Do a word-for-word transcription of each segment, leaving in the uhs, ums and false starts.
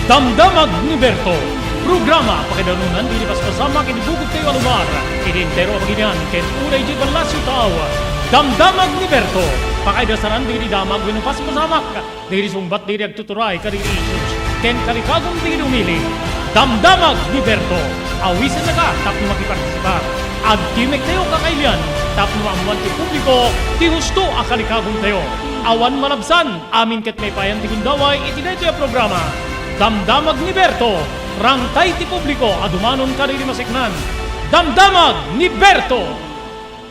Damdamag ni Berto, programa pakaidanunan dagiti paspasamak iti bukod tayo a lugar, iti entero a pagilian ken uray iti ballasiw tao. Damdamag ni Berto, pakaidasaran dagiti damag wenno paspasamak, dagiti sungbat dagiti agtuturay kadagiti issues, ken kalikagum dagiti umili. Damdamag ni Berto, awisennaka tapno makipartisipar. Agtimek tayo kakailian tapno maammuan ti publiko ti husto a kalikagum tayo. Awan malabsan, amin ket maipayan ti gundaway iti daytoy a programa. Damdamag ni Berto, rangtay ti publiko a dumanon kadagiti maseknan. Damdamag ni Berto!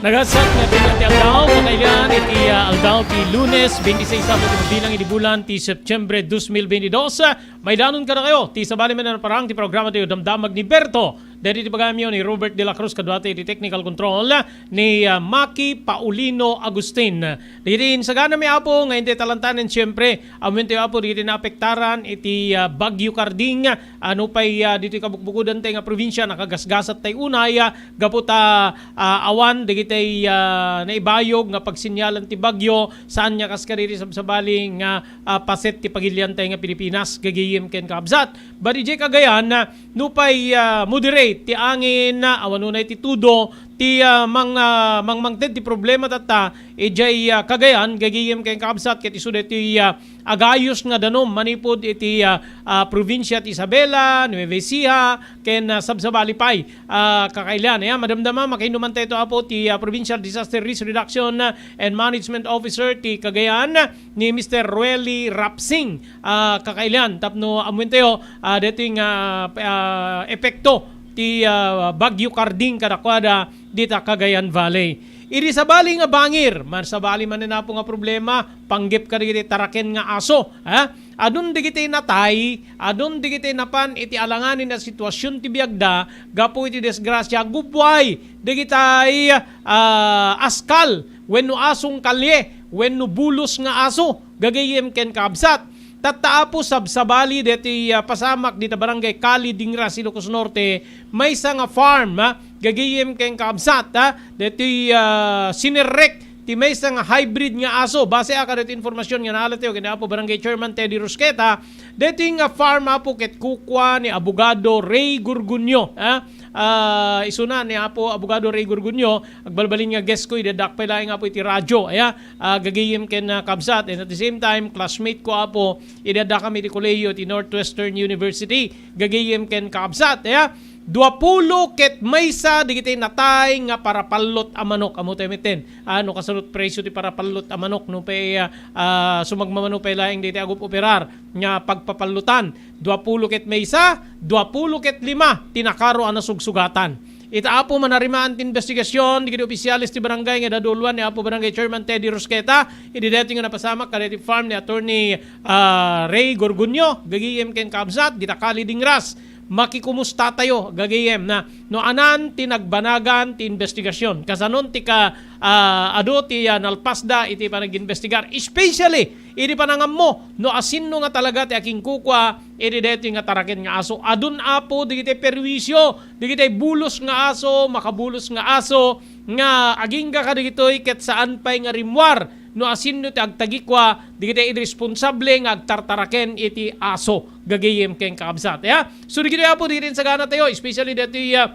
Nagasat nga ti aldaw, kakailian iti, ah, aldaw ti Lunes, twenty-six a bilang iti bulan ti Septiembre dos mil veintidós. Maidanon kadakayo ti sabali manen a parang ti programa tayo, Damdamag ni Berto. Daydi ti pagayamyo ni Robert de la Cruz, kaduata iti technical control ni, ah, Maki Paulino Agustin. Dagiti insaganami, Apo, nga inday talantanen, siyempre, ammoentayo, Apo, dagiti naapektaran iti, ah, Bagyo Carding, ah, nupay, ah, ditoy kabukbukodan tayo nga probinsya, nakagasgasat tayo unay, ah, gapu ta, ah, awan dagiti, ah, naibayog nga pagsinyalan ti bagyo, saan nga kas kadagiti sabsabali nga, ah, paset ti pagilian tayo nga Pilipinas, gagayem ken kabsat. But idiay Cagayan, ah, nupay, ah, moderate ti angin, ah, awan unay ti tudo, ti, ah, mang-, ah, mangmangted ti problema tatta, idiay, ah, Cagayan, gagayem ken kabsat, ket isu daytoy, ah, agayos nga danum manipud iti, ah, ah, probinsia ti Isabela, Nueva Ecija, ken, ah, sabsabali pay, ah, kakailian. Ayan, madamdama, makinuman tayo, Apo, ti, ah, Provincial Disaster Risk Reduction, ah, and Management Officer ti Cagayan, ni Mister Rueli Rapsing, ah, kakailian. Tapno ammoentayo, ah, daytoy nga, ah, epekto ti, ah, Bagyo Carding kadakuada dita Cagayan Valley. Idi sabali nga bangir, man sabali manen, Apo, nga problema, panggep kadagiti taraken nga aso, ha? Adun dagiti natay, adun dagiti napan iti alanganin a sitwasyon ti biagda gapu iti disgrasya, gubbuay dagitay, ah, askal wenno asong kalye wenno bulos nga aso, gagayem ken kabsat. Tatta, Apo, sabsabali deti, ah, pasamak dita Barangay Cali, Dingras, Ilocos Norte, maysa nga farm, ah, gagayem ken kabsat, ah, deti, ah, sinerrek ti maysa nga hybrid nga aso. Base a kadagiti informasyon nga naalatayo ken Apo Barangay Chairman Teddy Rusqueta, deti nga farm, Apo, ket kukua ni Abogado Ray Gurgunyo, ah. Ah, isuna ni Apo Abogado Ray Gurgunyo, agbalbalin nga guest ko, idi addak pay laeng, Apo, iti radyo, aya, ah, gagayem ken, ah, kabsat, and at the same time, classmate ko, Apo, idi addakami iti kolehiyo ti Northwestern University, gagayem ken kabsat, aya, duapulo ket maysa dagiti natay nga parapallot a manok. Ammotayo metten, ah, no kasano ti presyo ti parapallot a manok, no pay, ah, ah, sumagmamano pay laeng dagiti agup-operar nga pagpapallotan. Duapulo ket maysa, duapulo ket lima ti nakaro a nasugsugatan. Ita, Apo, manarimaan ti investigasyon dagiti opisyales ti barangay nga daduluan ni Apo Barangay Chairman Teddy Rusqueta, idi daytoy nga napasamak kadagiti farm ni Attorney, ah, Ray Gorgonio, gagayem ken kabsat, dita Cali, Dingras. Makikumustatayo, gagayem, na no anan ti nagbanagan ti investigasyon. Kasanon ti ka, ah, adu ti, ah, nalpasda iti panagimbestigar, especially idi panangammo no asinno nga talaga ti akinkukua iti daytoy nga taraken nga aso. Adun, Apo, dagiti perwisyo, dagiti bulos nga aso, makabulos nga aso, nga agingga kadagitoy ket saan pay nga rimmuar no asinno ti agtagikua dagiti irresponsable nga agtartaraken iti aso, gagayem ken kakabsat. Ya? So, dagitoy, Apo, dagiti insaganatayo, especially daytoy, ah,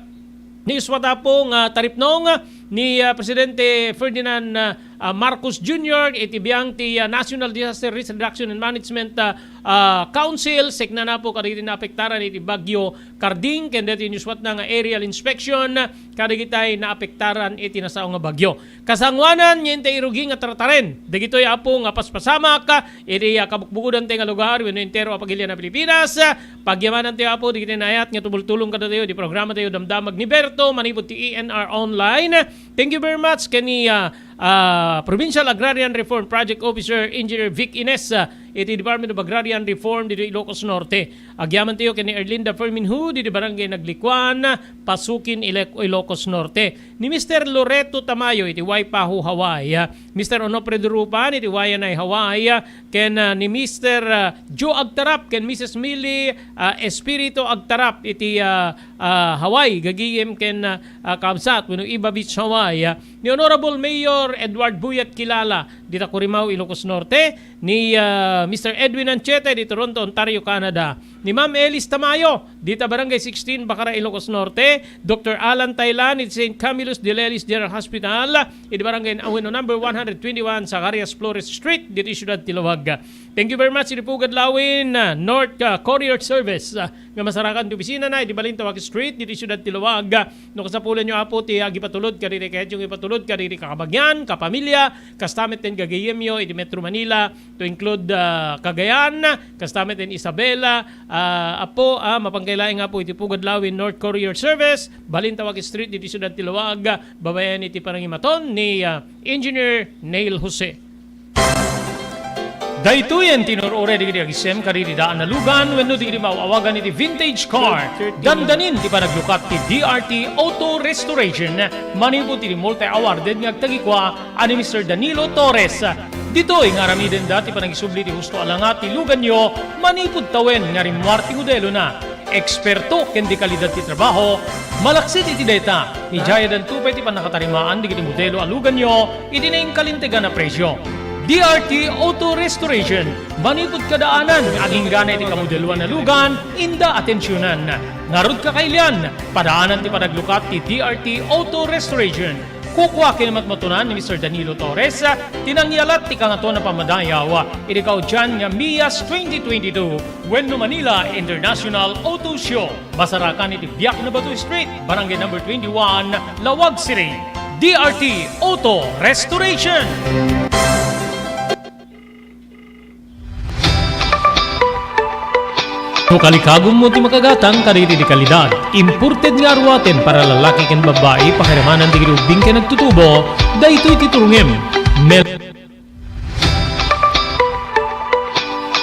ni iswat, Apo, nga taripnong, ah, ni, ah, Presidente Ferdinand, ah, ah, Marcos Junior iti biang ti, ah, National Disaster Risk Reduction and Management, ah, ah, Council, sekna, Apo, kadagiti naapektaran iti Bagyo Carding, ken daytoy inisuatna nga aerial inspection kadagitay naapektaran iti nasao nga bagyo. Kasangoanan nga intay irugi nga tartaren dagitoy, Apo, nga paspasamak iti, ah, kabukbukodan tayo nga lugar wenno entero a pagilian a Pilipinas. Pagyamanantayo, Apo, dagiti naayat nga tumultulong kadatayo iti programatayo, Damdamag ni Berto, manipud ti E N R Online. Thank you very much ken ni, ah, ah, Provincial Agrarian Reform Project Officer Engineer Vic Ines, ah, iti Department of Agrarian Reform dito Ilocos Norte. Agyamantayo ken ni Erlinda Fermin Hu dito Barangay Naglikuan, Pasukin, Ilec-, Ilocos Norte. Ni Mister Loreto Tamayo iti Waipahu, Hawaii. Ah, Mister Onofre Durupan iti Waianae, Hawaii. Ah, ken, ah, ni Mister, ah, Joe Agtarap ken Missus Millie, ah, Espiritu Agtarap iti, ah, ah, Hawaii, gagayem ken, ah, ah, kabsat, wenno Iba Beach, Hawaii, ah, ni Honorable Mayor Edward Buyat Kilala, dita Curimaao, Ilocos Norte, ni, ah, Mister Edwin Anchete, di Toronto, Ontario, Canada, ni Ma'am Elis Tamayo, dita Barangay sixteen, Bacara, Ilocos Norte, Doctor Alan Taylan, di Saint Camillus de Lelis General Hospital, idi Barangay, ah, wenno number one hundred twenty-one, Zacarias Flores Street, diti Siudad ti Laoag. Thank you very much, idi Pugad Lawin, ah, North, ah, Courier Service, ah, nga masarakan ti opisina na idi Balintawak Street, diti Siudad ti Laoag. No kasapulanyo, Apo, ti agipatulod kadagiti kayatyo nga ipatulod kadagiti kakabagian, kapamilya, kasta met ti gagayemyo iti Metro Manila, to include, ah, Cagayan, kasta met ti Isabela, ah, Apo, ah, mapankaylay nga, Apo, iti Pugad Lawin North Courier Service, Balintawak Street, diti Siudad ti Laoag, babaen iti panangimaton ni, ah, Engineer Neil Jose. Daytoyen ti inur-uray dagiti agisem kadagiti daan a lugan wenno dagiti maaw-awagan iti vintage car. Dandanin ti panaglukat ti D R T Auto Restoration manipud iti multi-awarded nga agtagikua a ni Mister Danilo Torres. Ditoy nga aramidenda ti panagisubli ti husto a langa ti luganyo manipud tawen nga rimmuar ti modelona. Eksperto ken de kalidad ti trabaho, malaksid iti dayta, idiayadanto pay ti pannakatarimaan dagiti modelo a luganyo iti nainkalintegan a presio. D R T Auto Restoration, manipud kadaanan nga aginggana iti kamodeloan a lugan, inda atensionan. Ngarud kakailian, padaanan ti panaglukat ti D R T Auto Restoration. Kukua ken matmatunan ni Mister Danilo Torres ti nangyalat ti Kangatoan a Pammadayaw iti kaudian nga MIAS twenty twenty-two wenno Manila International Auto Show. Masarakan iti Biak na Bato Street, Barangay Number twenty-one, Laoag City. D R T Auto Restoration. No kalikagummo ti makagatang kadagiti de kalidad, imported nga aruaten para lalaki ken babbai, pakiramanan dagiti ubbing ken agtutubo, daytoy ti turongem. Mel-,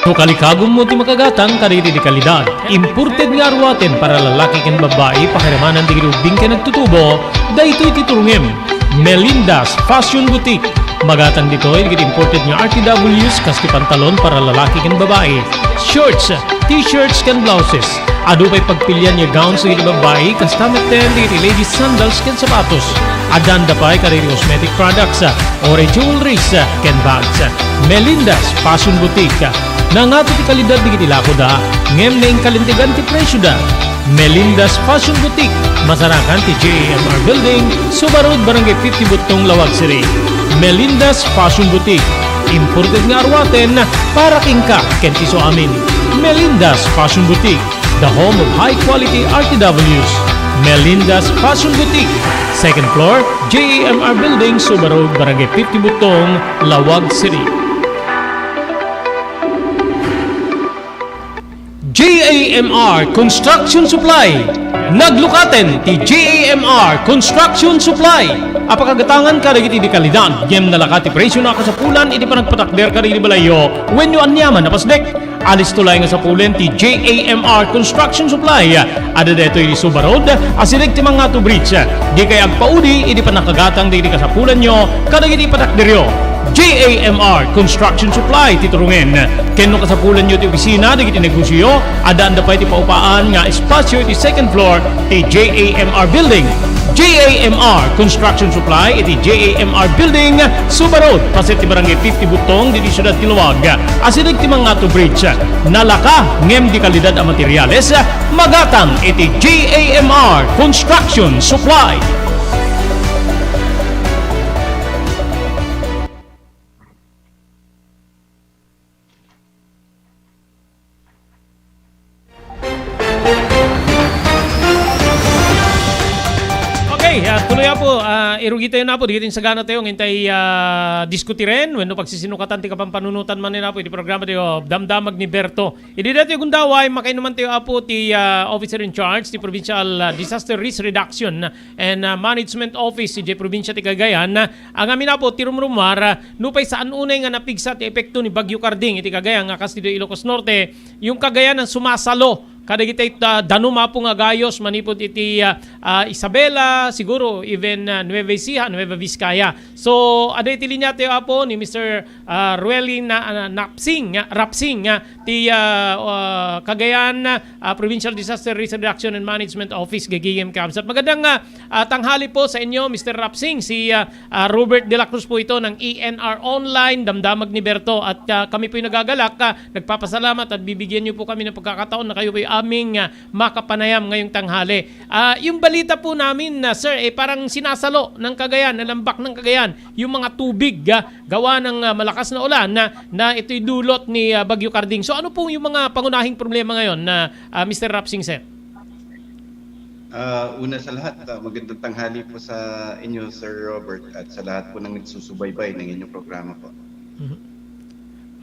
no kalikagummo ti makagatang kadagiti de kalidad, imported nga aruaten para lalaki ken babbai, pakiramanan dagiti ubbing ken agtutubo, daytoy ti turongem. Melinda's Fashion Boutique. Magatang ditoy dagiti imported nga R T Ws kas ti pantalon para lalaki ken babai, shorts, t-shirts ken blouses. Adu pay pagpilian nga gowns dagiti babai, kasta metten dagiti ladies sandals ken sapatos. Addaanda pay kadagiti cosmetic products, or jewelries, ken bags. Melinda's Fashion Boutique. Nangato ti kalidad dagiti lakoda, ngem nainkalintegan ti presioda. Melinda's Fashion Boutique, masarakan ti J A M R Building, Suba Road, Barangay fifty Buttong, Laoag City. Melinda's Fashion Boutique, imported nga aruaten para kenka ken ti isuamin. Melinda's Fashion Boutique, the home of high quality R T Ws. Melinda's Fashion Boutique, second floor, J A M R Building, Suba Road, Barangay fifty Buttong, Laoag City. J A M R Construction Supply. Naglukaten ti J A M R Construction Supply a pakagatangan kadagiti de kalidad, ngem nalaka ti presio a kasapulan iti panagpatakder kadagiti balayyo wenno aniaman a pasdek. Alisto laeng a sapulen ti J A M R Construction Supply. Adda daytoy iti Suba Road, asideg ti Mangato Bridge. Dikay agpaudi iti pannakagatang dagiti kasapulanyo kadagiti patakderyo. J A M R Construction Supply ti turongen. Ken no kasapulanyo ti opisina dagiti negosioyo, addaanda pay ti paupaan nga espasio iti second floor ti J A M R Building. J A M R Construction Supply iti J A M R Building, Suba Road, paset ti Barangay fifty Buttong, ditoy siudad ti Laoag. Asideg ti Mangato Bridge. Nalaka ngem de kalidad a materiales, magatang iti J A M R Construction Supply. Okay, ah, tuloy, Apo, ah, irugitayo, Apo, dagiti insaganatayo nga intay, ah, diskutiren wenno pagsisinukatan ti kapampanunotan manen, Apo, iti programa tayo, Damdamag ni Berto. Idi daytoy gundaway, makainumantayo, Apo, ti, ah, officer in charge ti Provincial, ah, Disaster Risk Reduction and, ah, Management Office iti probinsya ti Cagayan. Ngamin, Apo, ti rumrumuar, ah, nupay saan unay nga napigsa ti epekto ni Bagyo Carding iti Cagayan nga kas ditoy Ilocos Norte, yung Cagayan ang sumasalo kadagiti, ah, danum, Apo, nga agayos manipud iti, ah, ah, Isabela, siguro even, ah, Nueva Ecija, Nueva Vizcaya. So, adda iti linia tayo, Apo, ni Mister ah, Rueli na, ah, Napsing, ah, Rapsing, ah, ti, ah, ah, Cagayan, ah, Provincial Disaster Risk Reduction and Management Office, gagayem kabsat. Magandang, ah, ah, tanghali po sa inyo, Mister Rapsing. Si, ah, ah, Robert de la Cruz po ito ng E N R Online, damdamag ni Berto. At, ah, kami po'y nagagalak, ah, nagpapasalamat at bibigyan niyo po kami ng pagkakataon na kayo po'y aming, ah, makapanayam ngayong tanghali. Ah, yung balita po namin, ah, sir, eh, parang sinasalo ng Cagayan, ng lambak ng Cagayan, yung mga tubig, ah, gawa ng, ah, malakas na ulan na, na ito'y dulot ni, ah, Bagyo Carding. So, ano po yung mga pangunahing problema ngayon na, ah, Mister Rapsing, sir? Ah, una sa lahat, ah, magandang tanghali po sa inyo, Sir Robert, at sa lahat po ng nagsusubaybay ng inyong programa po. Mhm.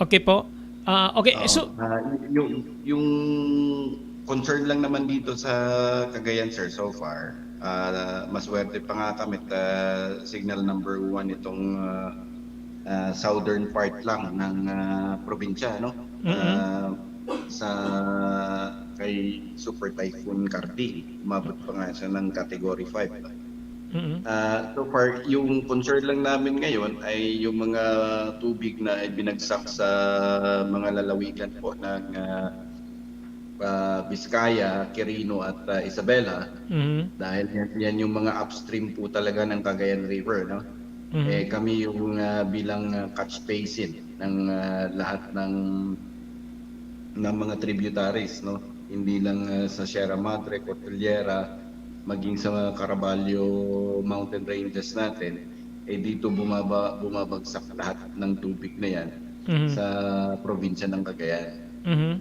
Okay po. Ah, okay, Oo, so ah, y-, yung, yung concern lang naman dito sa Cagayan, sir, so far, ah, maswerte pa nga kami at, ah, signal number one itong, ah, ah, southern part lang ng, ah, probinsya, no? Mm. Ah, sa kay Super Typhoon Carding, umabot pa nga siya ng Category five. Mm. Ah, so far, yung concern lang namin ngayon ay yung mga tubig na ibinagsak sa mga lalawigan po ng, ah, ah, Vizcaya, Quirino at, ah, Isabela. Mhm. Dahil yan, yan yung mga upstream po talaga ng Cagayan River, no? Mhm. Eh, kami yung, ah, bilang, ah, catch basin ng, ah, lahat ng, ng mga tributaries, no? Hindi lang, ah, sa Sierra Madre, Cordillera, maging sa mga Caraballo Mountain Ranges natin, eh, dito bumaba-, bumabagsak lahat ng tubig na yan Mhm. sa probinsya ng Cagayan. Mhm.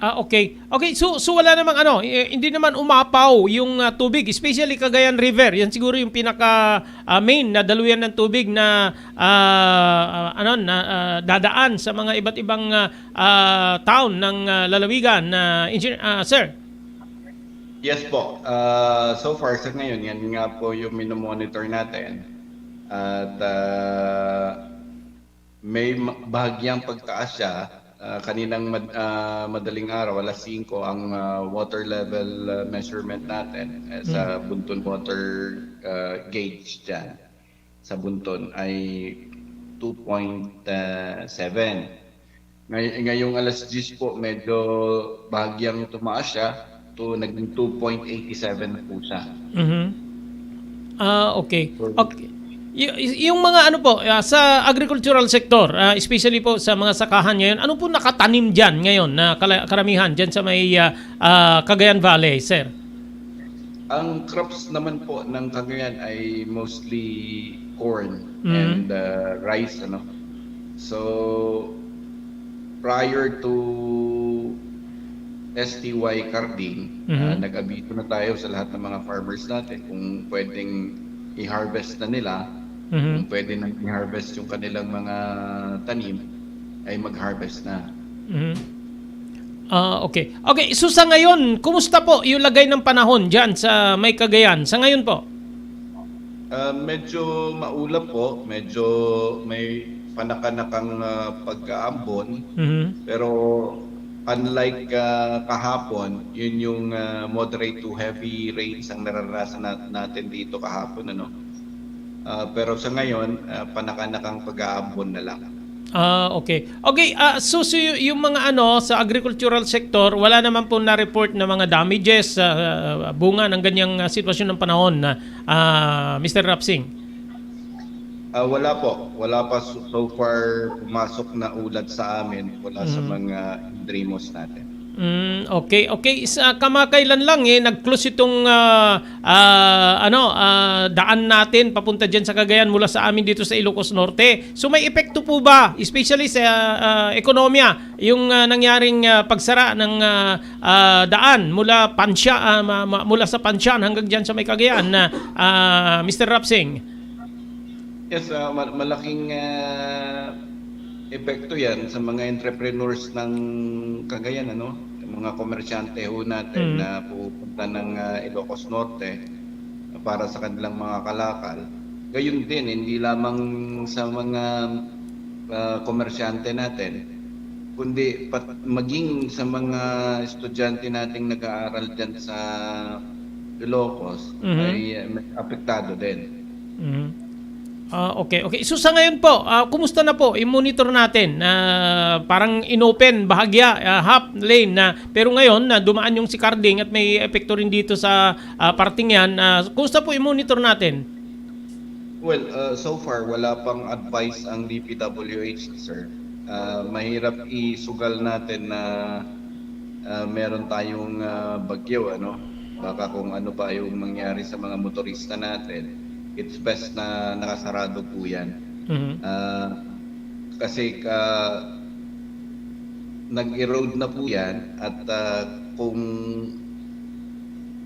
Ah, okay. Okay, so, so wala namang ano, eh, hindi naman umapaw yung, ah, tubig, especially Cagayan River. Yan siguro yung pinaka, ah, main na daluyan ng tubig na, ah, ah, ano, na, ah, dadaan sa mga iba't ibang, ah, ah, town ng, ah, lalawigan, ah, engineer, ah, sir. Yes po. Ah, so far sa ngayon, yan nga po yung minomonitor natin. At, ah, may ma-, bahagyang pagtaas siya. Ah, kaninang mad-, ah, madaling araw, alas singko, ang, ah, water level, ah, measurement natin, eh, sa Hmm. Bunton Water, ah, Gauge dyan, sa Bunton, ay two point seven. Ngay-, ngayong alas diyes po, medyo bahagyang tumaas siya. To, naging two point eight seven na po siya. Mhm. Ah, okay. So, okay. Y-, y-, yung mga ano po, ah, sa agricultural sector, ah, especially po sa mga sakahan ngayon, ano po nakatanim diyan ngayon na kala-, karamihan diyan sa may, ah, ah, Cagayan Valley, sir? Ang crops naman po ng Cagayan ay mostly corn Mm. and, ah, rice, ano. So, prior to S T Y Carding, Mhm. ah, nag-abiso na tayo sa lahat ng mga farmers natin kung pwedeng i-harvest na nila, Mhm. kung pwede nang i-harvest yung kanilang mga tanim, ay mag-harvest na. Mhm. Ah, okay. Okay, so sa ngayon, kumusta po yung lagay ng panahon diyan sa may Cagayan? Sa ngayon po? Ah, medyo maulap po, medyo may panakanakang, ah, pag-aambon. Mhm. Pero unlike, ah, kahapon, yun yung, ah, moderate to heavy rains ang naranasan na-, natin dito kahapon, ano. Ah, pero sa ngayon, ah, panakanakang pag-aambon na lang. Ah, okay. Okay, ah, so, so y-, yung mga ano, sa agricultural sector, wala naman po na-report na mga damages, ah, bunga ng ganyang, ah, sitwasyon ng panahon, ah, ah, Mister Rapsing? Ah, wala po. Wala pa so, so far pumasok na ulat sa amin mula sa Mm. mga Indrimos natin. Mm, okay, okay. Sa kamakailan lang, eh, nag-close itong, ah, ah, ano, ah, daan natin papunta diyan sa Cagayan mula sa amin dito sa Ilocos Norte. So, may epekto po ba, especially sa, ah, ekonomiya, yung, ah, nangyaring, ah, pagsara ng, ah, ah, daan mula Pansya, ah, ma-, ma-, mula sa Pansyan hanggang diyan sa may Cagayan na, ah, Mister Rapsing? Yes, ah, ma-, malaking, ah, epekto yan sa mga entrepreneurs ng Cagayan, ano? Yung mga komersyante ho natin Mm. na pupunta ng, ah, Ilocos Norte para sa kanilang mga kalakal. Gayon din, hindi lamang sa mga, ah, komersyante natin, kundi pat-, maging sa mga estudyante nating nag-aaral dyan sa Ilocos, Mhm. ay, eh, apektado din. Mhm. Ah, okay, okay. So, sa ngayon po, ah, kumusta na po? I-monitor natin. Ah, parang inopen bahagya, ah, half lane na. Pero ngayon, na dumaan yung si Carding at may epekto rin dito sa, ah, parting yan. Ah, kumusta po i-monitor natin? Well, ah, so far, wala pang advice ang D P W H, sir. Ah, mahirap isugal natin na, ah, meron tayong, ah, bagyo, ano? Baka kung ano pa yung mangyari sa mga motorista natin, it's best na nakasarado po yan. Mhm. Ah, kasi, ah, nag-erode na po yan at, ah, kung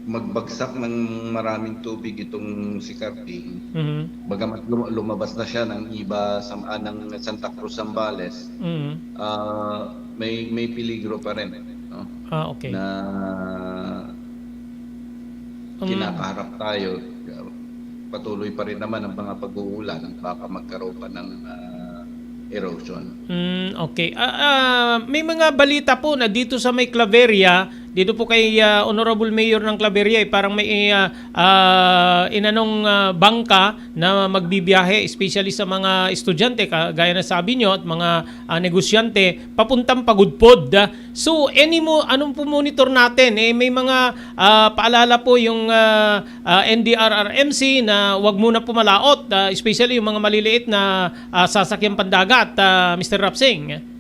magbagsak ng maraming tubig itong si Carding, Mhm. bagamat lum-, lumabas na siya ng iba, sa, ah, ng Santa Cruz, Zambales, Mhm. ah, may, may peligro pa rin, no? Ah, okay. Na Um, kinakaharap tayo, patuloy pa rin naman ang mga pag-uulan, baka magkaroon pa ng, ah, erosion. Mm, okay. Ah, ah, may mga balita po na dito sa may Claveria, dito po kay, ah, Honorable Mayor ng Claveria, eh, parang may, ah, ah, inanong, ah, bangka na magbibiyahe, especially sa mga estudyante, kagaya na sabi nyo, at mga, ah, negosyante, papuntang Pagudpod. Ah, So, any mo, anong po monitor natin? Eh, may mga, ah, paalala po yung, ah, ah, N D R R M C na wag muna pumalaot, ah, especially yung mga maliliit na, ah, sasakyang pandagat, ah, Mister Rapsing.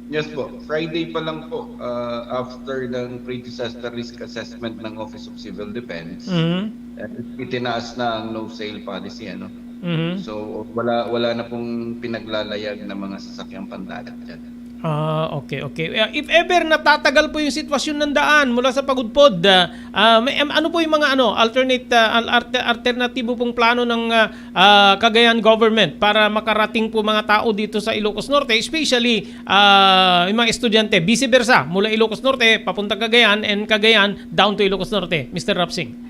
Yes po. Friday pa lang po, ah, after ng pre-disaster risk assessment ng Office of Civil Defense, Mhm. eh, itinaas na ang no sail policy, ano? Mhm. So, wala, wala na pong pinaglalayag na mga sasakyang pandagat dyan. Ah, okay, okay. Ah, if ever natatagal po yung sitwasyon ng daan mula sa Pagudpod, ah, ah, may, em, ano po yung mga, ano, alternate, ah, al-, arte-, alternatibo pong plano ng, ah, ah, Cagayan government para makarating po mga tao dito sa Ilocos Norte, especially, ah, yung mga estudyante, vice versa, mula Ilocos Norte papunta Cagayan and Cagayan down to Ilocos Norte, Mister Rapsing?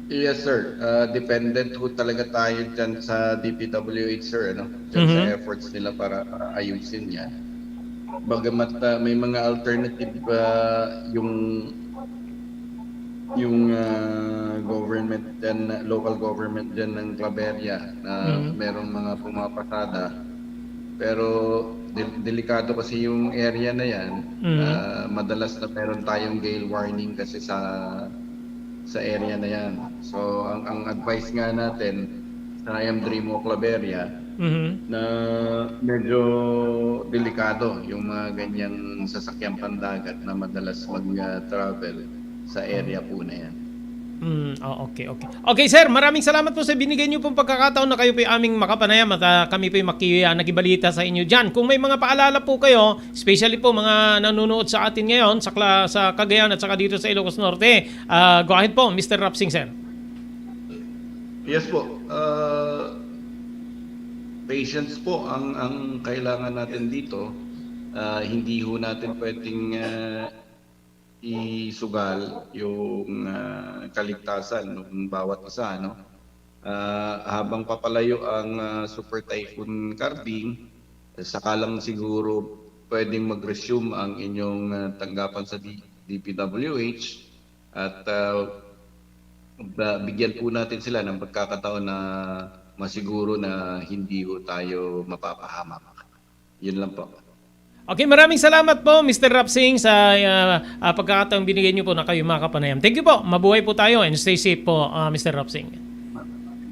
Yes, sir. Ah, dependent ho talaga tayo dyan sa D P W H, sir, ano? Dyan sa Mhm. efforts nila para, ah, ayusin yan. Bagamat, ah, may mga alternative, ah, yung, yung, ah, government dyan, local government dyan ng Claveria na Mhm. merong mga pumapasada. Pero del-, delikado kasi yung area na yan. Mhm. Ah, madalas na meron tayong gale warning kasi sa sa area na yan. So, ang, ang advice nga natin sa I M Dream o Claveria Mhm. na medyo delikado yung mga ganyang sasakyang pandagat na madalas mag, ah, travel sa area po na yan. Mm, oh, okay, okay. Okay, sir, maraming salamat po sa binigay niyo pong pagkakataon na kayo po yung aming makapanayam at, ah, kami po yung maki-, ah, nakibalita sa inyo dyan. Kung may mga paalala po kayo, especially po mga nanonood sa atin ngayon sa kla-, sa Cagayan at saka dito sa Ilocos Norte, ah, go ahead po, Mister Rapsing, sir. Yes po. Ah, patience po ang, ang kailangan natin dito. Ah, hindi ho natin pwedeng, ah, isugal yung, ah, kaligtasan ng bawat isa, no? Ah, habang papalayo ang, ah, Super Typhoon Carding, saka lang siguro pwedeng mag-resume ang inyong, ah, tanggapan sa D-, D P W H at, ah, ba-, bigyan po natin sila ng pagkakataon na masiguro na hindi ho tayo mapapahamak. Yun lang po. Okay, maraming salamat po, Mister Rapsing, sa, ah, ah, pagkakataong binigay niyo po na kayo makapanayam. Thank you po. Mabuhay po tayo and stay safe po, ah, Mister Rapsing.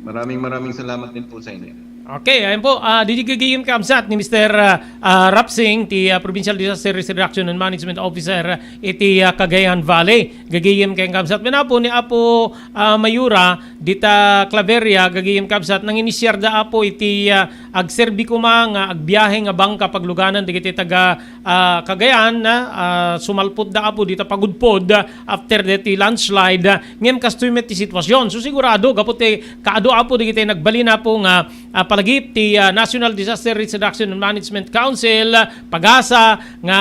Maraming, maraming salamat din po sa inyo. Okay, ayan po. Ah, didi gagayem kabsat ni Mister, ah, ah, Rapsing, ti, ah, Provincial Disaster Risk Reduction and Management Officer, ah, iti, ah, Cagayan Valley. Gagayem ken kabsat. Manapo ni Apo, ah, Mayura, dita Claveria, gagayem kabsat, nanginisiarda, Apo, iti, ah, agserbi koma nga agbiahe nga bangka pagluganan dagiti taga, ah, Cagayan, ah, sumalpotda, Apo, dita Pagudpod, ah, after deti landslide, ah, ngem kastoy met ti sitwasyon. So, sigurado, gapu ti kaadu, Apo, dagiti nagbalin, Apo, nga, ah, palagip ti, ah, National Disaster Risk Reduction and Management Council, ah, PAGASA, nga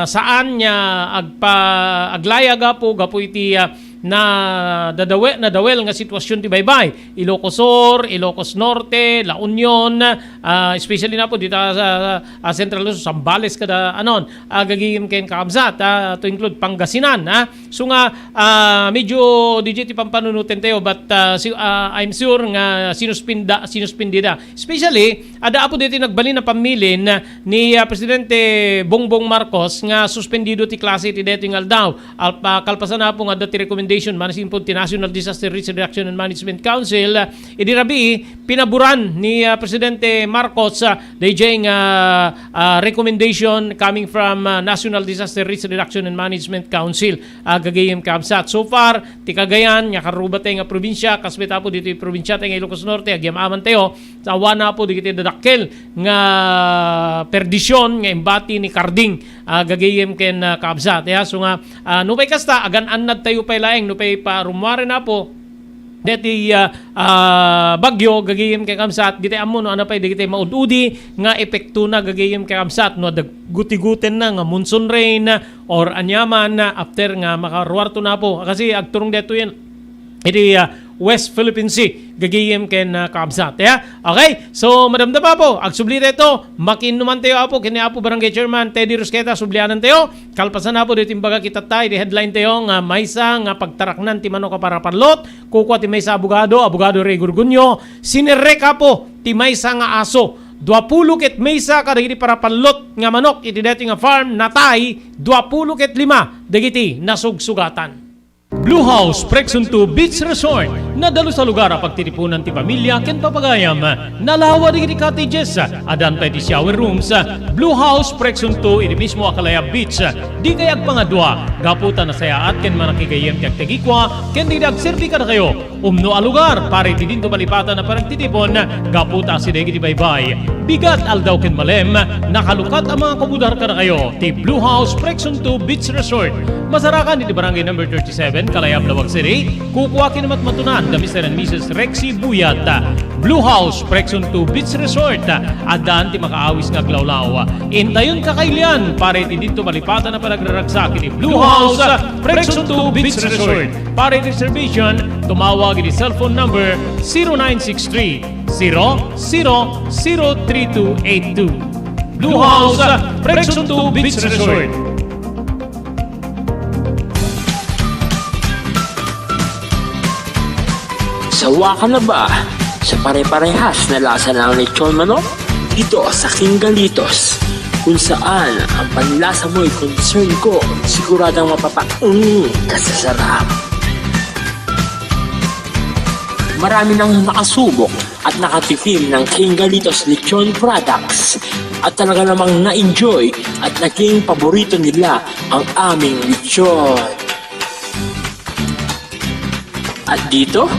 saan nga agpa-, aglayag, Apo, gapu iti, ah, na dadawe-, nadawel nga sitwasyon ti baybay. Ilocos Sur, Ilocos Norte, La Union, Ah, especially na po dita sa, sa, ah, Central Luzon, Zambales kada anon, ah, gagayem ken kakabsat, ah, to include Pangasinan, ah. So nga, ah, medyo digiti pampanunotentayo, but, ah, si-, ah, I'm sure nga sinuspinda, sinuspindida. Especially, adda apo ditoy nagbalin a pammilin ni, ah, Presidente Bongbong Marcos nga suspendido ti klase iti daytoy nga aldaw. Alpa-, kalpasan apo nga adda ti recommendation, manen impon ti National Disaster Risk Reduction and Management Council, ah, idi rabii, pinaboran ni, ah, Presidente Marcos, ah, dayjay nga, ah, recommendation coming from, ah, National Disaster Risk Reduction and Management Council, ah, gagayem kakabsat. So far, ti Cagayan, nga karubatay nga probinsya, kas met apo ditoy probinsiatay nga Ilocos Norte, agyam-amantayo, awan apo dagiti dadakkel nga perdision nga imbati ni Carding, ah, gagayem ken, ah, kakabsat. Ya, so nga, ah, nupay kasta, agan-annadtayo pay laeng, nupay parummuaren apo, deti, ah, ah, bagyo, gagayem ken kakabsat, ditoy ammo no, ania pay dagiti maud-udi nga epektona, gagayem ken kakabsat, no, adda gutigutenna nga monsoon rain, or aniaman, after nga makaruarto na apo. Kasi agturong detoyen iti, ah, West Philippine Sea, gagayem ken, ah, kakabsat. Ya? Okay? So, madamdama apo, agsubli tayo to, makiinnuman tayo apo, ken ni Apo Barangay Chairman Teddy Rusqueta, sublianan tayo. Kalpasan apo, dito imbaga kita tayo, di headline tayo, nga maysa nga pagtaraknan ti manok a parapallot, kukua ti maysa abogado, Abogado Ray Gorgonio, sinerrek apo ti maysa nga aso, duapulo ket maysa kadagiti parapallot nga manok iti daytoy nga farm, natay, duapulo ket lima dagiti nasugsugatan. Blue House Prexon two Beach Resort. Nadalus a lugar a pagtitipunan ti pamilya ken papagayam. Nalawa dagiti cottages. Addan pay ti shower rooms. Blue House Prexon two iti mismo a Kalayab Beach. Dikay agpangadua, gapu ta nasayaat ken mannakigayem ti agtagikua ken dagiti agserbi kadakayo. Umno a lugar para iti dinto malipatan a panagtitipon, gapu ta asideg iti baybay. Bigat, aldaw ken malem, nakalukat a mga kumudar kadakayo ti Blue House Prexon two Beach Resort. Masarakan iti Barangay Number thirty-seven, Kalayab, Laoag City. Kukua ken matmatunan da Mister and Missus Rexy Buyat. Blue House Prexon two Beach Resort. Addan ti makaawis nga aglawlaw. Intayon kakailian para iti dinto malipatan a panagraragsak iti Blue House Prexon two Beach Resort. Para iti reservation, tumawag iti cellphone number zero nine six three, zero zero zero three two eight two. Blue House, Prexon two Beach Resort. Sawa ka na ba sa pare-parehas na lasa ng lechon manok? Dito sa King Galitos, kung saan ang panlasa mo'y concern ko, siguradong mapapaung ka sa sarap. Marami nang nakasubok at nakatikim ng King Galitos Lechon Products at talaga namang na-enjoy at naging paborito nila ang aming lechon. At dito,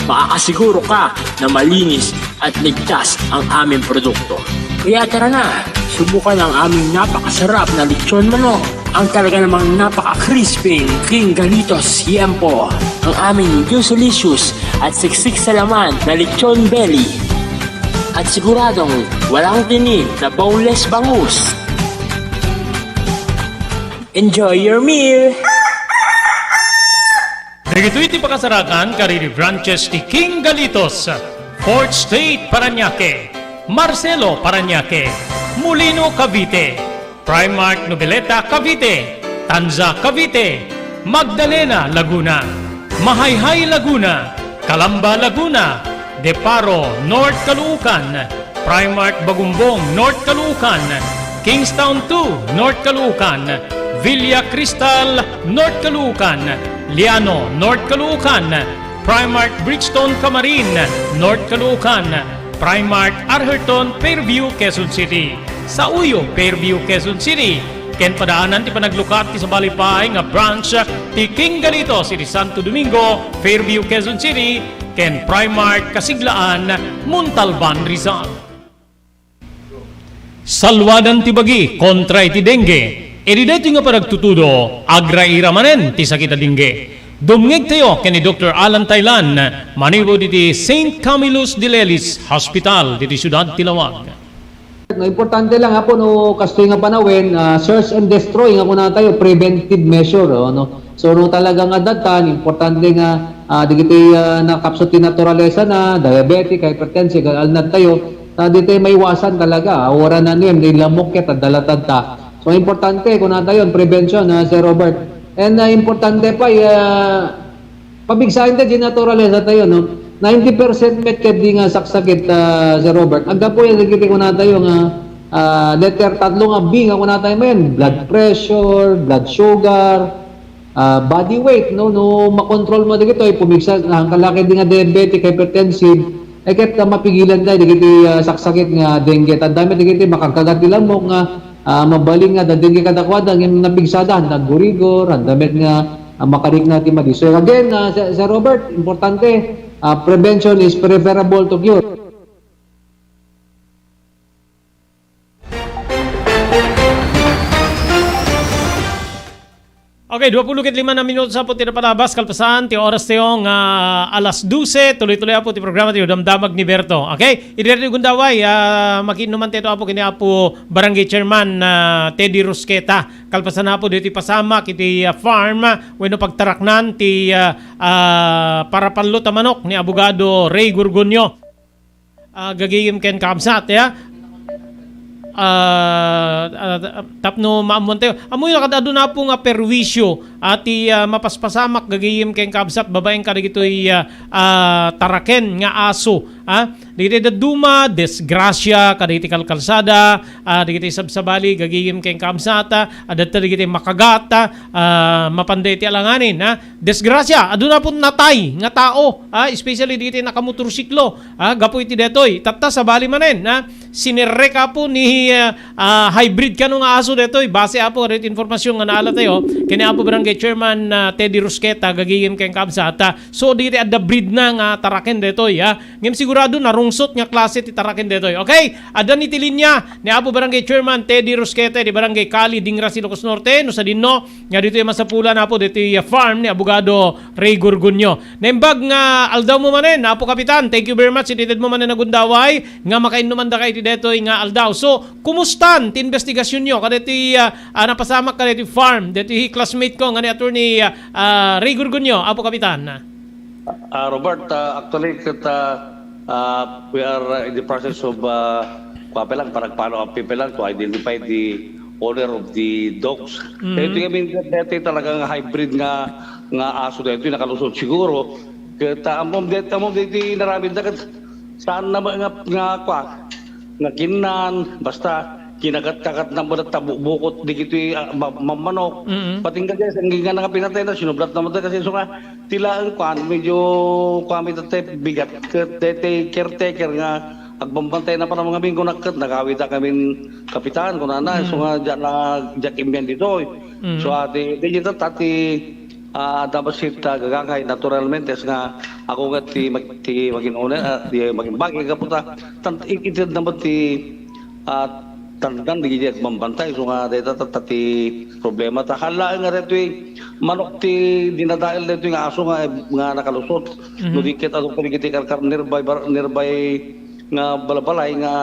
makakasiguro ka na malinis at ligtas ang aming produkto. Kaya tara na, subukan ang aming napakasarap na lechon manok. Ang talaga namang napaka-crispy King Galitos Yempo. Ang aming juicy-licious at siksik sa laman na lechon belly. At siguradong walang tinik na boneless bangus. Enjoy your meal! Dagitoy ti pakasarakan kadagiti branches ti King Galitos, Fourth Street, Parañaque, Marcelo, Parañaque, Molino, Cavite, Primark, Noveleta, Cavite, Tanza, Cavite, Magdalena, Laguna, Mahayhay, Laguna, Calamba, Laguna, Deparo, North Caloocan, Primark Bagumbong, North Caloocan, Kingstown two, North Caloocan, Villa Cristal, North Caloocan, Liano, North Caloocan, Primark Bridgestone Camarin, North Caloocan, Primark Arherton, Fairview, Quezon City, Sauyo, Fairview, Quezon City, ken padaanan ti panaglukat ti sabali pay nga branch ti King Galitos iti Santo Domingo, Fairview, Quezon City, ken Primark Kasiglaan, Montalban, Rizal. Salwadan ti bagi kontra iti dengue. Iti daytoy nga panagtutudo, agraira manen ti sakit a dengue. Dumngegtayo ken ni Doktor Alan Taylan, manipud iti Saint Camillus de Lelis Hospital, ditoy siudad ti Laoag. No, importante lang, apo, no, kastoy nga panawen, ah, search and destroy nga kunatayo, preventive measure, oh, no? So, no, talaga nga datan, importante nga, ah, dagiti, ah, nakapsut ti naturalesa na, diabetic, hypertensive, alnad tayo, Ta di tayo maiwasan talaga, ah, wara na ngayon, di lamok ket adda latad ta. So, importante, kunata yon, prevention, ah, Sir Robert. And, ah, importante pa, ah, pabigsaen ta di naturalesa tayo, no? Ninety percent met ket di nga saksakit, ah, Sir Robert. Aggapu yan, dagiti kunatayo nga, ah, letter tatlo nga B nga kunatayo manen, blood pressure, blood sugar, ah, body weight, no? No makontrol mo dagitoy, pumigsa, ang kalaki di nga diabetic, hypertensive, ay ket, ah, mapigilan tayo dagiti, ah, saksakit nga dengue. Tanda met dagiti makagkagat ti lamok nga, ah, mabalin nga da dengue kadakuada, ngem napigsada, handa gurigor, handa met nga, ah, makarikna ti madi. So again, ah, Sir, Sir Robert, importante, ah, prevention is preferable to cure. Okay, dua pulo ket lima na minutos apo ti napalabas, kalpasan ti oras tayo nga alas dose. Tuloy-tuloy apo ti programa ti Damdamag ni Berto. Okay, idi daytoy gundaway, ah, makiinnuman tayo apo kini apo Barangay Chairman, ah, Teddy Rusqueta. Kalpasan apo ditoy pasamak iti, ah, farm, ah, wenno pagtaraknan ti, ah, ah, parapallo ta manok ni Abogado Ray Gorgonio. Ah, gagayem ken kabsat, ya. Ah, ah, tapno maammuan tayo. Ammoyo, kad adu na apo nga perwisyo, ah, ti, ah, mapaspasamak gagayem ken kabsat babaen kadagitoy, ah, ah, taraken nga aso, ah. Dagiti dadduma, disgrasya kadagiti kalkalsada, ah, dagiti sabsabali gagayem ken kabsat, ah, adda dagiti makagat, ah, mapanda iti alanganin, ah. Disgrasya, adu na apo natay nga tao, ah, especially dagiti nakamotorsiklo, ah, gapu iti detoy. Tatta, sabali manen, ah, sinerrek apo ni, ah, ah, hybrid kano nga aso detoy. Base apo kadagiti informasyon nga naala tayo, ken ni apo Barangay Chairman, ah, Teddy Rusqueta, gagayem ken kabsat, ah. So, dagiti adda breed na nga taraken detoy, ah. Ngem sigurado narungsot nga klase ti taraken detoy. Okay? Adda ni ti linya ni apo Barangay Chairman Teddy Rusqueta, di Barangay Cali, Dingrasi, Ilocos Norte. No sadino, nga ditoy masapulan apo ditoy farm ni Abogado Ray Gorgonio. Naimbag nga aldaw mo manen, Apo Kapitan. Thank you very much. Iti ted mo manen a gundaway nga makainnuman daka iti detoy nga aldaw. So, kumustan ti investigasyonyo kaditoy, ah, ah, napasamak kaditoy farm, ditoy classmate ko nga ni Attorney, ah, ah, Ray Gorgonio, Apo Kapitan? Ah, Robert, ah, actually, ket, ah, ah, we are, uh, in the process of, ah, kua pa lang, parang follow up pa lang to identify the owner of the dogs. Mhm. Ito kami, ito talagang hybrid nga, nga aso na ito, nakalusot siguro. Ket, ah, amom det, amom det, inaramid na ket saan na ba nga, nga, kua, nga kinnan, basta kinagat-kagat na mo, tabukbukot, digitoy, ah, ma-, mammanok. Mhm. Pati nga, guys, ang nga nakapinatay na, sinublat naman tayo kasi, so nga, Ti laeng kuan, medyo kuan, iti bigat ket daytoy caretaker nga agbambantay na para ngamin kunak ket nagawid a kamin kapitan kunana, Mm. so nga diak na, diak imbiyan ditoy. Mm. So, ati, di dita, ati, ah, dapat sit, ah, gagangay naturalmente nga ako nga ti mag-, ti magin owner, ah, ti magin bagi kaputa. Tan, it, it, dapat ti Ah, tandaan, di, di agbambantay. So nga, dayta, ta, ta, ti problema ta. Hala nga daytoy, manok ti dinadael daytoy nga aso nga, nga nakalusot. Mhm. No di ket adu kadagiti karkar nearby bar-, nearby nga balbalay nga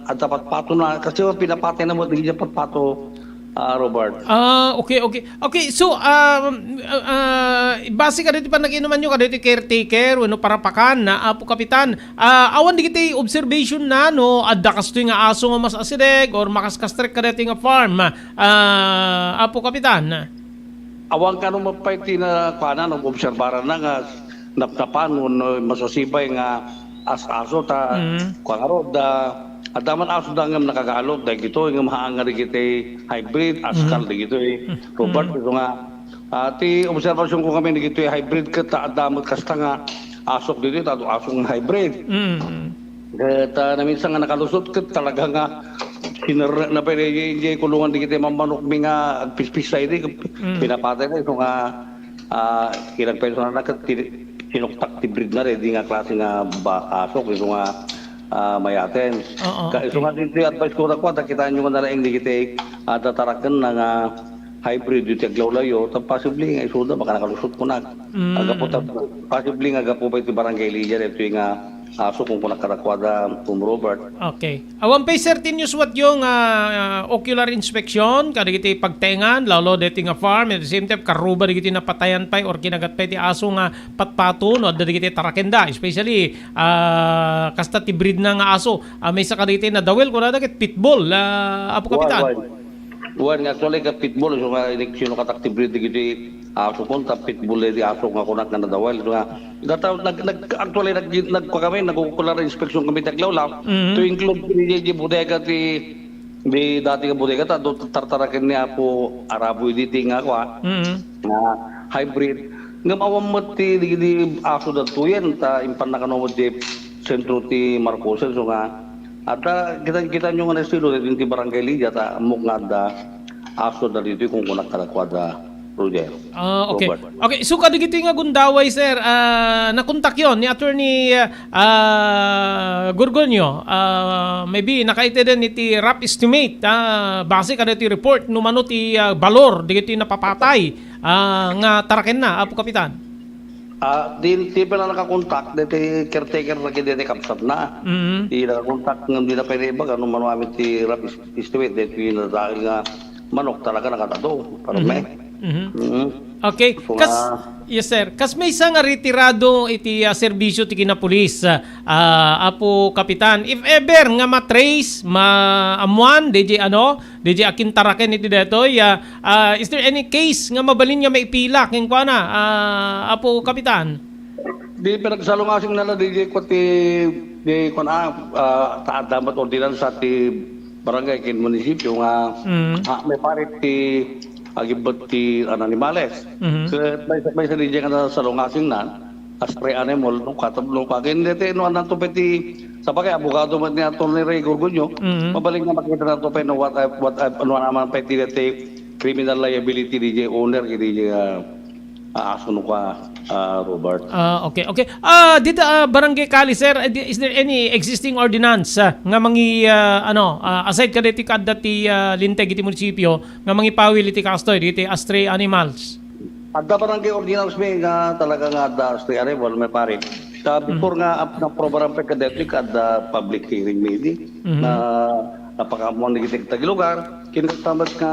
adda patpato na. Kasi pinapatay na mo, di patpato, ah, Robert. Ah, okay, okay. Okay, so, um, ah, ah, base kadagiti panaginumanyo kadagiti caretaker wenno parapakan na, Apo Kapitan, ah, awan dagiti observation na no adda kastoy nga aso nga mas asideg or makaskastrek kadagiti nga farm, ah, Apo Kapitan? Awan kano mapay ti na, kuana, nag-obserbaran na nga napnapan wenno masasibay nga as-aso ta, Mm. kuan ngarud, ah, adda man aso da ngem nakagalot, dagitoy ngem haan nga dagiti hybrid, askal Mm. dagitoy, Mm. Robert, Mm. isu nga, ah, ti obserbasyonko ngamin dagitoy hybrid ket ta adda met kasta nga asok ditoy, ta adu aso nga hybrid. Mm. Ket, ah, naminsan nga nakalusot ket talaga nga sinerrek na pay, di, di kulungan dagiti mammanokmi nga agpispisa idi, Mm. pinapatay na, isu nga, ah, kinagpensunan na ket ti-, sinuktak ti breed na, di nga klase nga ba-, asok, isu nga, ah, mayaten. Oo, Ka-, isu okay. nga, ti advice ko na kuan, ta kitaenyo nga nalaing dagiti, ah, tataraken na nga hybrid, iti aglawlawyo, ta posible nga isuda, baka nakalusot kunak. Mm. Agapu ta, posible nga agapu pa iti barangay leader, ito nga aso, kunkunak kadakuada, Tom Robert. Okay. Awan pay, sir, ti inyuswatyo nga, ah, ocular inspection kadagiti pagtaengan, lalo deti nga farm, at the same time, karuba dagiti napatayan pay or kinagat pay ti aso nga patpato no adda dagiti tarakenda, especially, ah, kasta ti breed na nga aso. Ah, maysa kadagiti nadawel, kunada ket pitbull, ah, Apo Kapitan. Wen, wen. Wen, nga actually, ket pitbull, so nga, inik-, sino katak ti breed dagiti aso kon, ta pitbull ti aso nga kunak nga nadawel, so nga, dataw, nag-, nag-, actually, nag-, nagpa kami, nag-ocular inspection kami ti aglawlaw, Mhm. to include di, di bodega ti, di dati nga bodega, ta, do, tartaraken ni Apo Araboy diti nga, kwa, Mhm. nga hybrid. Ngem awan met ti, di, di aso dagtoyen, ta, impanna kano met di sentro ti Marcosen, so nga, adda, kita, kita nyo nga na estilo, dagiti barangay Lydia, ta, ammok nga adda, aso da ditoy, kunkunak kadakuada, Roger. Ah, okay. Robert. Okay, so kadagitoy nga gundaway, sir, ah, nakontakyon ni Attorney, ah, Gorgonio, ah, maybe nakaiteden iti rough estimate, ah, base kadagitoy report, no mano ti, ah, balor, dagitoy napapatay, ah, nga tarakenna, Apo Kapitan. Ah, di, di pa na nakakontak, deti caretaker na kiti, deti kabsatna. Mhm. Di nakakontak, ngem di na pwede ibaga, no mano amin ti rough estimate, deti na dahil nga manok talaga nakatado, para Mhm. me. Mhm. Mhm. Okay. So, Kas, ah, yes, sir. Kas maysa nga retirado iti, ah, serbisyo ti kinapulis, ah, ah, Apo Kapitan, if ever nga matrace, maammuan, D J ano, D J akintaraken iti detoy, ah, ah, is there any case nga mabalin nga maipila kenkuana, ah, Apo Kapitan? Di pinagsalungasing na la, D J, ko ti, di, kuan, ah, ah, ta adda met ordinansa ti barangay ken munisipyo nga, Mm. ah, may parit ti agibbet ti, ah, animales. Mhm. Ket maysa, maysa, D J, nga nasalungasing na, as prey animal, no, katab-, no, kagen, deti, no, annan to pay ti, sabagay, abogado met ni Attorney Ray Gorgonio, Mhm. mabalin nga makita na to pay, no, what, what, ano naman pay ti, deti, criminal liability, D J, owner, D J, ah, ah, aso no ka, ah, Robert. Ah, okay, okay. Ah, dita, ah, Barangay Kali, sir, eh, di, is there any existing ordinance, ah, nga mangi, ah, ano, ah, aside kadeti kadda ti, ah, linteg iti munisipyo nga mangipawil iti kastoy, diti stray animals? Adda barangay ordinance mi nga talaga nga adda stray animal, may parit. Sa Mm. before nga ap-, naprobaran pa kadeti, kadda public hearing mi di, Mhm. na napakaammuan ni Gitik Tagilugar, kinatamat nga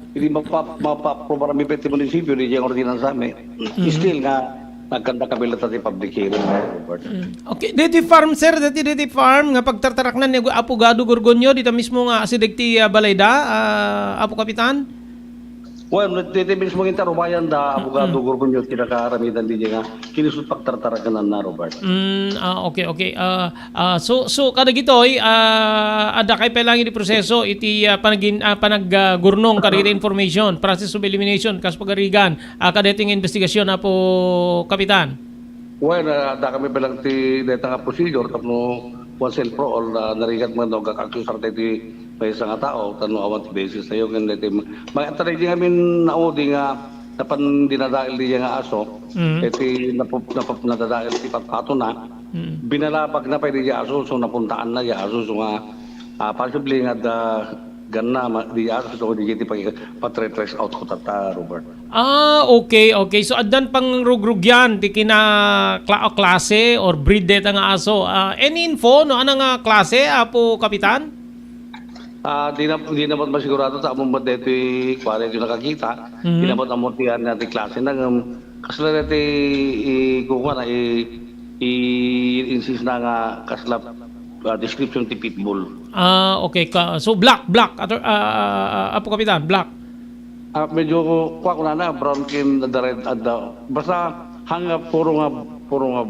Idi mapa-, mapa-approbar mi pay ti munisipyo, di diay ordinansa mi. Mm. Still nga, nagkanta kami latta ti public hearing, Robert. Mm. Okay, deti farm, sir, deti, deti farm nga pagtartaraknan ni Apo Gado Gorgonio, dita mismo nga asideg ti, ah, balayda, ah, Apo Kapitan? Well, deti mismo nga intarubayan da, Apo Gado Mm. Gorgonio, kinakaaramidan di nga, kinisut pagtartaraknan na, Robert. Mm, ah, okay, okay. Ah, Ah, so, so kadagitoy, ah, adda kay pay lang iti proseso iti, ah, panagin-, ah, panag-, ah, gurnong kadagiti information, process of elimination, kas pagarigan, ah, kadagitoy nga investigasyon, Apo Kapitan? Well, ah, adda kami pay lang ti dayta nga procedure tapno once and for all, ah, narigat man no, gak-accusar ti maysa nga tao, tapno awan ti basis tayo, ken daytoy ma-, ma-, talaga di amin naudi nga napan dinadael di nga aso, Mm. iti napap-, napap-, nadadael ti patpatona. Mm. Binalabag na pay di aso, so napuntaan na di aso, so nga, ah, possibly nga da, ganna, ma-, di aso, so di ti pag-, patre-trace out ko tata, Robert. Ah, okay, okay. So, addan pangrugrugyan ti kina-, kla-, klase or breed deta nga aso. Ah, any info, no? Ano nga klase, Apo Kapitan? Ah, di na, di na met masigurado ta ammom met daytoy, kuan, daytoy nakakita. Mhm. Di na met ammo ti, ah, ti klase na, ngem kasla daytoy i-, kukuan na, i-, i-insist na nga kasla, ah, description ti pitbull. Ah, okay. Ka-, so, black, black, ato, ah, ah, ah, Apo Kapitan, black. Ah, medyo, kuan, kunana, brown ken adda red, adda. Basta, hangga puro nga, puro nga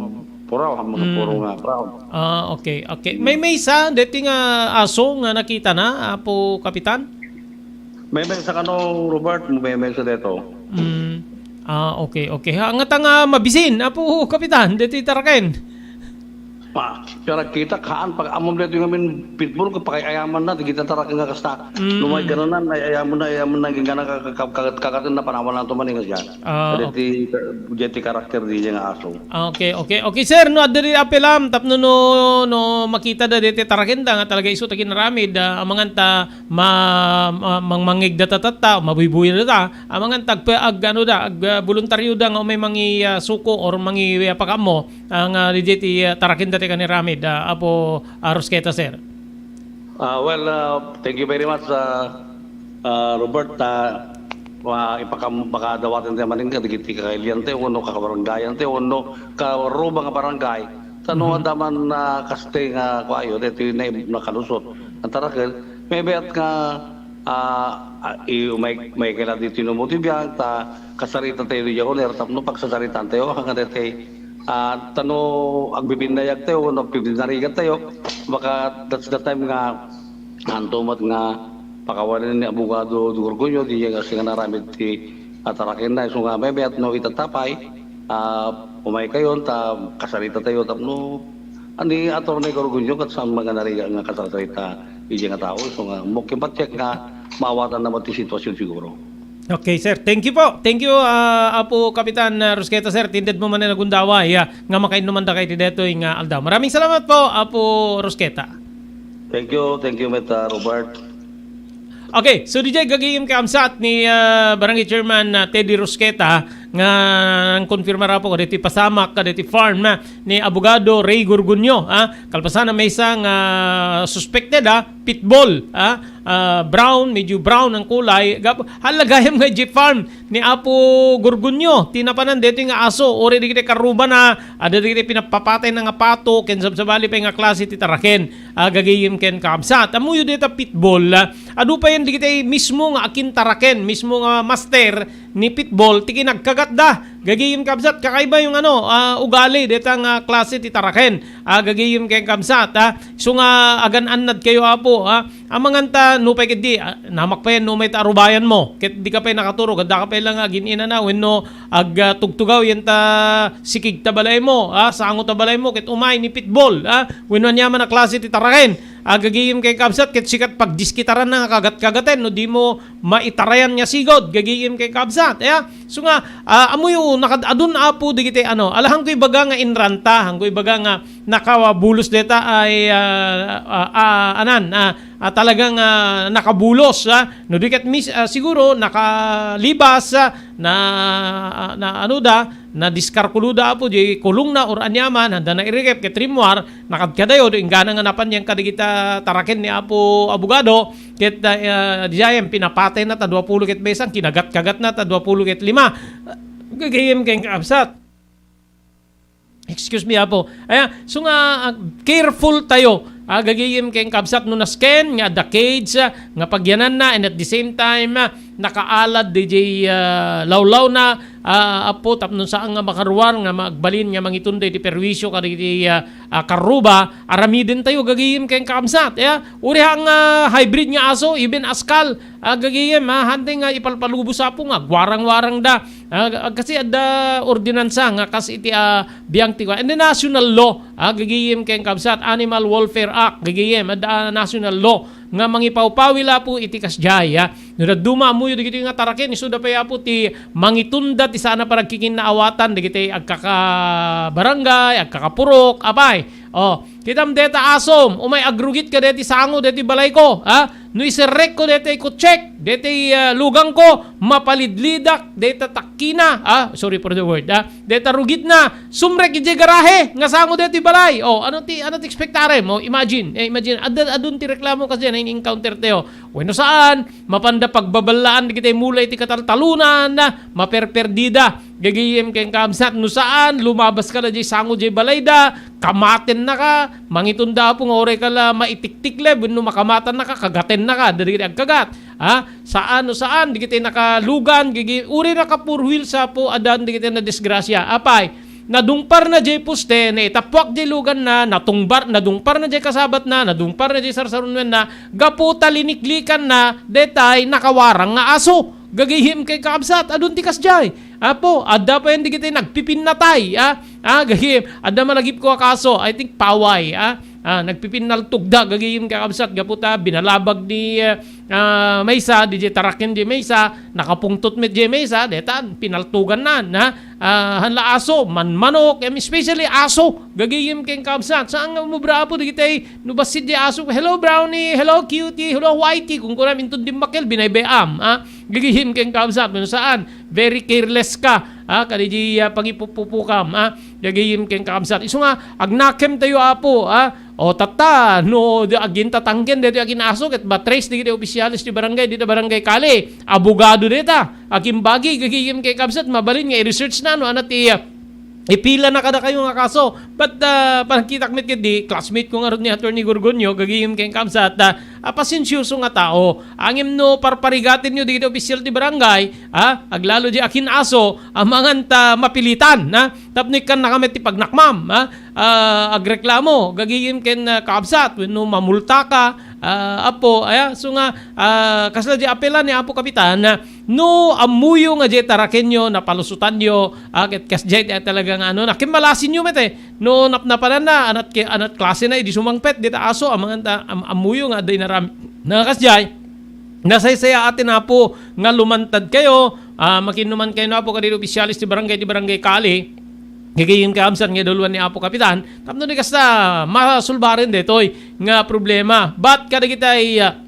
puraw, hangga Mm. puro nga brown. Ah, okay, okay. May, maysa, deti nga aso nga nakita na, Apo Kapitan? Maymaysa kano, Robert, maymaysa deto. Mm. Ah, okay, okay. Ha, ngata nga mabisin, Apo Kapitan, deti taraken. Pa, siya nagkita, haan, pag-ammom daytoy ngamin pitbull, kapakay-ayaman na, di kita taraken nga kasta. Mm. Numay gananan, ay-ayaman na, ayaman na, gingana ka-, ka-, ka-, kagaten na, panawan na to man, nga siya. Ah, Daytoy, daytoy karakter di nga aso. Okay, okay. Okay, sir, no, adda di apelam, tapno no, no, makita da daytoy taraken da, nga talaga isu ta kinaramid, ah, amangan ta ma-, ma-, mang-, mangngeg da ta tatta, mabuybuy da ta, amangan ta agpa-, ag-, ano da, ag-, ah, voluntaryo da nga umay mangi, ah, suko or mangi, ah, pakaammo, ah, nga di ti, ah, taraken da ti kaniramid. ah, Apo, ah, Rosqueta, sir. Ah, well, ah, thank you very much, ah, ah, Robert. Ah, wa-, ipakam-, pakadawaten tayo manen kadagiti kakailian tayo, wenno kakabarangayan tayo, wenno karuba nga barangay. Ta no, mhm, adda man, ah, kastoy nga kuayo, daytoy na, nakalusot. Ang taraken, maybe at nga, ah, ah, i-, may, may kailan dito yung motibiang, ta kasarita tayo di Jaconer, tapno pagsasaritaan tayo, hanggang daytoy, ah, tano agbibinnayag tayo, no, agbibinnarigat tayo, baka that's the time nga, anto met nga pakawanen ni Abogado Gorgonio, di nga siya nga naramid ti ataraken na, isu nga, maybe at no, itatapay, ah, umay kayon, ta kasarita tayo, tapno, ani, Attorney Gorgonio, kat saan mga nariga nga kasarita, di nga tao, isu nga, mo, kimpatcheck nga, maawatan naman ti sitwasyon siguro. Okay, sir. Thank you po. Thank you, ah, Apo Kapitan, ah, Rosqueta, sir. Tinded mo man na nagundaway, ah, nga makainnuman da kay ti detoy nga aldaw. Maraming salamat po, Apo Rosqueta. Thank you, thank you, Mister Robert. Okay, so D J, gagayem kay kabsat ni, ah, Barangay Chairman, ah, Teddy Rosqueta, nga nangkonfirmar po kaditi pasamak, kaditi farm, ah, ni Abogado Ray Gorgonio, ah. Kalpasan na maysa nga suspected, ah, pitbull, ah, ah, brown, medyo brown ang kulay. Gap-, hala gayam nga iti farm ni Apo Gorgonio, ti napanan daytoy nga aso, uray dagiti karrubana, adda dagiti pinapapatay na nga pato, ken sabsabali pay nga klase ti taraken, ah, gagayem ken kabsat. Ammoyo dayta pitbull, ah, adu payen dagiti mismo nga agintaraken, mismo nga master ni pitbull, ti kinagkagatda. Gagayem kabsat, kakaiba yung ano, ah, ugali dayta nga klase ti taraken. Ah, gagayem ken kabsat, ah. Isu nga agan-annad kayo, Apo, ah. Amangan ta, nupay ketdi, ah, namak pay, numay ta arubayan mo. Ket di ka pay nakaturog, adda ka pay lang agin-inana, wenno ag, ah, tugtugaw yan ta sikig ta balay mo, ah, sango ta balay mo, ket umay ni pitbull, ah, wenno aniaman a klase ti taraken. Ah, gagayem ken kabsat, ket sikat pagdiskitaran na nga kagat-kagaten, no di mo maitarayan nga sigud, gagayem ken kabsat, ya. So nga, ah, ammoyo, nakad-adun, Apo, dagiti, ano, ala, haanko ibaga nga inranta, haanko ibaga nga nakabulos dayta ay, ah, ah, ah, anan, ah, ah, talagang, ah, nakabulos, ah. No di ket mis-, ah, siguro nakalibas, ah, na, ah, na, ano da, nadiskarkulo da, Apo, di kulong na or aniaman, handa na irikep ket rimmuar, nakadkadayo, do inggana nga napan yan kadagita taraken ni Apo Abogado, ket, ah, ah, diayen, pinapatay na ta duapulo ket maysa, kinagat-kagat na ta duapulo ket lima. Gagayem ken kabsat. Excuse me, Apo. Aya, so nga, ah, careful tayo. Ah, gagayem ken kabsat no nasken nga adda cage, ah, nga pagyananna, and at the same time, ah, nakaalad D J, ah, lawlawna, ah, Apo, tapno saan nga makaruar nga magbalin nga mangitunda iti perwisyo kadagiti, ah, ah, karruba, aramiden tayo, gagayem ken kabsat. Aya, uri nga hybrid nga aso, even askal, ah, gagayem, ah, hantay nga ipalpalubos, Apo, nga agwarang-warang da. Ah, ag-, kasi adda ordinansa nga kas iti, ah, biang ti kua-, and the national law, ah, gagayem ken kabsat, Animal Welfare Act, gagayem, adda, ah, national law nga mangipawpawil, Apo, iti kasdiay, ah. No dadduma, ammoyo dagitoy nga taraken, isuda pay, Apo, ti mangitunda ti saan a panagkikinnaawatan dagiti agkakabarangay, agkakapurok, apay. Oh, kitam deta asom, umay agrugit ka deti sango, deti balayko, ha? No iserrekko deti kutsek, deti, ah, lugangko, mapalidlidak deta takkina, ah, sorry for the word, ah, deta rugitna, sumrek iti garahe nga sango deti balay. Oh, ano ti, ano ti expectarem? Oh, imagine, eh, imagine, ad-, adun ti reklamo kasi na in-encounter tayo. Wenno saan, mapanda pagbaballaan dagiti mula iti kataltalunan, maperperdida. Gagayem ken kabsat, no saan, lumabas ka na jay sango jay balayda, kamatenna ka, mangitunda, Apo, nga uray ka la maitiktikleb, wenno makamatanna ka, kagatenna ka, dagiti agkagat. Ha? Saan, no saan, dagiti nakalugan, gigi-, uri naka-four wheels, Apo, adan dagiti nadisgrasya. Apay, nadungparna jay poste, naitappuak jay luganna, natungbar-, nadungparna jay kasabatna, nadungparna jay sarsarunuenna, gapu ta liniklikanna, detay nakawarang nga aso. Gagayem ken kabsat, adun ti kasdiay. Apo, adda payen dagiti nagpipinnatay, ah. Ah, gagayem, adda malagipko a kaso, I think Paway, ah. Ah, nagpipinnaltogda, gagayem ken kabsat, gapu ta binalabag ni, ah, ah, maysa, di jay taraken di maysa, nakapungtot met jay maysa, deta, pinaltoganna, na, ah, han la aso, manmanok, em, especially aso, gagayem ken kabsat. Saan nga umubra, Apo, dagiti, no bassit di aso, "Hello, Brownie, hello, Cutie, hello, Whitey," kung kunam, inton dimmakkel, binaybay-am, ah, gagayem ken kabsat, no saan, very careless ka, ah, kadaydi, ah, pangipupupukam, ah, gagayem ken kakabsat. Isu nga, agnakemtayo, Apo, ah, o tatta, no, di agintatangken, daytoy akin-aso, ket matrace dagiti opisyales ti barangay, dita barangay kali, abogado dayta, akimbagi, gagayem ken kakabsat, mabalin nga i-research na, no, ania ti, ah, ipila na kadakayo nga kaso. But, ah, panagkitak met ket di, classmate ko ngarud ni Attorney Gorgonio, gagayem ken kakabsat, ah, ah, pasensioso nga tao. Ngem no parparigatenyo dagiti opisyal ti barangay, ah, aglalo di akin-aso, amangan ta mapilitan, ah, tapno ikkannaka met ti pagnakmam, ah, ah, agreklamo, gagayem ken, ah, kakabsat, wenno mamultaka, ah, Apo, aya, isu nga, ah, kasla di apela ni Apo Kapitan, ah, no ammoyo nga di tarakenyo, napalusotanyo, ah, ket kasdiay ti talaga nga ano, nakimalasinyo met, eh. No napnapananna, anat ke-, anat klase na idi sumangpet dita aso, amangan ta, am-, ammoyo nga adda inaram-, na kasdiay, nasaysayaaten, Apo, nga lumantadkayo, ah, makinnumankayo, Apo, kadagiti opisyales ti barangay, ti barangay kali, gagayem kakabsat nga iduluan ni Apo Kapitan, tapno di kasta masulbaren daytoy nga problema. But kadagitay, ah,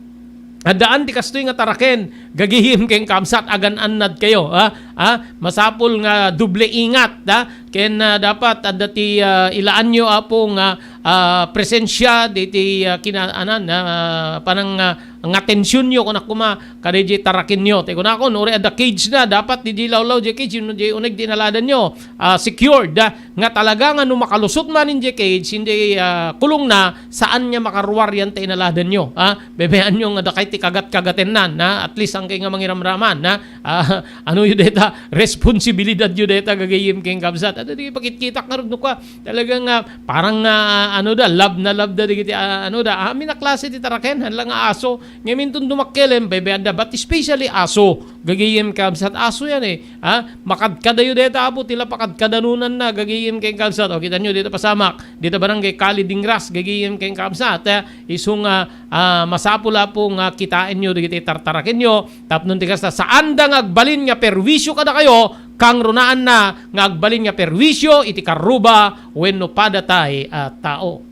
addaan ti kastoy nga taraken, gagayem ken kakabsat, agan-annadkayo, ha? Ha? Masapul nga doble ingat, ha? Ken, ah, dapat adda ti, ah, ilaanyo, Apo, nga, ah, presensia diti, ah, kina-, anan, ah, panang, ah, nga atensionyo, kunak koma, kadaydi tarakenyo. Ti kunakon, uray adda cage na, dapat diay lawlaw diay cage, wenno diay uneg ti inaladanyo, ah, secured, ah, nga talaga nga no makalusot manen diay cage, diay, ah, kulongna, saan nga makaruar yan ta inaladanyo, ha? Bebe-anyo nga dakay ti kagat-kagatennan, ha? At least, saankay nga mangiramraman, ha? Ah, anoyo dayta, responsibilidadyo dayta, gagayem ken kakabsat. Adda di pakitkitak ngarud no kua, talaga nga, parang, ah, ano da, love na love da, dagiti, ah, ano da, amin a klase ti taraken, haan la nga aso. Ngem inton dumakkelem, bebe-anda, but especially aso, gagayem kakabsat, aso yan, eh. Ha? Makadkadayo dayta, Apo, ti la pakadkadanonanna, gagayem ken kakabsat. O, kitanyo, dita pasamak, dita barangay Kali Dingras, gagayem ken kakabsat, eh, isu nga, ah, masapul, Apo, nga kitaenyo dagiti tartarakenyo, tapno ti kasta, saanda nga agbalin nga perwisyo kadakayo, kangrunaanna nga agbalin nga perwisyo iti karruba wenno padatay a tao.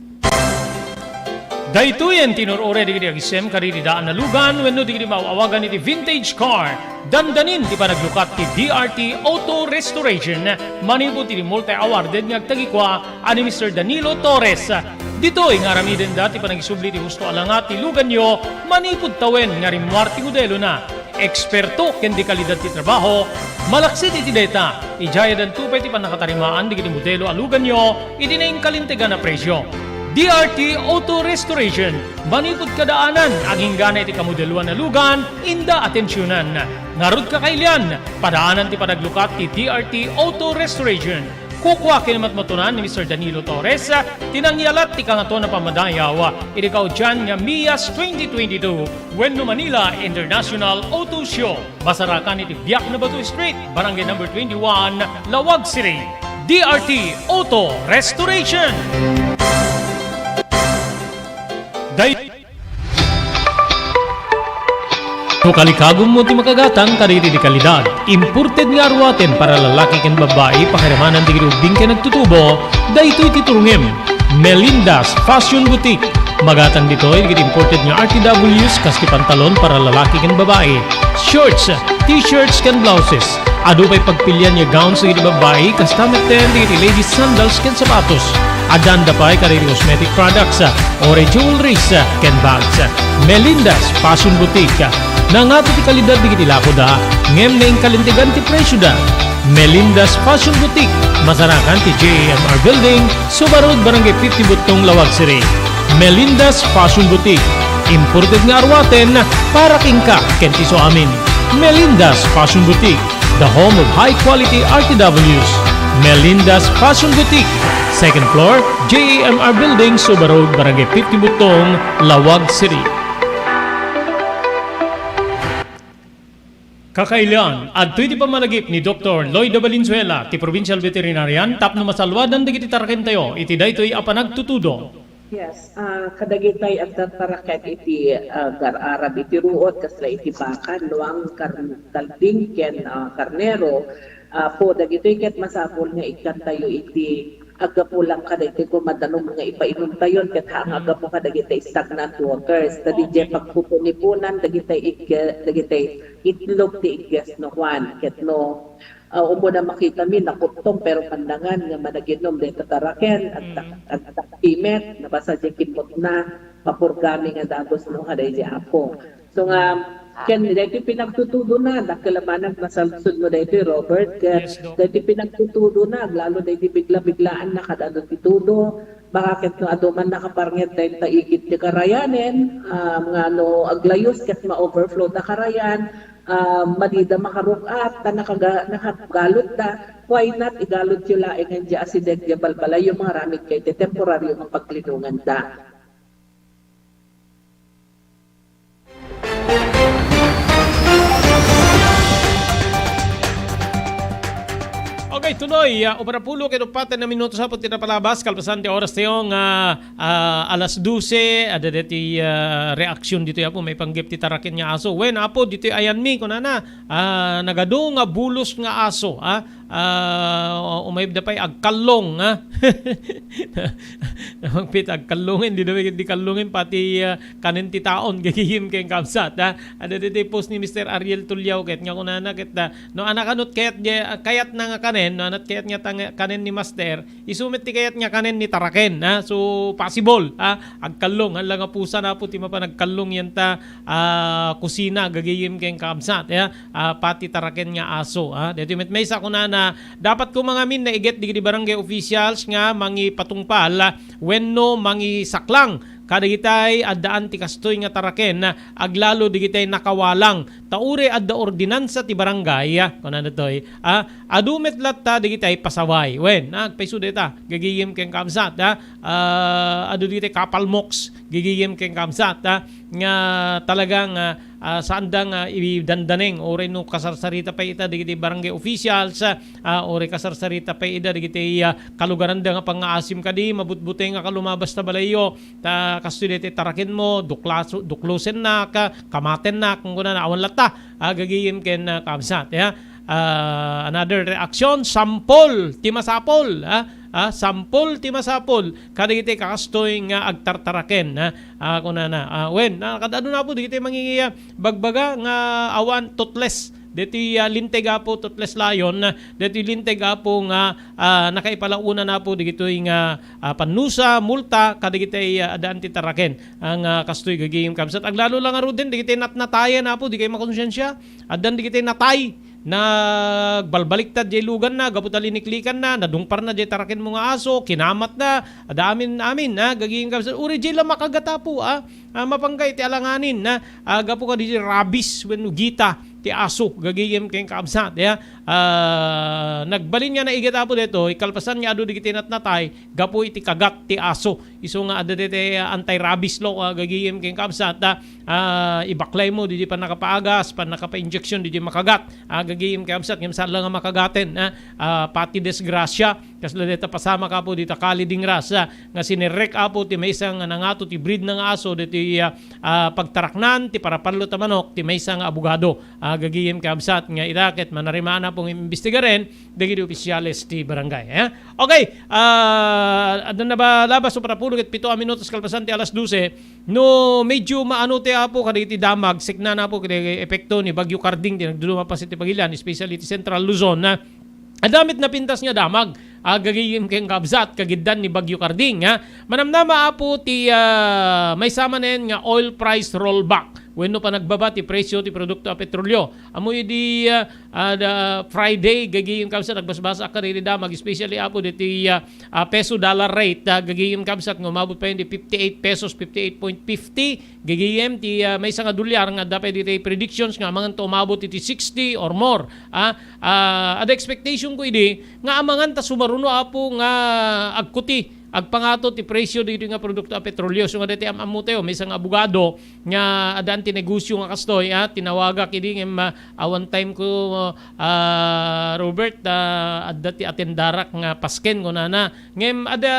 Daytoyen ti inur-uray dagiti agisem kadagiti daan a lugan wenno dagiti maaw-awagan iti vintage car. Dandanin ti panaglukat ti D R T Auto Restoration manipud iti multi-awarded nga agtagikua a ni Mister Danilo Torres. Ditoy nga aramidenda ti panagisubli ti husto a langa ti luganyo manipud tawen nga rimmuar ti modelona. Eksperto ken de kalidad ti trabaho, malaksid iti dayta, idiay addanto pay ti pannakatarimaan dagiti modelo a luganyo iti nainkalintegan a presio. D R T Auto Restoration, manipud kadaanan, agingga na iti kamodeloan a lugan, inda atensionan. Ngarud, kakailian, padaanan ti panaglukat ti D R T Auto Restoration. Kukua ken matmatunan ni Mister Danilo Torres ti nangyalat ti Kangatoan a Pammadayaw iti kaudian nga Mias twenty twenty-two wenno Manila International Auto Show. Masarakan iti Biak na Bato Street, Barangay Number twenty-one, Laoag City. D R T Auto Restoration. Day- No kalikagummo ti makagatang kadagiti di kalidad, imported nga aruaten para lalaki ken babbai, pakiramanan dagiti ubbing ken agtutubo, daytoy ti turongem. Melinda's Fashion Boutique. Magatang ditoy dagiti imported nga R T Ws kas ti pantalon para lalaki ken babbai, shorts, t-shirts ken blouses. Adu pay pagpilian nga gowns dagiti babbai, kasta metten dagiti ladies sandals ken sapatos. Addaanda pay kadagiti cosmetic products, uray jewelries, ken bags. Melinda's Fashion Boutique. Nangato ti kalidad dagiti lakoda, ngem nainkalintegan ti presioda. Melinda's Fashion Boutique, masarakan ti J A M R Building, Suba Road, Barangay fifty Buttong, Laoag City. Melinda's Fashion Boutique, imported nga aruaten para kenka ken ti isuamin. Melinda's Fashion Boutique, the home of high quality R T Ws. Melinda's Fashion Boutique, second floor, J A M R Building, Suba Road, Barangay fifty Buttong, Laoag City. Kakailian, adtoy ti pammalagip ni Doktor Lloyda Valenzuela, ti Provincial Veterinarian, tapno masalwadan dagiti tarakentayo iti daytoy a panagtutudo. Yes, ah, kadagitay agtartaraken iti, ah, gar-arab iti ruot, kasla iti baka, luang, kar-, kalding, ken, ah, karnero. Ah, po, dagitoy ket masapul nga ikkantayo iti aggapu lang kadagiti kumadanom nga ipainumtayon ket haan nga aggapu kadagiti stagnant waters. Ta didiay pagpupunipunan dagiti igge-, dagiti itlog ti igges no Juan. Ket no, ah, umuna makitami, nakuttong, pero pandangan nga managinom dayta taraken, agtak-, agtaktimek, nabasa diay kimmutna, mapurgami nga dagus no kadaydi Apo. So nga, ken daytoy pinagtutudona, dakkel a banag masalsod mo daytoy, Robert, ket Yes, Doc. daytoy pinagtutudona, aglalo daytoy bigla-biglaan na kadado ti tudo, baka ket no adu man nakaparnget dayta igid ti karayanen, ah, nga no aglayus ket ma-overflow da karayan, ah, madida makarug-at, ta nakaga-, nakagalutda, why not igalutyo laengen diay asideg diay balbalayyo nga aramid kadaytoy temporario nga paglinonganda. Okay, tuloy, ah, upat a pulo ket upat a minutos, Apo, ti napalabas, kalpasan ti oras tayo nga, ah, alas dose, adda daytoy, ah, reaksyon ditoy, Apo, maipanggep ti taraken nga aso. Wen, Apo, ditoy ayanmi, kunana, ah, nagadu nga bulos nga aso, ah, ah, umayabda pay agkallong, ah. Namangpit agkallongen, di na di kallongen, pati, ah, kanen ti taon, gagayem ken kabsat, ha? Adda ditoy post ni Mister Ariel Tuliao ket nga kunana ket, ah, no anakanot kayat, kayatna nga kanen, no anat kayat nga tang-, kanen ni Master, isu met ti kayat nga kanen ni taraken, ha? So, possible, ha? Agkallong, hala nga pusa na po ti mapan agkallong yan ta, ah, kusina, gagayem ken kabsat, ha? Ah, pati taraken nga aso, ha? Dito met maysa kunana, dapat ko mangamin na iget digiti barangay officials nga mangipatungpal, wenno mangisaklang kadagitay addaan ti kastoy nga taraken, aglalo digitay nakawalang. Ta uray adda ordinansa ti barangay, ah, kunana ditoy, ah, adu met latta digitay pasaway. Wen, ah, agpayso dayta, gagayem ken kabsat, ah, ah, adu digitay kapalmoks, gagayem ken kabsat, ah, nga talagang, ah, ah, saanda nga idandaneng, uray no kasarsarita pay ita digiti barangay officials, ah, uray kasarsarita pay ida digiti, ah, kalugaranda nga pangngaasim kadi, mabutbuteng nga kalumabas ta balayyo, ta kastoy daytoy tarakenmo, duklaso-, duklosennak, ah, kamatennak, kung kunana, awan latta, ah, gagayem ken, ah, kabsat, ya. Ah, another reaction, sampol ti masapol, ah, ah, sampol ti masapol kadagiti kakastoy nga agtartaraken, ah, ah, kunana. Ah, wen, ah, kad-adu na po, dagiti mangi-, ah, bagbaga nga awan toothless. Ditoy, ah, linteg, Apo, toothless lion, ah, ditoy linteg, Apo, nga, ah, nakaipalauna na po dagitoy nga, ah, pannusa, multa, kadagiti, ah, addaan ti taraken. Ang, ah, kastoy gagayem kabsat. Aglalo lang ngaruden, dagiti natnatayen, Apo, di kayo makonsensia. Addan dagiti natay, nagbalbaliktad jay luganna, gapu ta liniklikanna, nadungparna jay tarakenmo nga aso, kinamatna, adda amin, amin, ha, gagayem kabsat. Uray jay la makagat, Apo, ah. Ah, mapangga iti alanganin, na, ah, gapu kadi rabies wenno gita ti aso, gagayem ken kabsat, ya. Ah, nagbalin nga naigat, Apo, daytoy, kalpasan nga adu dagiti natnatay gapu iti kagat ti aso. Isu nga adda daytoy, ah, anti-rabies law, ah, gagayem ken kabsat, ah, ah, ibaklaymo didi pannakapaagas, pannakapa-injection didi makagat, ah, gagayem ken kabsat, ngem saan la nga makagaten, ah, ah, pati disgrasya, Kasla dayta pasamak, Apo, dita kali dingras, ah, nga sinerrek, Apo, ti maysa nga nangato ti breed na nga aso, ditoy, ah, ah, pagtaraknan ti parapallo ta manok ti maysa nga abogado. Ah, gagayem kabsat nga ita ket manarimana pong imbestigaren dagiti opisyales ti barangay, eh. Okay, ah, adda na ba labas o parapulo ket pito a minutos kalpasan ti alas dose? No medyo maano ti, Apo, kadagiti damag, sikna na, Apo, kadagiti epekto ni Bagyo Karding ti nagduduma pas iti Pagilian, especially ti Central Luzon, ah, Adda met napintas nga damag, agagayem ken kabsat, kagiddan ni Bagyo Karding, ha? Manamnama, Apo, ti, ah, maysa manen nga oil price rollback wenno panagbaba ti presyo ti produkto a petrolyo. Ammo idi, ah, ah, da Friday, gagayem kabsat, nagbasbasa kadagiti damag, especially, Apo, diti, ah, ah, peso dollar rate, ah, gagayem kabsat, nga umabot pa idi fifty-eight pesos, fifty-eight point fifty, gagayem ti, ah, maysa nga dolyar nga adda pay ditoy predictions nga amangan ta umabot iti sixty or more. Ah, ah, adda expectation ko idi nga amangan ta sumaruno, Apo, nga agkuti, agpangato ti presyo ditoy nga produkto a petrolyo. So nga daytoy am-ammo tayo, maysa nga abogado nga addaan ti negosyo nga kastoy, ah, tinawagak idi ngem, ah, one time ko, ah, Robert, ah, adda ti atendarak nga pasken, kunana, Ngem adda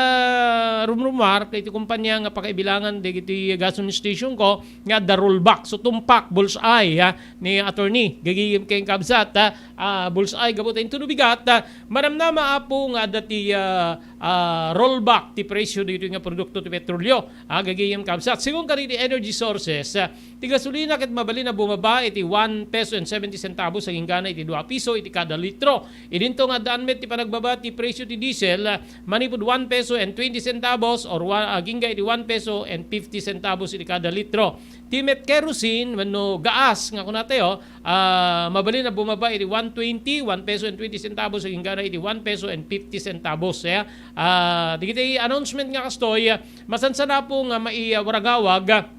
rumrumuar iti kompania nga pakaibilangan dagiti gasoline station ko nga adda rollback. So, tumpak, bullseye, ha, ni attorney. Gagayem ken kabsat, ha, ah, bullseye, gapu ta intono bigat, ha, manamnama, Apo, nga adda ti, ah, ah, rollback ti presyo ditoy nga produkto ti petrolio. Ah, gagayem kabsat. Sigun kadagiti energy sources, ah, ti gasolina ket mabalin a bumaba iti one peso and seventy centavos agingga na iti dua piso iti kada litro. Idinto nga addaan met ti panagbaba ti presyo ti diesel, ah, manipud one peso and twenty centavos or wa-, agingga iti one peso and fifty centavos iti kada litro. Ti met kerosene wenno gaas nga kunatayo, ah, mabalin a bumaba iti one twenty, one peso and twenty centavos, agingga na iti one peso and fifty centavos, eh. Ah, dagiti announcement nga kastoy, masansan apo nga maiwaragawag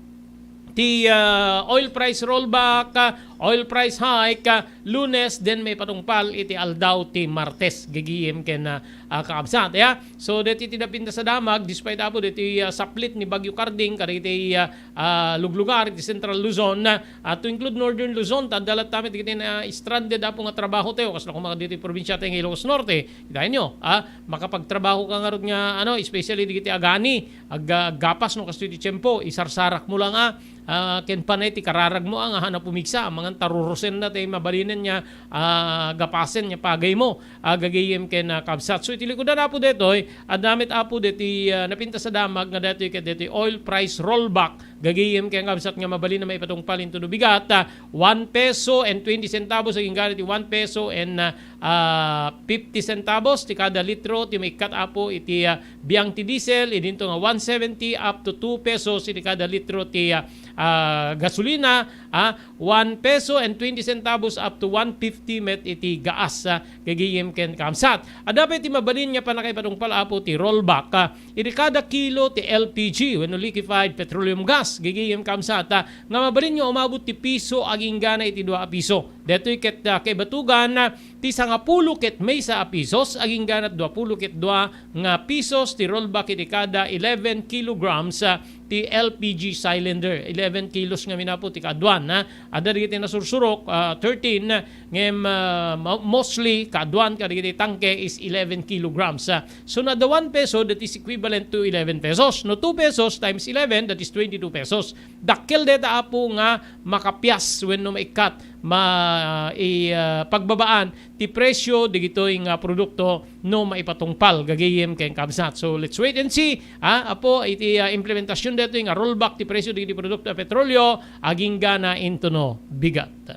ti, ah, oil price rollback, ah, oil price hike, ah, Lunes, then maipatungpal iti aldaw ti Martes, gagayem ken, ah, ah, kakabsat, ya. So, deti ti napintas a damag, despite apo deti, ah, saplit ni Bagyo Karding, kadagiti, ah, ah, luglugar iti Central Luzon, ah, to include Northern Luzon, ta adda latta met dagiti na-stranded apo nga trabaho tayo, kasla koma ditoy probinsia tayo nga Ilocos Norte. Kitaenyo, ah, makapagtrabaho ka ngarud nga, ano, especially dagiti agani, ag-, aggapas no kastoy ti tiempo, isarsarak mo lang, ah, ah, ken panay ti kararag mo, ah, nga hana pumigsa, amangan tarurusen na ti mabalinen nga, ah, gapasen nga pagay mo. Ah, gagayem ken, ah, kabsat. So, iti likudan apo detoy, adda met apo deti, ah, napintas a damag nga detoy ket detoy oil price rollback. Gagayem ken kabsat nga mabalin a maipatungpal intono bigat, ah, one peso and twenty centavos agingga iti one peso and, ah, ah, fifty centavos ti kada litro ti maikkat apo iti, ah, biang ti diesel, idinto nga one seventy up to two pesos iti kada litro ti, ah, ah, gasolina, ah, one peso and twenty centavos up to one fifty met iti gaas, ah, gagayem ken kabsat. Adda pay ti mabalin nga pannakaipatungpal apo ti rollback, ah, iti kada kilo ti L P G wenno liquefied petroleum gas, gagayem kabsat, ah, nga mabalin nga umabot ti piso agingga na iti dua a piso. Detoy ket, ah, kaibatugan, ah, ti sangapulo ket maysa a pisos agingga na dua pulo ket dua nga pisos ti rollback iti kada eleven kilograms, ah, ti L P G cylinder. Eleven kilos ngamin apo ti kaaduan, ah. Adda dagiti nasursurok, ah, thirteen, ngem, ah, mo-, mostly kaaduan kadagiti tangke is eleven kilograms, ah. So, no adda one peso, that is equivalent to eleven pesos. No two pesos times eleven, that is twenty-two pesos. Dakkel deta apo nga makapias wenno maikkat, ma-, i-, ah, pagbabaan ti presyo dagitoy nga produkto no maipatungpal gagayem ken kabsat. So, let's wait and see, ah, apo, iti, ah, implementasyon detoy nga rollback ti presyo dagiti produkto a petrolio agingga na intono bigat.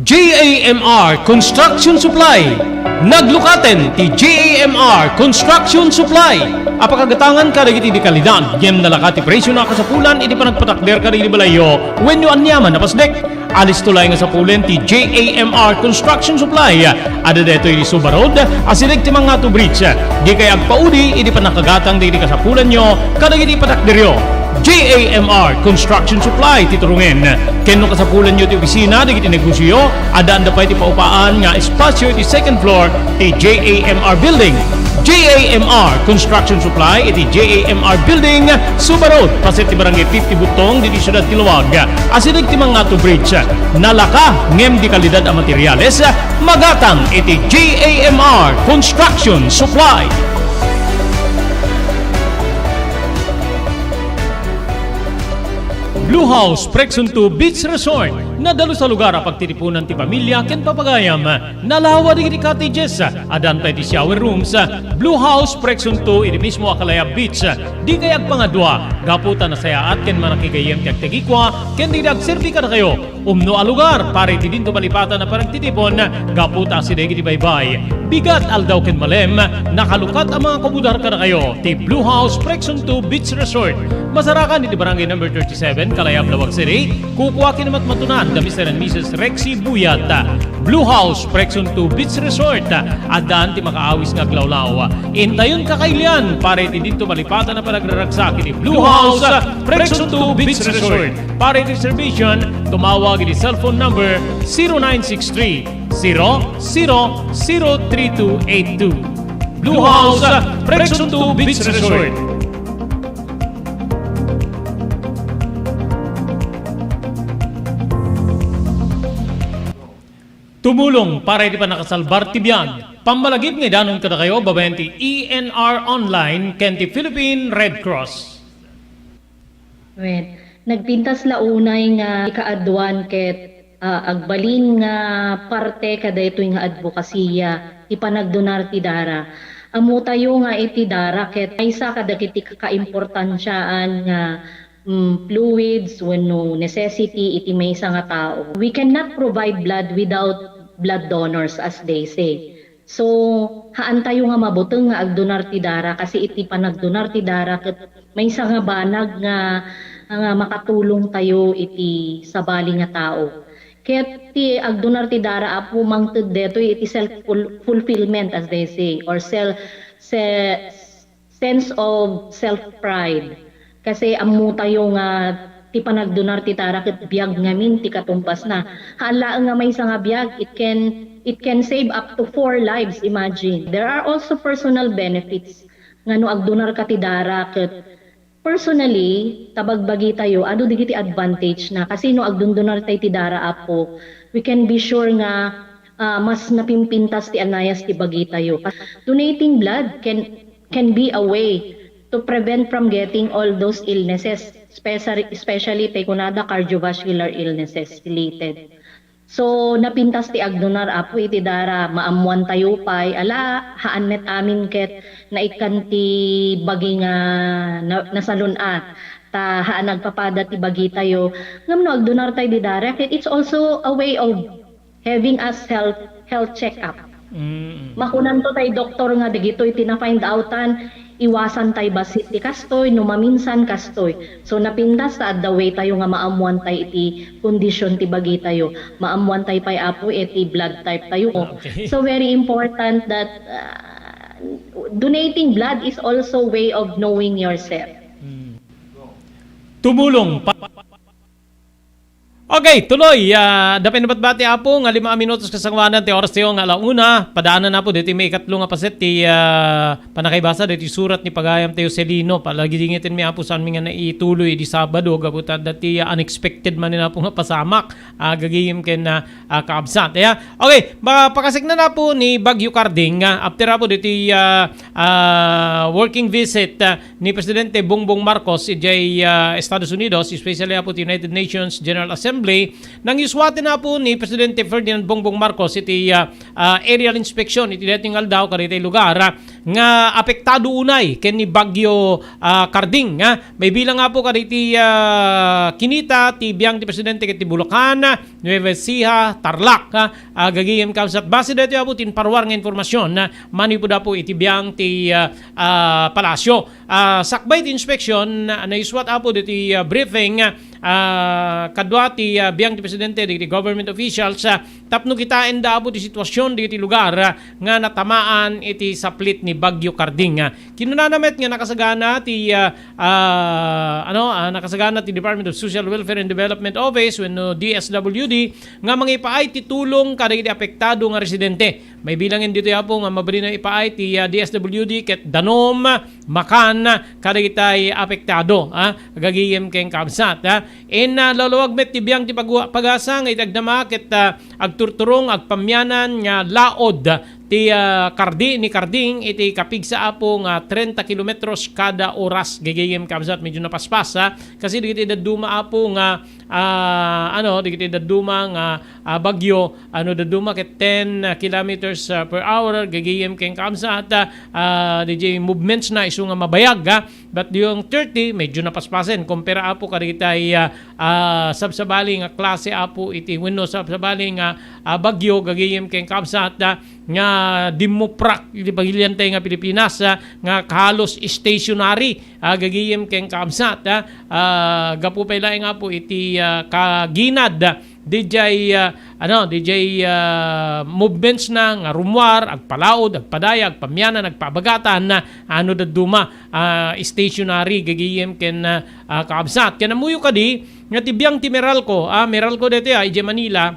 J A M R Construction Supply. Naglukaten ti J A M R Construction Supply. Apakagatangan kadagiti di kalidad, ngem nalaka ti presyo na kasapulan iti panagpatakder kadagiti balayyo wenno aniaman a pasdek. Alisto laeng nga sapulen ti J A M R Construction Supply. Adda daytoy iti Suba Road, asideg ti Mangato Bridge. Dikay agpaudi iti pannakagatang dagiti kasapulanyo kadagiti patakderyo. J A M R Construction Supply ti turongen. Ken no kasapulanyo ti opisina dagiti negosioyo, addaanda pay ti paupaan nga espasyo iti second floor ti J A M R Building. J A M R Construction Supply iti J A M R Building, Suba Road, paset ti Barangay fifty Butong, ditoy siudad ti Laoag. Asideg ti Mangato Bridge. Nalaka ngem di kalidad a materiales, magatang iti J A M R Construction Supply. Blue House Presunto Beach Resort. Nadalus a lugar a pagtitipunan ti pamilya ken papagayam. Nalawa dagiti cottages, addan pay ti shower rooms, Blue House Presunto iti mismo a Kalayab Beach. Dikay agpangadua, gapu ta nasayaat ken mannakigayem ti agtagikua ken dagiti agserbi kadakayo. Umno a lugar para iti dinto malipatan a panagtitipon, gapu ta asideg iti baybay. Bigat aldaw ken malem, nakalukat a mangakubudar kadakayo ti Blue House Presunto Beach Resort. Masarakan iti Barangay Number thirty-seven, Kalayab, Laoag City. Kukua ken matmatunan da Mister and Missus Rexy Buyat. Blue House Presunto Beach Resort. Addaan ti makaawis nga aglawlaw. Intayon kakailian para iti dinto malipatan a panagraragsak iti Blue House Presunto Beach Resort. Para iti reservation, tumawag iti cellphone number zero nine six three, zero zero zero three two eight two. Blue House Presunto Beach Resort. Tumulong para iti pannakasalbar ti biag. Pammalagip nga idanon kadakayo babaen ti E N R Online ken ti Philippine Red Cross. Wen, nagpintas la unay nga ikaaduan ket, ah, agbalin nga parte kadaytoy nga adbokasiya ti panagdonar ti dara. Ammotayo nga iti dara ket maysa kadagiti kakaimportansiaan nga, mm, fluids wenno necessity iti maysa nga tao. We cannot provide blood without blood donors, as they say. So, haantayo nga mabuteng nga agdonar ti dara, kasi iti panagdonar ti dara ket maysa nga banag nga, nga makatulongtayo iti sabali nga tao. Ket ti agdonar ti dara, Apo, mangted detoy iti self-ful-, fulfillment, as they say, or sel-, se-, sense of self-pride. Kasi ammotayo nga ti panagdonar ti dara ket biag ngamin ti katumbasna. Haan laeng nga maysa nga biag, it can, it can save up to four lives, imagine. There are also personal benefits nga no agdonarka ti dara ket personally, ta bagbagitayo, adu dagiti advantage na. Kasi no agdondonartay ti dara, Apo, we can be sure nga, ah, mas napimpintas ti anayas ti bagitayo. Donating blood can, can be a way to prevent from getting all those illnesses, especially, especially tay kunada cardiovascular illnesses related. So, napintas ti agdonar, Apo, iti dara, maammoantayo pay, ala, haan met amin ket naikkan ti bagi nga na-, nasalun-at. Ta haan agpapada ti bagitayo. Ngem no agdonartay di dara, ket it's also a way of having us health, health check-up. Mm. Makunanto tay doktor nga dagitoy ti na-find outan, iwasan tay bassit ti kastoy, no maminsan kastoy. So, napintas ta adda way tayo nga maammuan tay iti kondisyon ti bagitayo. Maammuan tay pay, Apo, iti blood type tayo. Ah, okay. So, very important that, uh, donating blood is also way of knowing yourself. Mm. Tumulong pa- Okay, tuloy. Ah, adda pay nabatbati, Apo, nga lima a minutos kasangoanan ti oras tayo nga ala una. Padaanan, Apo, ditoy maikatlo nga paset ti, ah, panakaibasa ditoy surat ni pagayam tayo Celino. Palagidingiten mi, Apo, saan mi nga naituloy idi Sabado, gapu ta adda ti, ah, unexpected man ni, Apo, nga pasamak. Ah, gagayem ken, ah, ah, kaabsat. Aya. Okay, ma-, pakasaknana, Apo, ni Bagyo Karding, ah, after, Apo, ditoy, ah, ah, working visit, ah, ni Presidente Bongbong Marcos idiay, ah, Estados Unidos, especially, Apo, ti United Nations General Assembly, nangisuaten, Apo, ni Presidente Ferdinand Bongbong Marcos iti, ah, ah, aerial inspection iti daytoy nga aldaw kadaytoy lugar, ah, nga apektado unay ken ni Bagyo, ah, Karding, ah. Maibilang, Apo, kadaytoy, ah, kinita ti biang ti Presidente ket ti Bulacan, Nueva Ecija, Tarlac, ah, ah, gagayem kabsat. Base daytoy, Apo, ti inparuar nga informasyon, ah, manipud, Apo, iti biang ti, ah, ah, Palasyo. Ah, sakbay ti inspeksyon, ah, naisuat, Apo, ditoy, ah, briefing, ah, kadua ti, ah, biang ti presidente, dagiti government officials, ah, tapno kitaenda, Apo, ti sitwasyon dagiti lugar, ah, nga natamaan iti saplit ni Bagyo Karding. Ah, kinunana met nga nakasagana ti, ah, ah, ano, ah, nakasagana ti Department of Social Welfare and Development Office wenno D S W D nga mangipaay ti tulong kadagiti apektado nga residente. Maibilangen ditoy, Apo, nga mabalin a ipaay ti, ah, D S W D ket danum, makan, kadagitay apektado, ah, gagayem ken kabsat, ah. Inlawlawag met ti biang ti pagua-, pagasa nga iti agdama ket, ah, agturturong agpammianan nga laod ti, ah, Kardi-, ni Karding iti kapigsa, Apo, nga trenta kilometros kada oras, gagayem kabsat, medyo napaspas, ah. Kasi dagiti dadduma, Apo, nga, ah, ano, dagiti dadduma nga ah, bagyo, ano, dadduma ket ten kilometers, ah, per hour, gagayem ken kabsat, ah, ah, D J movements na isu nga mabayag, ah. But yung thirty, medyo napaspasen, kumpara, Apo, kadagitay, ah, ah, sabsabali nga klase, Apo, iti wenno sabsabali nga, ah, bagyo, gagayem ken kabsat, ah, nga dimmuprak iti pagiliantay nga Pilipinas, ah, nga halos stationary, ah, gagayem ken kabsat, ah, ah, gapu pay laeng, Apo, iti, ah, kaginad, ah, dijay, ah, ano, dijay, ah, movements na nga rummuar, agpalaod, agpadaya, agpammianan, agpaabagatan, ah, ano dadduma, ah, stationary, gagayem ken, ah, ah, kabsat. Ken ammoyo kadi, nga ti biang ti Meralco, ah, Meralco daytoy, ah, idiay Manila,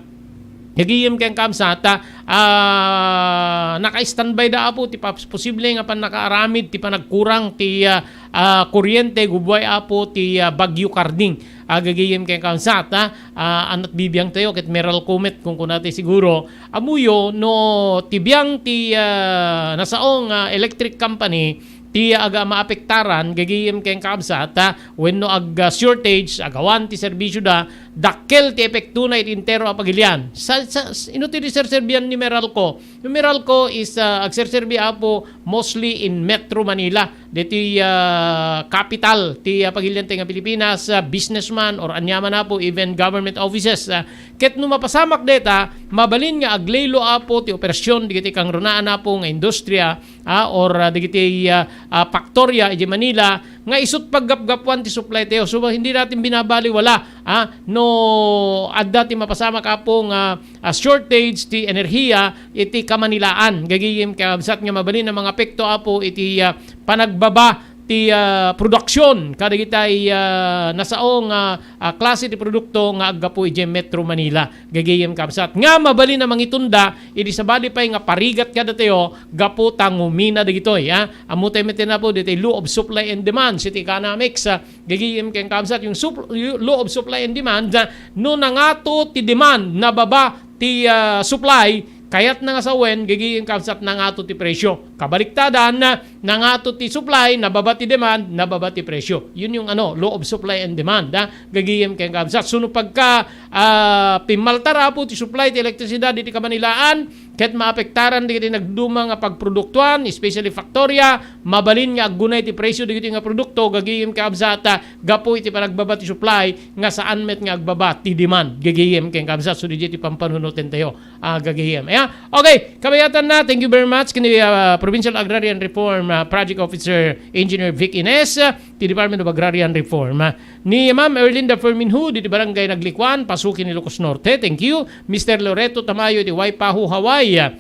gagayem ken kabsat, ah, ah, naka-standby da, Apo, ti pas-, posible nga pannakaaramid ti panagkurang ti, ah, ah, kuryente, gubbuay, Apo, ti, ah, Bagyo Karding. Ah, gagayem ken kabsat, ah, ah, anat bibiang tayo, ket Meralco met, kun kunatayo siguro. Ammoyo, no, ti biang ti, ah, nasaong, ah, electric company, ti aga maapektaran, gagayem ken kabsat, ah, wenno ag, ah, shortage, agawan ti serbisioda, dakkel ti epektona iti entero a pagilian. Sa, sa, s-, ino ti serserbian ni Meralco? Yung Meralco is, ah, agserserbi, apo, mostly in Metro Manila. Ditoy, ah, capital ti, ah, pagilian tayo nga Pilipinas, ah, businessman or anyaman, apo, even government offices. Ah, ket no mapasamak deta, mabalin nga aglelo, apo, ti operasyon dagiti kangrunaan, apo, nga industriya, ah, or, ah, dagiti, ah, ah, faktorya iti Manila nga isut paggapgapuan ti supply tayo. So, hindi natin binabaliwala, ah, no adda ti mapasamak, apo, nga, ah, shortage ti enerhiya iti Kamanilaan. Gagayem kabsat nga mabalin a mangapekto, apo, iti, ah, panagbaba ti, ah, production kadagitay, ah, nasao nga, ah, klase ti produkto nga aggapu idiay Metro Manila. Gagayem kabsat nga mabalin a mangitunda idi sabali pay nga parigat kadatayo gapu ta ngumina dagitoy, ah. Ammo tayo met, apo, ditoy law of supply and demand, iti economics, ah. Gagayem ken kabsat yung sup-, yung law of supply and demand, ah, no nangato ti demand, nababa ti, ah, supply, kayat na nga sawen, gagayem kabsat nangato ti presyo. Kabaliktadan, nangato ti supply, nababa ti demand, nababa ti presyo. Yun yung ano, law of supply and demand, ah, gagayem ken kabsat. So, no pagka, ah, pimmaltara po ti supply ti elektrisidad iti Kamanilaan, ket maapektaran dagiti nagduma nga pagproduktuan, especially faktorya, mabalin nga aggunay ti presyo dagiti nga produkto, gagayem kabsat, ah, gapu iti panagbaba ti supply, nga saan met nga agbaba ti demand, gagayem ken kabsat. So, didiay ti pampanunoten tayo. Ah, gagayem. Ayan. Okay, kabayatan na. Thank you very much. Kini, ah, Provincial Agrarian Reform, ah, Project Officer Engineer Vic Ines, ah, ti Department of Agrarian Reform. Ah, ni Ma'am Erlinda Ferminhu, di Barangay Naglikuan, Pasukin, Ilocos Norte. Thank you. Mister Loreto Tamayo, di Waipahu, Hawaii. Ah,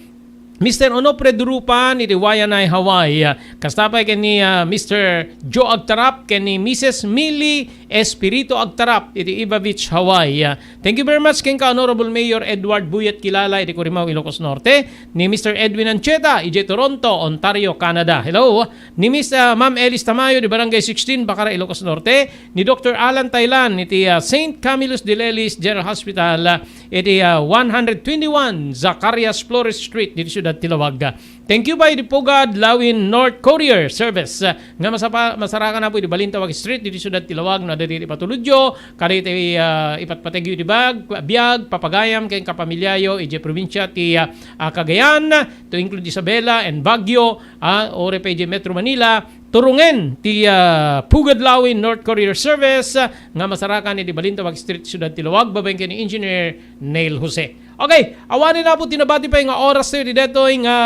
Mister Onofre Durupan, iti Waianae, Hawaii. Ah, kasta pay ken ni, ah, Mister Joe Agtarap, ken ni Missus Millie Espiritu Agtarap, iti Iba Beach, Hawaii. Ah, Thank you very much kenka, Honorable Mayor Edward Buyet Kilala, iti Corimao, Ilocos Norte, ni Mister Edwin Ancheta, idiay Toronto, Ontario, Canada. Hello. Ni Miss, ah, Ma'am Elis Tamayo, di Barangay sixteen, Bacara, Ilocos Norte, ni Doctor Alan Tailan, iti, ah, Saint Camillus de Lelis General Hospital, ah, iti, ah, one hundred twenty-one Zacarias Flores Street, diti Siudad ti Laoag. Thank you pay iti Pugad, Lawin North Courier Service, ah, nga masapa-, masarakan, apo, iti Balintawak Street, diti Siudad ti Laoag, no adda iti patulodyo, kadagiti, ah, ipatpategyo iti bag-, biag, papagayam, ken kapamilyayo, iti probinsya ti, ah, ah, Cagayan, to include Isabela and Baguio, ah, uray pay iti Metro Manila, turungen ti, ah, Pugad, Lawin North Courier Service, ah, nga masarakan iti Balintawak Street, Siudad ti Laoag, babaen ken ni Engineer Neil Jose. Okay, awanen, apo, ti nabati pay nga oras tayo iti detoy nga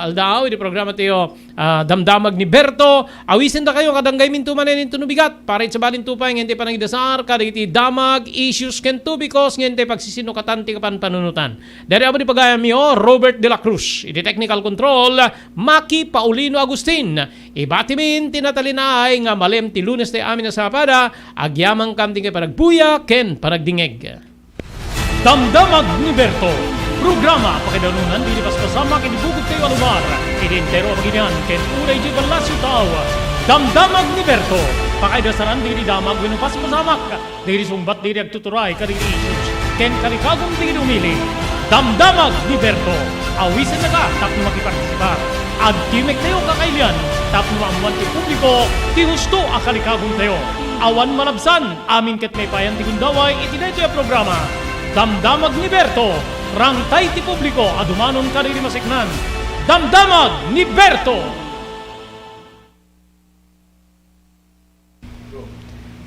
aldaw iti programa tayo, ah, Damdamag ni Berto. Awisen dakayo nga danggayminto manen intono bigat. Para iti sabalinto pay nga intay panangidasar kadagiti damag, issues ken topiko, nga intay pagsisinukatan ti kapanpanunotan. Daydi, apo, di pagayamyo, Robert de la Cruz. Iti technical control, Maki Paulino Agustin. Ibatimin ti natalinaay nga malem ti Lunes ti amin a sapada, agyamankam ti panagbuya ken panagdingngeg. Damdamag ni Berto, programa a pakaidarunan iti paspasamak iti bugogtayo a lugar, iti entero a baginian ken uray iti ballasiw tao. Damdamag ni Berto, pakaidasaran dagiti damag wenno paspasamak, dagiti sungbat dagiti agtuturay kadagiti issues, ken kalikagum dagiti umili. Damdamag ni Berto, awisennaka tapno makipartisipar. Agtimek tayo kakailian tapno maammuan ti publiko ti husto a kalikagumtayo. Awan malabsan, amin ket maipayan ti gundaway iti daytoy a programa. Damdamag ni Berto, rangtay ti publiko a dumanon kadagiti maseknan. Damdamag ni Berto!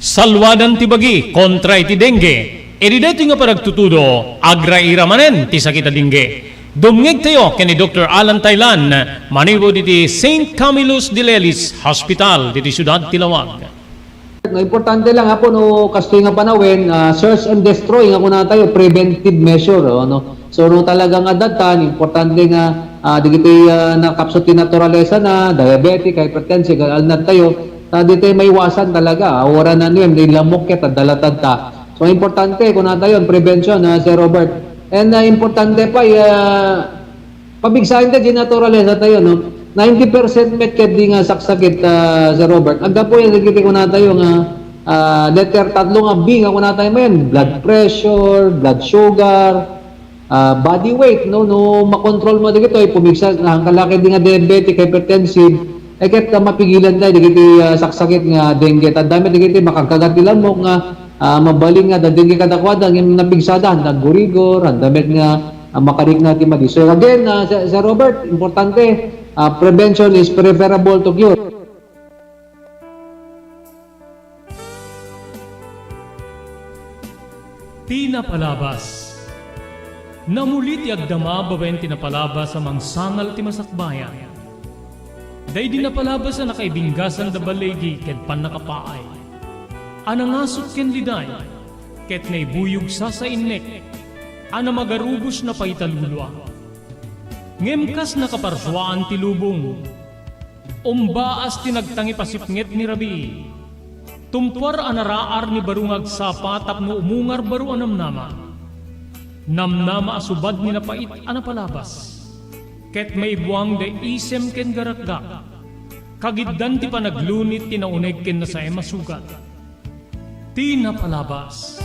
Salwadan ti bagi kontra iti dengue. Iti daytoy nga panagtutudo, agraira manen ti sakit a dengue. Dumngegtayo ken ni Doktor Alan Tailan, manipud iti Saint Camillus de Lelis Hospital, ditoy siudad ti Laoag. No, importante lang, apo, no, kastoy nga panawen, ah, search and destroy nga kunatayo, preventive measure, oh, no? So, no, talaga nga adda, importante nga, ah, dagiti, ah, nakapsut ti naturalesa na, diabetic, hypertensive, alnad tayo, ta di tayo maiwasan talaga, ah, wala na niyan, di lamok ket, adda latad ta. So, importante, kunatayo, prevention, ah, Sir Robert. And, ah, importante pa, ah, Pabigsaen ta di naturalesa tayo, no? Ninety percent met ket di nga saksakit, ah, Sir Robert. Aggapu yan, dagiti kunatayo nga, ah, letter tatlo nga B nga kunatayo manen, blood pressure, blood sugar, ah, body weight, no? No makontrol mo dagitoy, pumigsa, ang kalaki di nga diabetic, hypertensive, Eh, ket, ah, mapigilan tayo dagiti, ah, saksakit nga dengue. Adda met dagiti makagkagat ti lamok nga, ah, mabalin nga adda dengue kadakuada, ngem napigsada, adda gurigor, adda met nga, ah, makarikna ti madi. So, again, ah, Sir, Sir Robert, importante, ah, prevention is preferable to cure. Ti napalabas. Namuli ti agdama babaen ti napalabas a mangsangal ti masakbayan. Daydi napalabas a nakaibinggasan da baligi ket pannakapaay. A nangasut ken liday, ket naibuyog sasainnek, a namagarubos na pay talulua. Ngem kas nakaparsuaan ti lubong, umbaas ti nagtangipasipnget ni rabii. Tumpuar a naraar ni baro nga agsapa tapno umungar baro a namnama. Namnama a subad ni napait a napalabas. Ket maibuang da isem ken garakgak. Kagiddan ti panaglunit ti nauneg ken nasaem a sugat. Ti napalabas.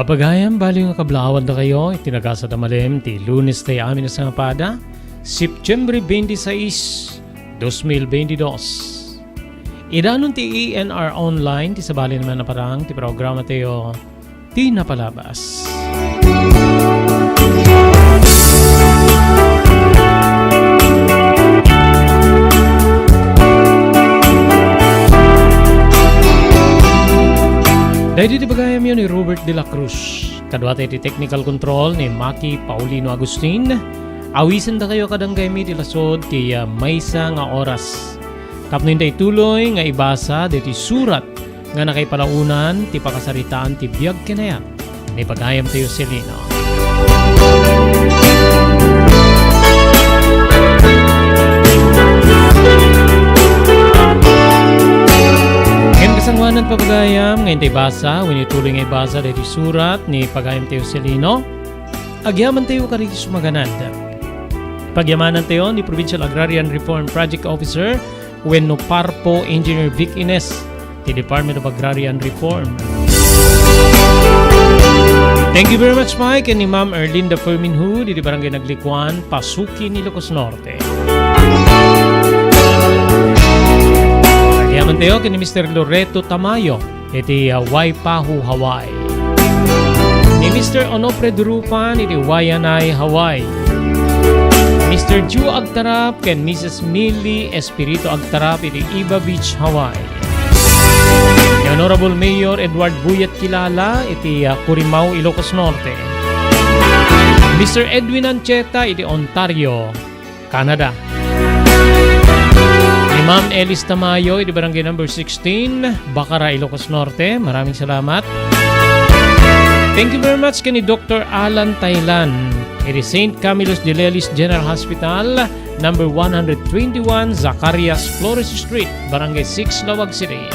Papagayam, bali nga kablaawan dakayo iti nagasat a malem ti Lunes ti amin a sangapada, Septiembre twenty-six, dos mil veintidós. Idanon ti E N R Online ti sabali naman a parang ti programa tayo, Ti Napalabas. Daydi ti bagayamyo ni Robert de la Cruz. Kaduata iti technical control ni Maki Paulino Agustin. Awisendakayo kadagaymi ti lasod ti, ah, maysa nga oras. Tapno inta ituloy nga ibasa daytoy surat nga nakaipalaonan ti pakasaritaan ti biag ken ayat ni pagayamtayo Celino. Ken kasangoanan, papagayam, nga inta ibasa, wenno ituloy nga ibasa daytoy surat ni pagayamtayo Celino. Agyamantayo kadagiti sumaganad. Pagyamanantayo ni Provincial Agrarian Reform Project Officer wenno PARPO Engineer Vic Ines ti Department of Agrarian Reform. Thank you very much, Mike, and ni Ma'am Erlinda Ferminhu, di Barangay Naglikuan, Pasukin, Ilocos Norte. Agyamantayo ken ni Mister Loreto Tamayo, iti, ah, Waipahu, Hawaii. Ni Mister Onofre Durupan iti Waianae, Hawaii. Mister Ju Agtarap ken Missus Millie Espiritu Agtarap iti Iba Beach, Hawaii. Ni Honorable Mayor Edward Buyat Kilala iti, ah, Curimao, Ilocos Norte. Mister Edwin Ancheta iti Ontario, Canada. Ni Ma'am Elis Tamayo, iti Barangay Number sixteen, Bacara, Ilocos Norte. Maraming salamat. Thank you very much ken ni Doctor Alan Tailan, iti Saint Camillus de Lelis General Hospital, number one hundred twenty-one Zacarias Flores Street, Barangay six, Laoag City.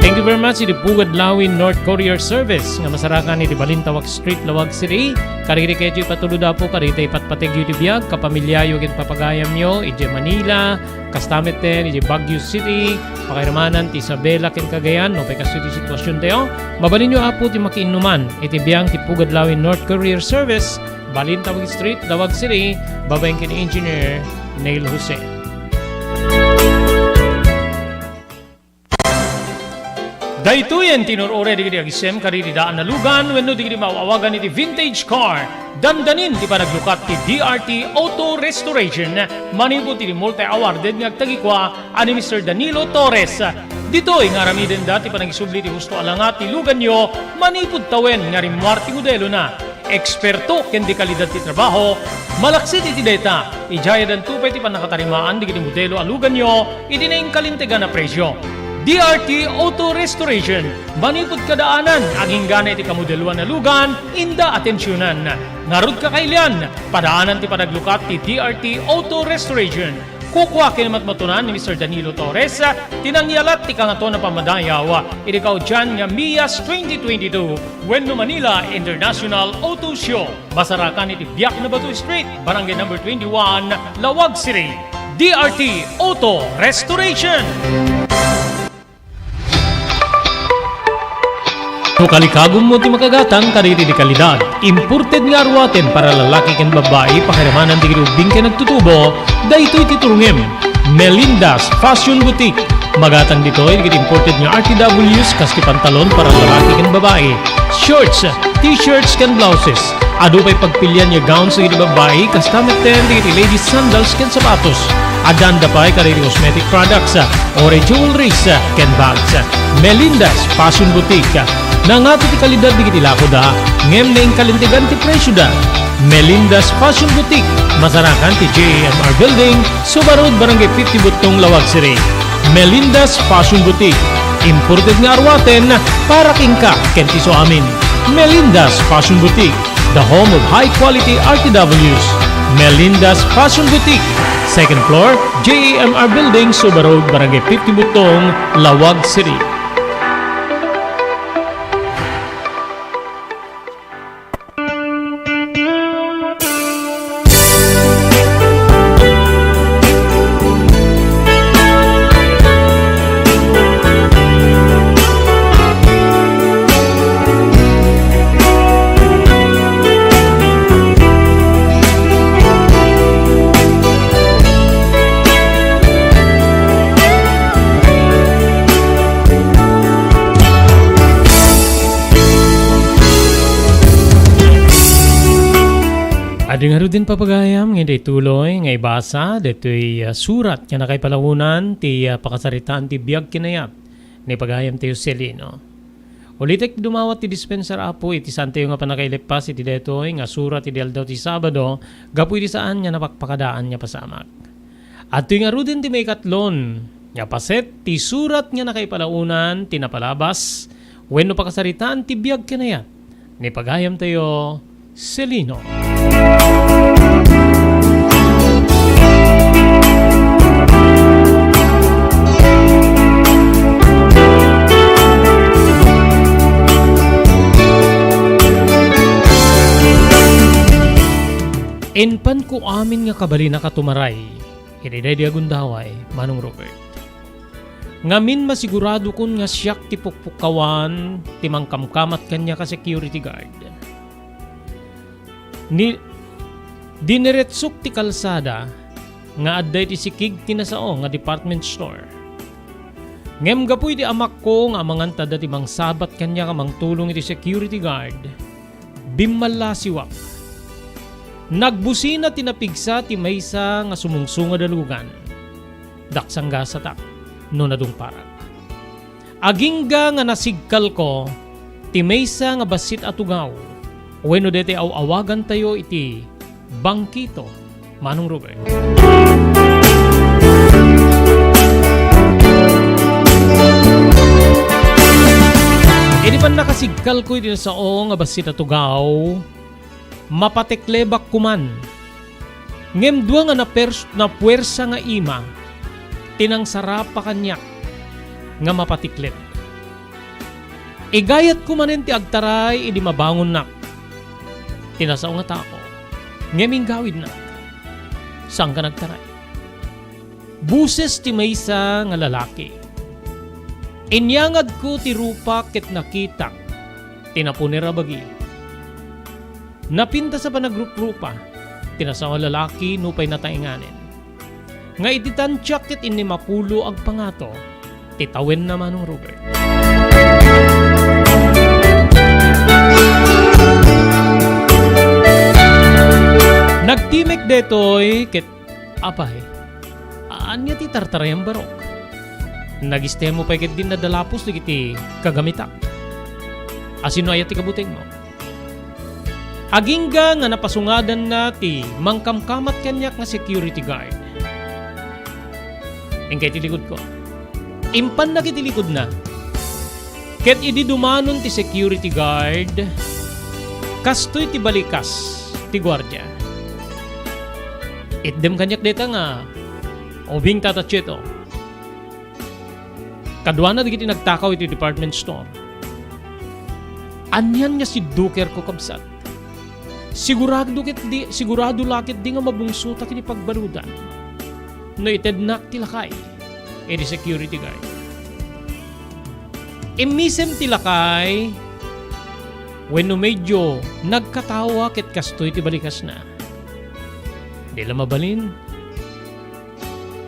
Thank you very much iti Pugad Lawin North Courier Service nga masarakan iti Balintawak Street, Laoag City. Kariri ketdi ipatulod, Apo, kadagiti ipatpategyo iti biag, kapamiliayo ken papagayamyo idiay Manila, kasta met idiay Baguio City, pakairamanan ti Isabela ken Cagayan, no pay kastoy ti situasiontayo. Mabalinyo, Apo, ti makiinnuman iti biang ti Pugad Lawin North Courier Service, Balintawak Street, Laoag City, babaen ken Engineer Neil Jose. Daytoyen ti inur-uray dagiti agisem kadagiti daan a lugan wenno dagiti maaw-awagan iti vintage car. Dandanin ti panaglukat ti D R T Auto Restoration manipud iti multi-awarded nga agtagikua a ni Mister Danilo Torres. Ditoy nga aramidenda ti panagisubli ti husto a langa ti luganyo manipud tawen nga rimmuar ti modelona. Eksperto ken dekalidad ti trabaho, malaksid iti dayta, idiay addanto pay ti pannakatarimaan dagiti modelo a luganyo iti nainkalintegan a presio. D R T Auto Restoration. Manipud kadaanan, agingga iti kamodeloan a lugan, inda atensionan. Ngarud ka kailian, padaanan ti panaglukat ti D R T Auto Restoration. Kukua ken matmatunan ni Mister Danilo Torres, ti nangyalat ti Kangatoan a Pammadayaw iti kaudian nga Mias twenty twenty-two wenno Manila International Auto Show. Masarakan iti Biak na Bato Street, Barangay Number twenty-one, Laoag City. D R T Auto Restoration. No kalikagummo ti makagatang kadagiti kalidad, imported nga aruaten para lalaki ken babbai, pakiramanan dagiti ubbing ken nagtutubo, daytoy ti turongem. Melinda's Fashion Boutique. Magatang ditoy dagiti imported nga R T Ws, kas ti pantalon para lalaki ken babbai, shorts, t-shirts ken blouses. Adu pay pagpilian nga gowns dagiti babbai, kasta metten dagiti ladies sandals ken sapatos. Addaanda pay kadagiti cosmetic products, uray jewelries, ken bags. Melinda's Fashion Boutique. Nangato ti kalidad dagiti lakoda, ngem naingkalintegan ti presioda. Melinda's Fashion Boutique, masarakan ti J A M R Building, Suba Road, Barangay fifty Buttong, Laoag City. Melinda's Fashion Boutique, imported nga aruaten para kenka ken ti suamin. Melinda's Fashion Boutique, the home of high quality R T Ws. Melinda's Fashion Boutique, second floor, J A M R Building, Suba Road, Barangay fifty Buttong, Laoag City. Adu ngaruden, papagayam, nga ituloy nga ibasa daytoy, ah, surat nga nakaipalaonan ti, ah, pakasaritaan ti biag ken ayat ni pagayamtayo Celino. Ulitek ti dumawat ti dispenser, Apo, iti saantayo nga pannakaileppas iti daytoy nga surat iti aldaw ti Sabado gapu iti saan nga napakpakadaan nga pasamak. Adtoy ngaruden ti maikatlon nga paset ti surat nga nakaipalaonan ti napalabas wenno pakasaritaan ti biag ken ayat ni pagayamtayo Celino. Inpanko amin nga kabalinaka tumaray iti daydi a gundaway, Manong Robert. Ngamin, masiguradokon nga siak ti pukpukkawan ti mangkamkamat kaniak a security guard. Ni, diniretsok ti kalsada nga adda iti sikig ti nasao nga department store. Ngem gapu iti amakko nga amangan ta adda ti mangsabat kaniak a mangtulong iti security guard, bimmallasiwak. Nagbusina ti napigsa ti maysa nga sumungsungad a lugan. Daksanggasatak no nadungparak. Agingga nga nasigkalko ti maysa nga bassit a tugaw wenno daytoy aw-awagantayo iti bangkito, Manong Robert. Idi pannakasigkalko iti nasao nga bassit a tugaw, mapatiklebak koman. Ngem dua nga napers-, napuersa nga ima ti nangsarapa kaniak nga mapatikleb. Igayatko manen ti agtaray idi mabangonnak. Ti nasao nga tao, ngem inggawidnak. Saanka nagtaray. Boses ti maysa nga lalaki. Inyangadko ti rupak ket nakitak ti napuner a bagi. Napintas a panagruprupa ti nasao a lalaki nupay nataenganen. Nga iti tantiak ket innimapulo agpangato ti tawenna, Manong Robert. Nagtimek daytoy ket, apay, ania ti tartarayan barok? Nagistemo pay ketdin nadalapos dagiti kagamitak. Asino aya ti kabutengmo? Agingga nga napasungadanna ti mangkamkamat kaniak nga security guard. Inkay ti ligudko. Impannak iti likudna. Ket idi dumanon ti security guard, kastoy ti balikas ti guardia. Itdem kaniak dayta nga ubing, Tata Cheto. Kaduana dagiti nagtakaw iti department store. Anian nga siddukerko, kabsat? Sigurado ket di, sigurado la ket di nga mabungsotak iti pagbaludan no itednak ti lakay iti security guard. Immisem ti lakay wenno medyo nagkatawa ket kastoy ti balikasna. Di la mabalin,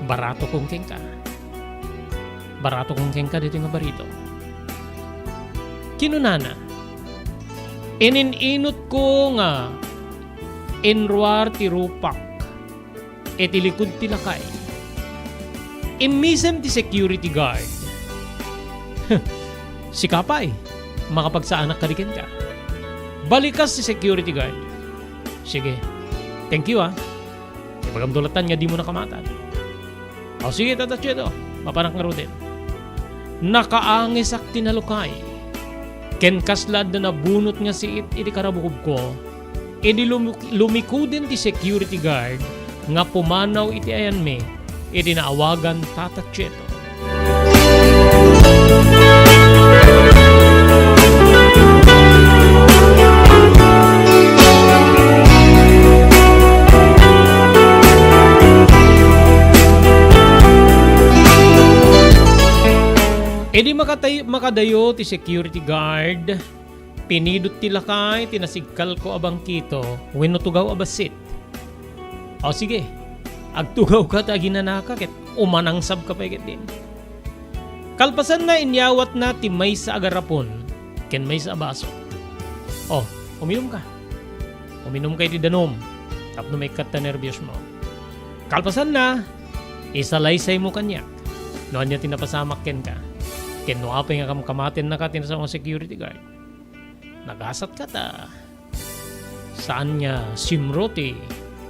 baratokon kenka. Baratokon kenka ditoy nga barito. Kinunana, "Inin-inutko nga inruar ti rupak iti likud ti lakay. Immisem ti security guard." "Sika pay, makapagsaanak kadi kenka." Balikas ti security guard. "Sige. Thank you, ah. Ibagamto latta nga dimo nakamatad." "O sige, Tata Cheto, mapanak ngaruden." Nakaangesak ti nalukay ken kasla adda nabunot nga siit iti karabukobko. Idi lumik-, lumikuden ti security guard nga pumanaw iti ayanmi iti naawagan Tata Cheto. Idi makatay-, makadayo ti security guard, pinidot ti lakay ti nasigkalko a bangkito wenno tugaw a bassit. "O sige, agtugawka ta aginanaka ket umanangsabka pay ketdin." Kalpasanna, inyawatna ti maysa a garapon ken maysa a baso. "O, uminumka. Uminumka iti danum tapno maikkat ta nerbiosmo. Kalpasanna, isalaysaymo kaniak no ania ti napasamak kenka, ken no apay nga kamkamatennaka ti nasao nga security guard." Nagasatka ta saan nga simro ti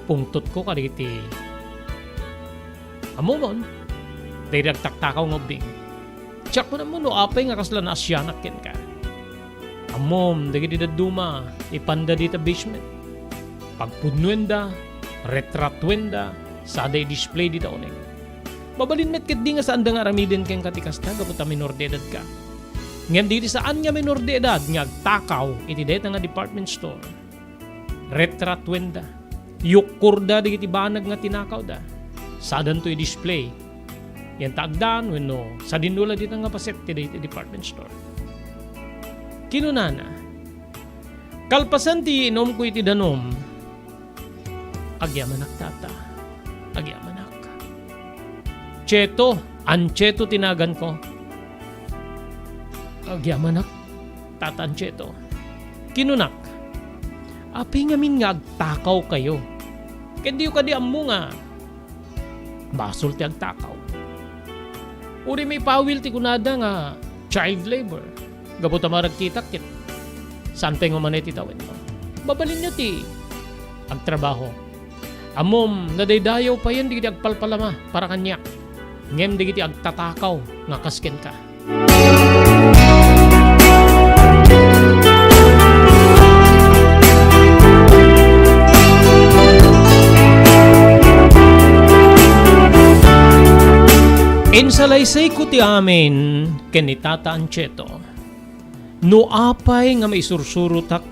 pungtotko kadagiti, ammomon, dagiti agtaktakaw nga ubbing. Diak man ammo no apay nga kasla naasianak kenka. Ammom, dagiti dadduma, ipanda dita basement. Pagpudnoenda, retratuenda, sada i-display dita uneg. Mabalin met ketdi nga saanda nga aramiden kenka ti kasta gapu ta menor de edadka. Ngem dagiti saan nga menor de edad nga agtakaw iti dayta nga department store, retratuenda, yukkorda dagiti banag nga tinakawda, sadanto i-display. Yan ta agdan wenno sadinno la dita nga paset ti dayta department store. Kinunana, kalpasan ti inumko iti danum, agyamanak, Tata. Agyamanak. Cheto, Ancheto ti naganko. Agyamanak, Tata Ancheto. Kinunak, apay ngamin nga agtakawkayo? Ket diyo kadi ammo nga basol ti agtakaw? Uray maipawil ti kunada nga child labor. Gapu ta maragkitak ket saan pay nga umanay ti tawenko. Mabalinyo ti agtrabaho. Ammom, nadaydayaw payen dagiti agpalpalama para kaniak, ngem dagiti agtatakaw nga kas kenka. Insalaysayko ti amin ken ni Tata Ancheto. No apay nga maisursurotak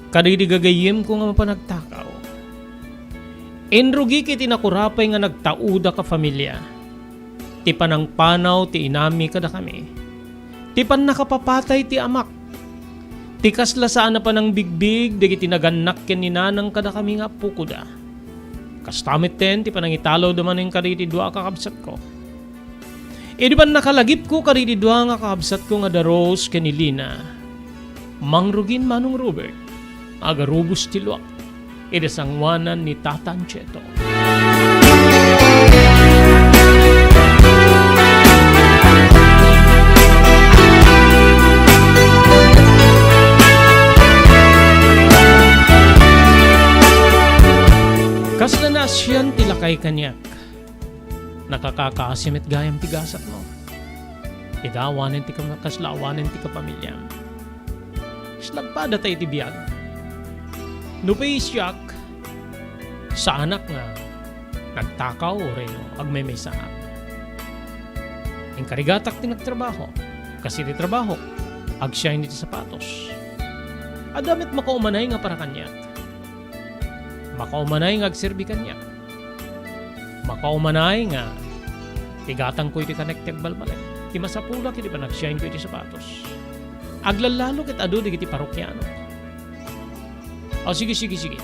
kadagidi gagayyemko nga mapan agtakaw, inrugik iti nakurapay nga nagtaudak a familia, ti panangpanaw ti inami kadakami, ti pannakapapatay ti amak, ti kasla saan a panangbigbig dagiti nagannak ken ni nanang kadakami nga appokoda. Kasta metten ti panangitalawda manen kadagiti dua a kakabsatko. Idi pannakalagipko kadagiti dua nga kakabsatko nga da Rose ken ni Lina, mangrugin Manong Robert, agarubos ti luak iti sangoanan ni Tata Ancheto. Kasla naasian ti lakay kaniak. Nakakakaasi met gayam ti gasatmo. Ita awanen ti kam-, kasla awanen ti kapamiliam. Kasla agpadata iti biag. Nupay siak, saanak nga nagtakaw wenno agmaymaysaak. Inkarigatak ti nagtrabaho. Kas iti trabaho, agsiain iti sapatos. Adda met makaumanay nga para kaniak. Makaumanay nga agserbi kaniak. Makaumanay nga igatangko iti kanek ti agbalbaliw. Ti masapulak iti panagsiainko iti sapatos. Aglallalo ket adu dagiti parokiano. O, sige, sige, sige.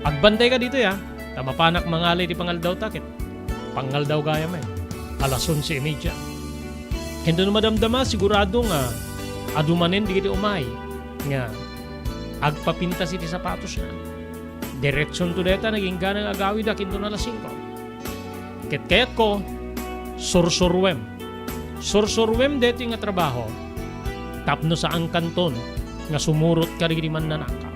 Agbantayka ditoy, a. Ta mapanak mangala iti pangaldawta ket pangaldaw gayam, e. Alas onse y media. Ken no madamdama, sigurado nga adu manen dagiti umay nga agpapintas iti sapatosna. Diretsonto dayta, nagingga nga agawida ken no alas singko. Ket kayatko, sursuruem. Sursuruem daytoy nga trabaho tapno saankanton nga sumurot kadagiti mannanakaw.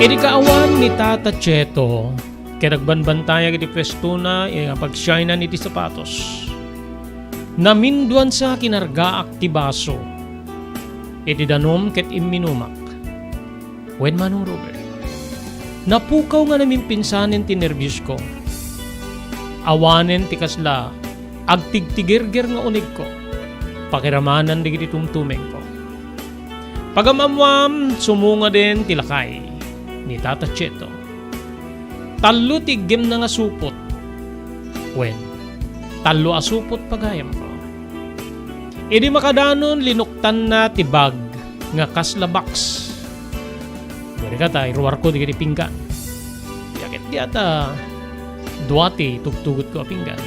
Idi kaawan ni Tata Cheto, ket agbanbantayak iti puestona nga pagsiainan iti sapatos. Naminduan sa kinargaak ti baso iti danum ket imminumak. Wen, Manong Robert, napukaw nga namimpinsanen ti nerbiosko. Awanen ti kasla agtigtigerger nga unegko, pakiramanan dagiti tumtumengko. Pagam-ammuam, sumungaden ti lakay ni Tata Cheto. Tallo ti iggemna nga supot. Wen, tallo a supot pagayamko. Idi makadanon, linuktanna ti bag nga kasla box. Diri kata, iruarko dagiti pinggan. Diak ket diata dua ti tugtugotko a pinggan.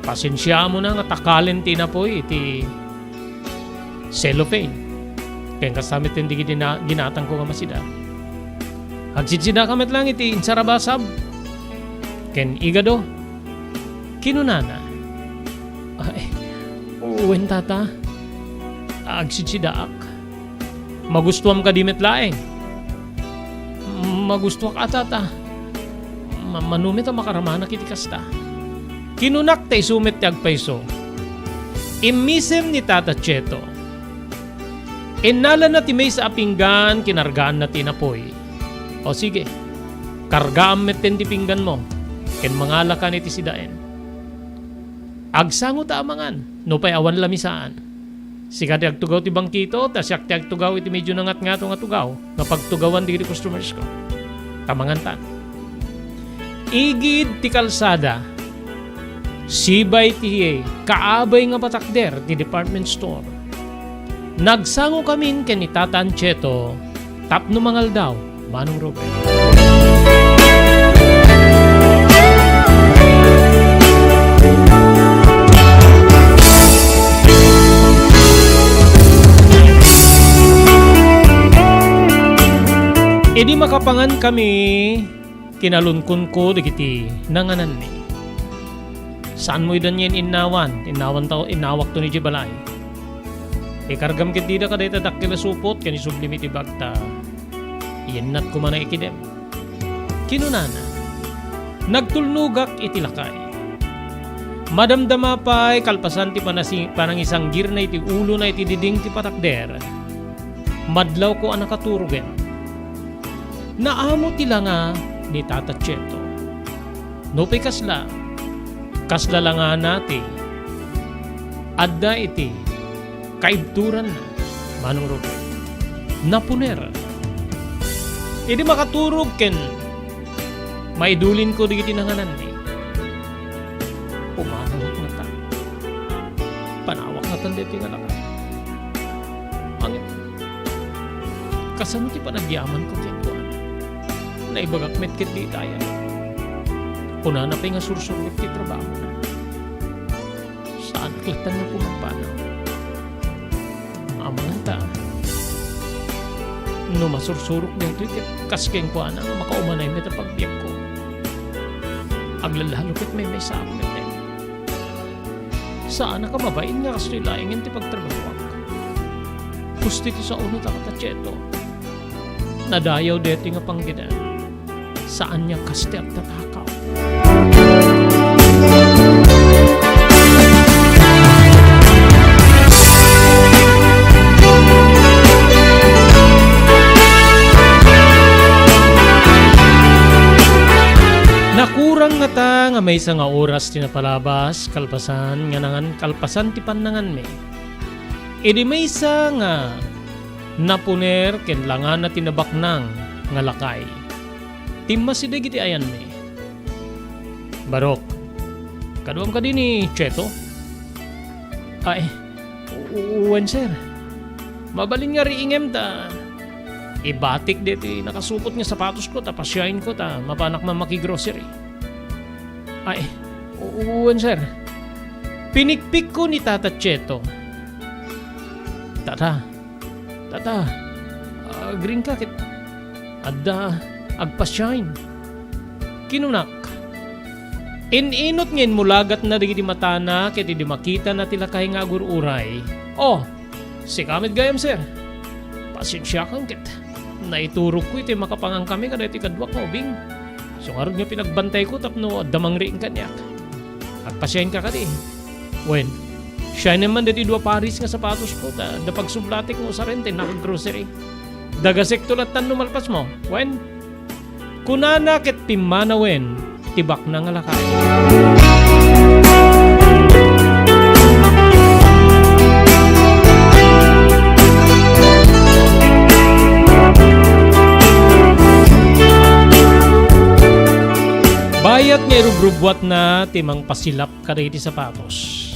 Pasensiaamon a nga takalen ti inapuy iti cellophane. Ken kasta met ti gina-, ginatangko nga masida. Agsidsidaka met lang iti insarabasab ken igado. Kinunana, "Ay, wen, Tata, agsidsidaak." "Magustuam kadi met laeng?" "Magustuak a, Tata. Ma-, mano met a makaramanak iti kasta." Kinunak ta isu met ti agpayso. Immisem ni Tata Cheto. Innalana ti maysa a pinggan, kinargaanna ti inapuy. "O sige, kargaam metten ti pingganmo, ken mangalakan iti sidaen." Agsango ta a mangan, nupay awan lamisaan. Sika ti agtugaw ti bangkito, ta siak ti agtugaw iti medyo nangatngato nga tugaw nga pagtugawan dagiti customersko. Ta mangantan. Igid ti kalsada, sibay ti kaabay nga patakder ti department store. Nagsangokamin ken ni Tata Ancheto tapno mangaldaw, Manong Robert. Idi makapangankami, kinalunkonko dagiti nangananmi. Saanmo idan nga in-innawan, innawan ta, innawakto idiay balay. Ikargam ket dida kadayta dakkel a supot ken isublim iti bagta. Yennat koma nga ikidem. Kinunana, nagtulnogak iti lakay. Madamdama pay kalpasan ti panasi-, panangisanggirna iti ulona iti diding ti patakder. Madlawko a nakaturogen. Naamo ti langa ni Tata Cheto. Nupay kasla, kasla langana ti adda iti kaibturanna, Manong Robert. Napuner. Idi makaturog ken maidulinko dagiti nangananmi, pumanawak ngata. Panawak ngatan daytoy nga lakay. Ngem, kasano ti panagyamanko kenkuana? Naibagak met ket dayta aya. Kunana pay nga sursurot ti trabahona. Saanak latta nga pumampanaw. Amangan ta, no masursurok daytoy ket kas kenkuana nga makaumanay met a pagbiagko. Aglalalo ket maymaysaak met. Saanak a mabain nga kastoy laengen ti pagtrabahoak. Husto ti saomo, Tata Cheto. Nadayaw daytoy nga panggidem. Saan nga kas ti agtatakaw. Nakurang ngata nga maysa nga oras ti napalabas, kalpasan nga nangan-, kalpasan ti pannanganmi. Idi maysa nga napuner ken langana ti nabaknang nga lakay, timmasi dagiti ayanmi. "Barok, kaduam kadi ni Cheto?" "Ay, u-, u-, wen, sir. Mabalin nga riingem ta ibatik daytoy nakasupot nga sapatosko ta pasiaenko ta mapanak man maki-grocery." "Ay, u-, u-, wen, sir. Pinikpikko ni Tata Cheto." "Tata, Tata, agriingka ket adda agpasiaen," kinunak. In-inut nga inmulagatna dagiti matana ket idi makitana ti lakay nga agur-uray, "Oh, sika met gayam, sir. Pasensiakan ket naiturogko iti makapangankami kadaytoy kaduak nga ubing. Isu ngarud nga pinagbantayko tapno adda mangriing kaniak. Agpasiaenka kadi?" "Wen, siaenem man daytoy dua pares nga sapatosko ta adda pagsublatek nga usaren ta innak ag-grocery. Dagasekto lattan no malpasmo. Wen?" Kunana ket pimmanawen ti baknang nga lakay. Bayat nga irubrubbuatna ti mangpasilap kadagiti sapatos,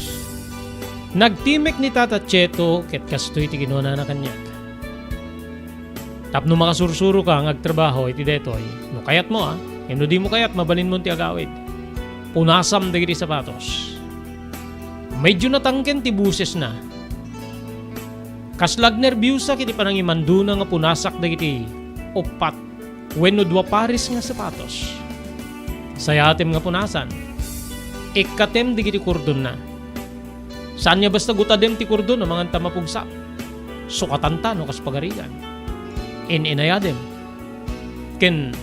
nagtimek ni Tata Cheto ket kastoy ti kinunana kaniak. Tapno makasursuroka nga agtrabaho iti daytoy, no kayatmo, a, ngem no dimo kayat, mabalinmon ti agawid. Punasam dagiti sapatos. Medyo natangken ti bosesna. Kasla agnerbiosak iti panangimandona nga punasak dagiti uppat wenno dua pares nga sapatos. Sayatem nga punasan. Ikkatem dagiti kordonna. Saan nga basta gutadem ti kordon amangan ta mapugsa. Sukatanta no kas pagarigan. In-inayadem. Ken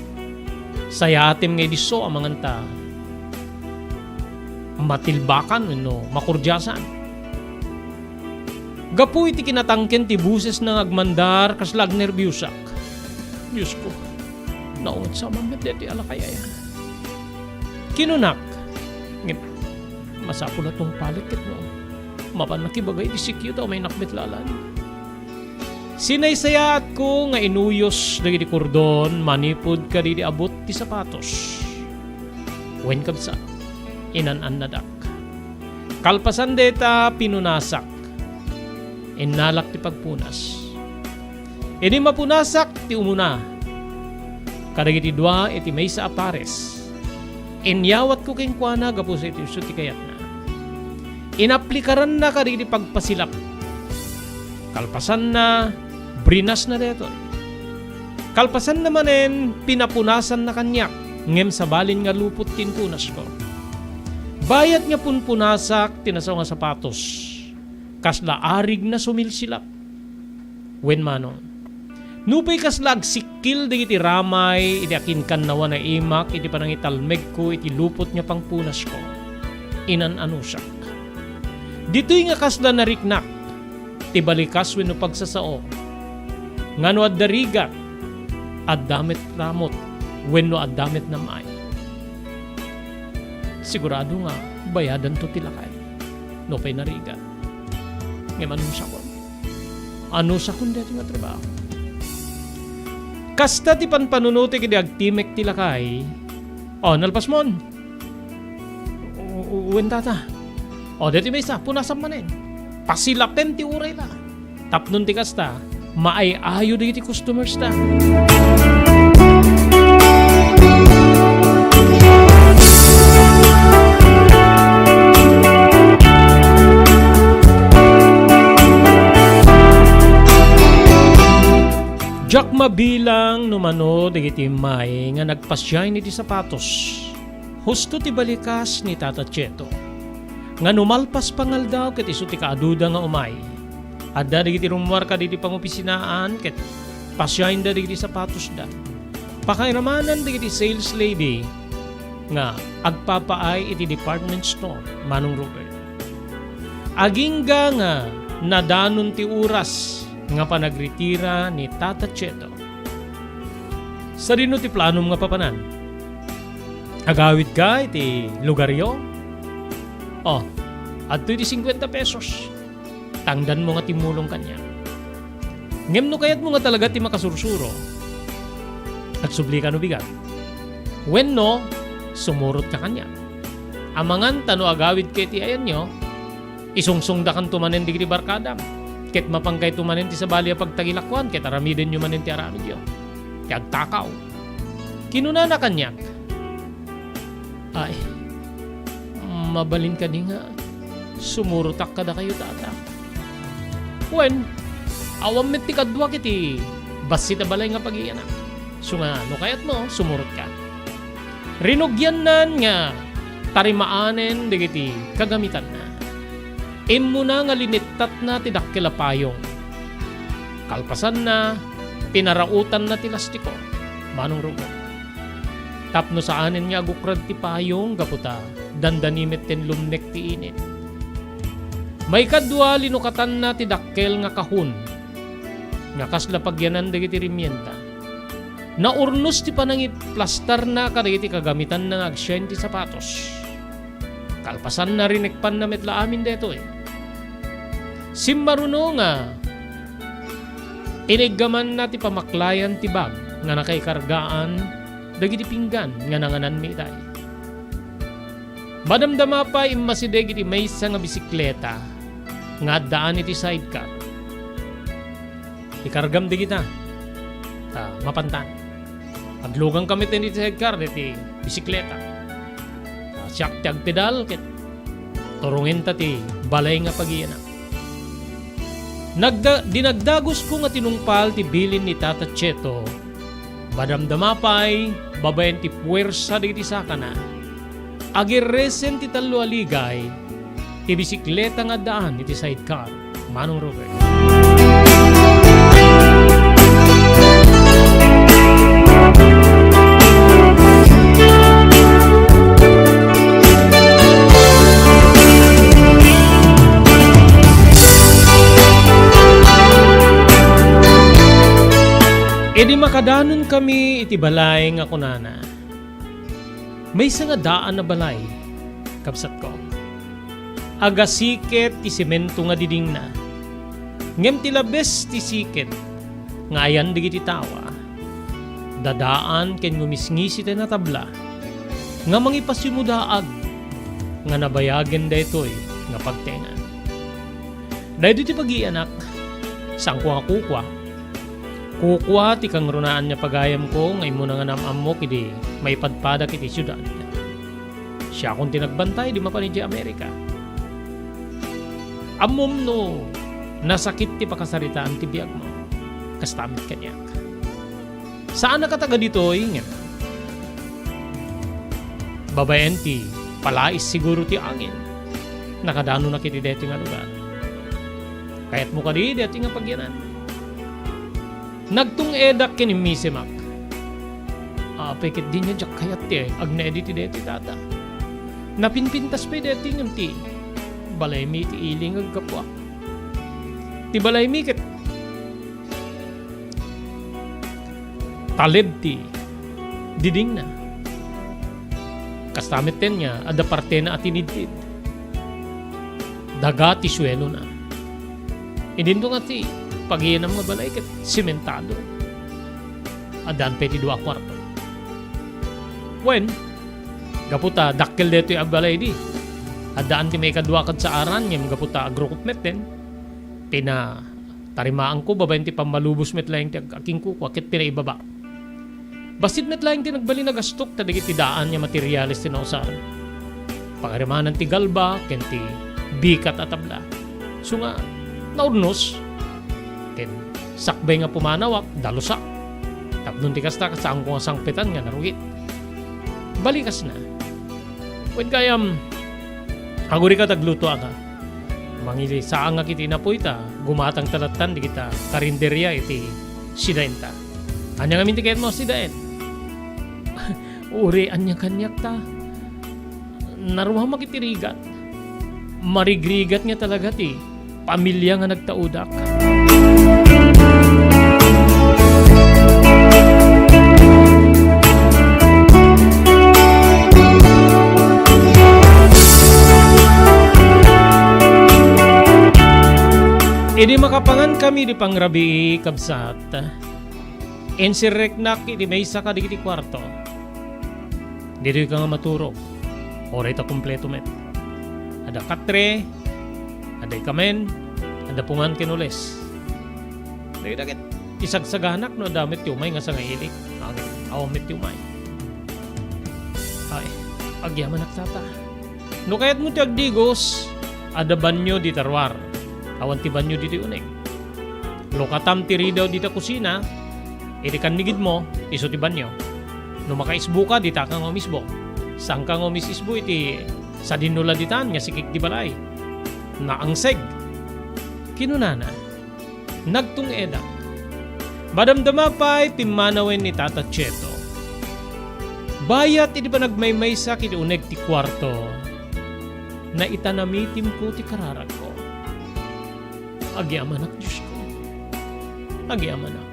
sayatem nga idisso amangan ta matilbakan wenno makurdiasan. Gapu iti kinatangken ti bosesna nga agmandar, kasla agnerbiosak. Diosko, naunget sa amin met daytoy a lakay aya. Kinunak, ngem masapul a tungpalek ket no, mapan nakibagay ti sikyo ta umaynak met lalan. Sinaysayaatko nga inuyos dagiti kordon manipud kadidi abut ti sapatos. Wen, kabsa, inan-annadak. Kalpasan dayta, pinunasak. Innalak ti pagpunas. Idi mapunasak ti umuna kadagiti dua iti maysa a pares, inyawatko kenkuana gapu iti isu ti kayatna. Inaplikaranna kadagiti pagpasilap. Kalpasanna, brinasna daytoy. Kalpasanna manen, pinapunasanna kaniak, ngem sabalin nga lupot ti impunasko. Bayat nga punpunasak ti nasao nga sapatos, kasla arigna sumilsilap. Wen manong, nupay kasla agsikkil dagiti ramay idi akinkannawan a imak iti panangitalmegko iti lupot nga pangpunasko, inan-anusak. Ditoy nga kasla nariknak ti balikas wenno pagsasao, nga no adda rigat, adda met ramut, wenno adda met nam-ay. Sigurado nga bayadanto ti lakay, nupay narigat. Ngem anusakon? Anusakon daytoy nga trabaho? Kasta ti panpanunotek idi agtimek ti lakay. O, nalpasmon? U-, u-, wen, tata. O, daytoy maysa, punasam manen. Pasilapen ti uray la. Tapno ti kasta, maay-ayo dagiti customers ta. Diak mabilang no mano dagiti immay nga nagpasiaen iti sapatos. Husto ti balikas ni Tata Cheto. nga no malpas pangaldaw ket isu ti kaaduda nga umay. Adda dagiti rummuar kadagiti pangopisinaan ket pasiaynda dagiti sapatosda. Pakairamanan dagiti sales lady nga agpapaay iti department store, Manong Robert. Agingga nga nadanon ti oras nga panagritira ni Tata Cheto. Sadino ti planom nga papanan? Agawidka iti lugaryo? Oh, adtoy ti singkuenta pesos. Tangdanmo nga timmulong kaniak. Ngem no kayatmo nga talaga ti makasursuro, agsublika no bigat. Wenno, sumurotka kaniak. Amangan ta no agawidka iti ayanyo, isungsongdakanto manen dagiti barkadam, ket mapankayto manen ti sabali a pagtagilakuan, ket aramidenyo manen ti aramidyo. Ti agtakaw. Kinunana kaniak, "Ay, mabalin kadi nga sumurotak kadakayo, Tata? Wen, awan met ti kaduak iti bassit a balay nga pagiyanak. Isu nga, no kayatmo, sumurotka." Rinugiannan nga tarimaanen dagiti kagamitanna. Immuna nga linittatna ti dakkel a payong. Kalpasanna, pinaraotanna ti lastiko, Manong Ruben. Tapno saanen nga agukrad ti payong gapu ta dandani metten lumnek ti init. Maikadua, linukatanna ti dakkel nga kahon nga kasla pagyanan dagiti rimienta. Naurnos ti panangiplastarna kadagiti kagamitanna nga agsiaen ti sapatos. Kalpasanna, rinekpanna met la amin daytoy. Simmaruno nga iniggamanna ti pamaklayan ti bag nga nakaikargaan dagiti pinggan nga nangananmi itay. Madamdama pay, immasideg iti maysa nga bisikleta nga addaan iti sidecar. Ikargam dagita ta mapantan. Aglugang kami iti sidecar iti bisikleta. Ta siak ti agpedal ket turongenta ti balay nga pagiyanak. Nagda-, dinagdagusko nga tinungpal ti bilin ni Tata Cheto. Madamdama pay, babaen ti puwersa dagiti sakana, agirresen ti tallo a ligay ti bisikleta nga addaan iti sidecar, Manong Robert. Idi makadanon kami iti balay nga kunana, maysa nga daan a balay, kabsatko. Agasiket ti semento nga didingna. Ngem ti labes ti siket nga ayan dagiti tawa, dadaan ken ngumisngisi ti natabla nga mangipasimudaag nga nabayagen daytoy nga pagtengan. Daytoy ti pagiyanak, saanko nga kukua. Kukua ti kangrunaan nga pagayamko nga immuna nga naam-ammok idi maipadpadak iti siudad. Siakon ti nagbantay idi mapan idiay Amerika. Ammom no nasakit ti pakasaritaan ti biagmo. Kasta met kaniak. Saan a kataga ditoy, ngem babaen ti palais siguro ti angin, nakadanonak iti daytoy nga lugar. Kayatmo kadi daytoy nga pagyanan? Nagtung-edak ken immisimak. Apay ket diak kayat ti agna idi ti daytoy, Tata. Napinpintas pay daytoy ngem ti balaymi ti ili nga aggapuak. Ti balaymi ket talib ti didingna. Kasta metten nga adda partena a tinidtid. Daga ti suelona. Idinto nga ti pagiyanam nga balay ket sementado. Addaan pay ti dua a kuarto. Wen, gapu ta dakkel daytoy a balay idi, addaan ti maikadua kad saaran ngem gapu ta agrukop metten, pina- Tarimaanko babaen ti pammalubos met laeng ti ag-, agkinkukua ket pinaibaba. Bassit met laeng ti nagbalin a gastok ta dagiti daan nga materiales ti nausaran. Pangarimanan ti galba ken ti bikat a tabla. Isu nga, naurnos. Ken sakbay nga pumanawak, dalusak. Tapno ti kasta, saanko nga sangpetan nga narugit. Balikasna. Wen gayam, Agurika ti agluto, aga. Mangilisaangak iti napoy ta gumatangta lattan dagita karinderia iti sidaenta. Ania ngamin ti kayatmo a sidaen? Uray ania kaniak ta naruamak iti rigat. Marigrigat nga talaga ti pamilia nga nagtaudak. Idi makapangankami iti pangrabii, kabsat, insirreknak iti maysa kadagiti kuarto. Ditoyka nga maturog. Uray ta kompleto met. Adda katre, adda ikamen, adda pungan ken ules. Dagita ket isagsaganak no adda met ti umay nga sangailik. Aw, awan met ti umay. Ay, agyamanak, tata. No kayatmo ti agdigos, adda banio dita ruar. Awan ti banio ditoy uneg. Lukatam ti ridaw dita kusina, iti kannigidmo, isu ti banio. No makaisboka, ditaka nga umisbo. Saanka nga umis-isbo iti sadino la ditan nga sikik ti balay. Naangseg. Kinunana, nagtung-edak. Madamdama pay pimmanawen ni Tata Cheto. Bayat iti panagmaymaysak iti uneg ti kuarto, naitanamitimko ti kararagko. Agyamanak, Diosko. Agyamanak.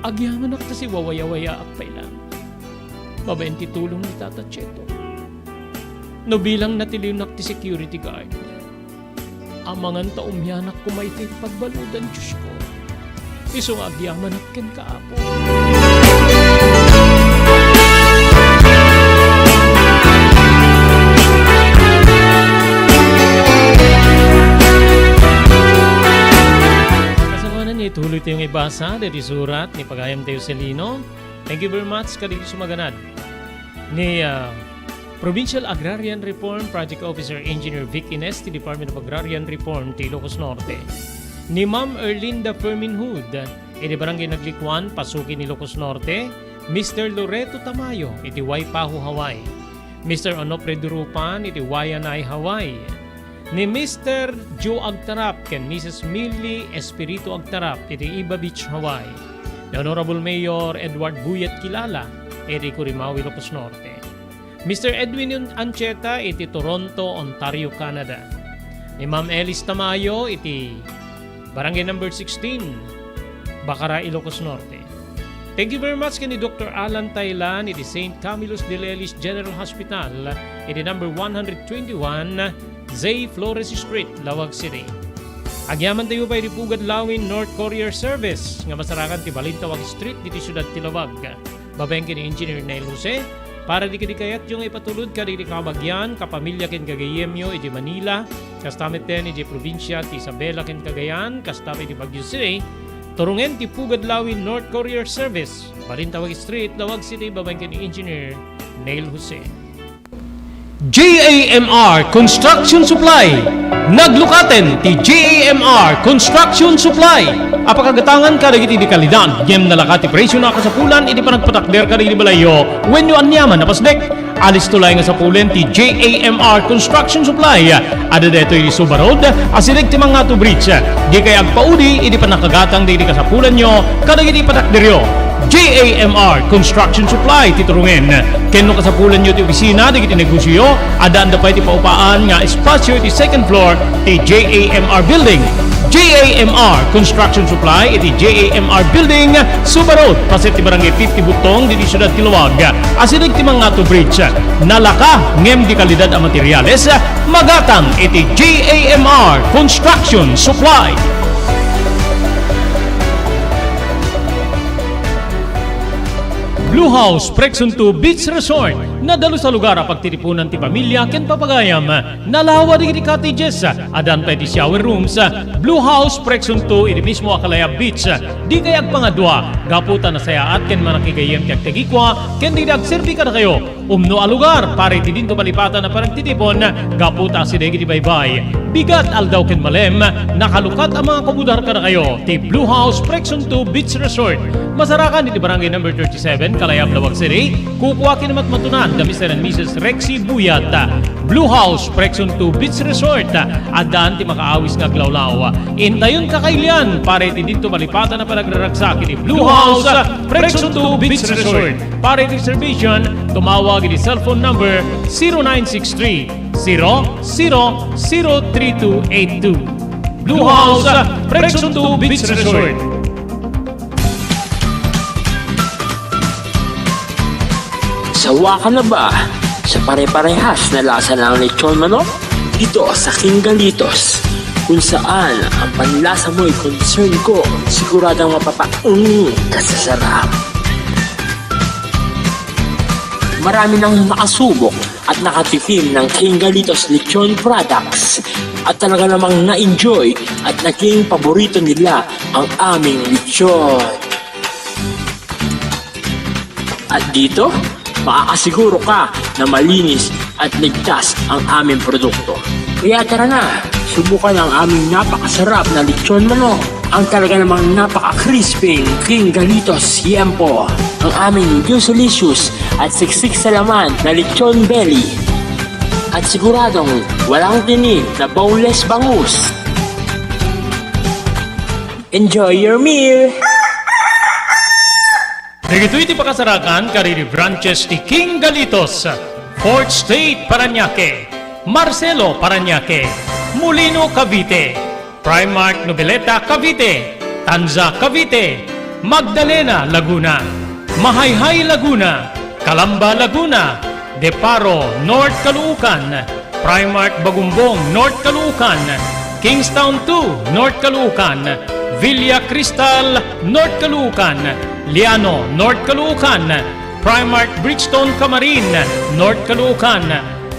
Agyamanak ta siwawayawayaak pay laeng babaen ti tulong ni Tata Cheto. No bilang natiliwnak ti security guard, amangan ta umianak koma iti pagbaludan, Diosko. Isu nga agyamanak kenka, Apo. Kasamanan, ituloy tayo nga ibasa dagiti surat ni Pagayam tayo Celino. Thank you very much kadagiti sumaganad. Ni, ah, Provincial Agrarian Reform Project Officer Engineer Vic Ines ti Department of Agrarian Reform ti Ilocos Norte. Ni Ma'am Erlinda Fermin Hood iti Barangay Naglikuan, Pasukin, Ilocos Norte, Mister Loreto Tamayo iti Waipahu, Hawaii, Mister Onofre Durupan iti Waianae, Hawaii, ni Mister Joe Agtarap ken Missus Millie Espiritu Agtarap iti Iba Beach, Hawaii, ni Honorable Mayor Edward Buyet Kilala iti Curimaao, Ilocos Norte. Mister Edwin Ancheta iti Toronto, Ontario, Canada. Ni Ma'am Elis Tamayo iti Barangay Number sixteen, Bacara, Ilocos Norte. Thank you very much ken ni Doctor Alan Tailan iti Saint Camillus de Lelis General Hospital iti number one hundred twenty-one Zay Flores Street, Laoag City. Agyamantayo pay iti Pugad Lawin North Courier Service nga masarakan ti Balintawak Street diti siudad ti Laoag. Babaen ken ni Engineer Neil Jose, para iti kayatyo nga ipatulod kadagiti kabagian, kapamilya ken gagayyemyo iti Manila, kasta metten iti probinsia ti Isabela ken Cagayan, kasta pay iti Baguio City, turungen ti Pugad Lawin North Courier Service, Balintawak Street, Laoag City, babaen ken ni Engineer Neil Jose. J A M R Construction Supply. Naglukaten ti J A M R Construction Supply a pakagatangan kadagiti di kalidad ngem nalaka ti presio a kasapulan iti panagpatakder kadagiti balayyo wenno aniaman a pasdek. Alisto laeng a sapulen ti J A M R Construction Supply. Adda daytoy iti Suba Road, asideg ti Mangato Bridge. Dikay agpaudi iti pannakagatang dagiti kasapulanyo kadagiti patakderyo. J A M R Construction Supply ti turungen. Ken no kasapulanyo ti opisina dagiti negosioyo, addaanda pay ti paupaan nga espasio iti second floor ti J A M R Building. J A M R Construction Supply iti J A M R Building, Suba Road, paset ti Barangay fifty Butong, diti siudad ti Laoag. Asideg ti Mangato Bridge. Nalaka ngem di kalidad a materiales, magatang iti J A M R Construction Supply. Blue House Prexon two Beach Resort. Nadalus a lugar a pagtitipunan ti pamilya ken papagayam. Nalawa dagiti cottages, addan pay ti shower rooms. Blue House Prexon two iti mismo a Kalayab Beach. Dikay agpangadua, gapu ta nasayaat ken manakigayyem ti agtegikua ken dagiti agserbi kadakayo. Umno a lugar para iti dinto malipatan a panagtitipon, gapu ta asideg iti baybay, bigat, aldaw ken malem, nakalukat a mangakubudar kadakayo ti Blue House Prexon two Beach Resort. Masarakan iti Barangay Number thirty-seven, Kalayab, Laoag City. Kukua ken matmatunan da Mister and Missus Rexy Buyat. Blue House, Prexon two Beach Resort. Addaan ti makaawis nga aglawlaw. Intayon kakailian, para iti dinto malipatan a panagraragsak iti Blue House, Prexon two Beach Resort. Para iti reservation, tumawag iti cellphone number zero nine six three, zero zero zero three two eight two. Blue House, Prexon two Beach Resort. Sawa ka na ba sa pare-parehas na lasa ng lechon manok? Dito sa King Galitos, kung saan ang panlasa mo'y concern ko, siguradong mapapaung ka sa sarap. Marami nang nakasubok at nakatikim ng King Galitos Lechon Products at talaga namang na-enjoy at naging paborito nila ang aming lechon. At dito, makakasiguro ka na malinis at ligtas ang aming produkto. Kaya tara na, subukan ang aming napakasarap na lechon manok, ang talaga namang napaka-crispy King Galitos Yempo, ang aming juicy-licious at siksik sa laman na lechon belly, at siguradong walang tinik na boneless bangus. Enjoy your meal! Dagitoy ti pakasarakan kadagiti branches ti King Galitos, Fourth Street, Parañaque, Marcelo, Parañaque, Molino, Cavite, Primark, Noveleta, Cavite, Tanza, Cavite, Magdalena, Laguna, Mahayhay, Laguna, Calamba, Laguna, Deparo, North Caloocan, Primark Bagumbong, North Caloocan, Kingstown two, North Caloocan, Villa Cristal, North Caloocan, Liano, North Caloocan, Primark Bridgestone, Camarin, North Caloocan,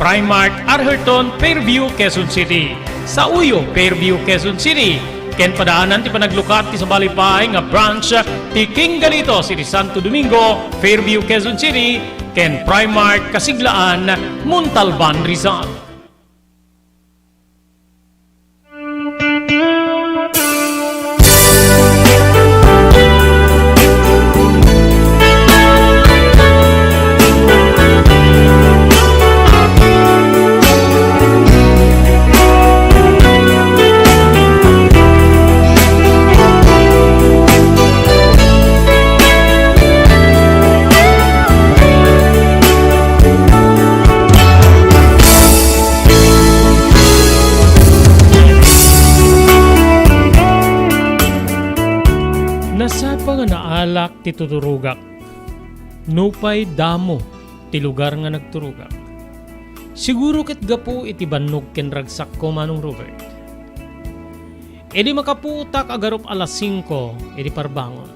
Primark Arherton, Fairview, Quezon City, Sauyo, Fairview, Quezon City, ken padaanan ti panaglukat ti sabali pay nga branch ti King Galitos iti Santo Domingo, Fairview, Quezon City, ken Primark Kasiglaan, Montalban, Rizal. Nasapa nga naalak ti tuturogak. Nupay damo ti lugar nga nagturogak. Siguro ket gapu iti bannog ken ragsakko, Manong Robert. Idi makapuotak a garup alas singko idi parbangon,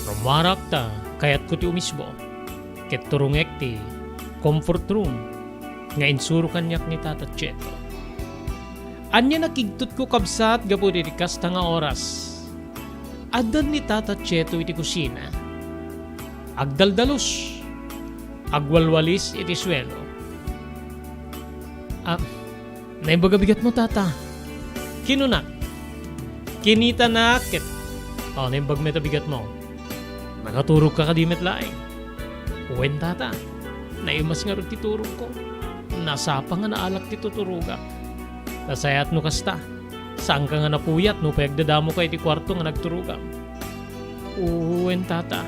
rummuarak ta kayatko ti umisbo, ket turongek ti comfort room nga insuro kaniak ni Tata Cheto. Ania nakigtotko, kabsat, gapu iti kasta nga oras? Addan ni Tata Cheto iti kusina. Agdaldalus. Agwalwalis iti suelo. "Ah, naimbag a bigatmo, Tata?" kinunak. Kinitanak ket, "Oh, naimbag met a bigatmo. Nakaturogka kadi met laeng?" "Wen, Tata. Naimas ngarud ti turogko. Nasapa nga naalak ti tuturogak. Nasayaat no kasta. Saanka nga napuyat nupay agdadamoka iti kuarto nga nagturogam." "Wen, Tata.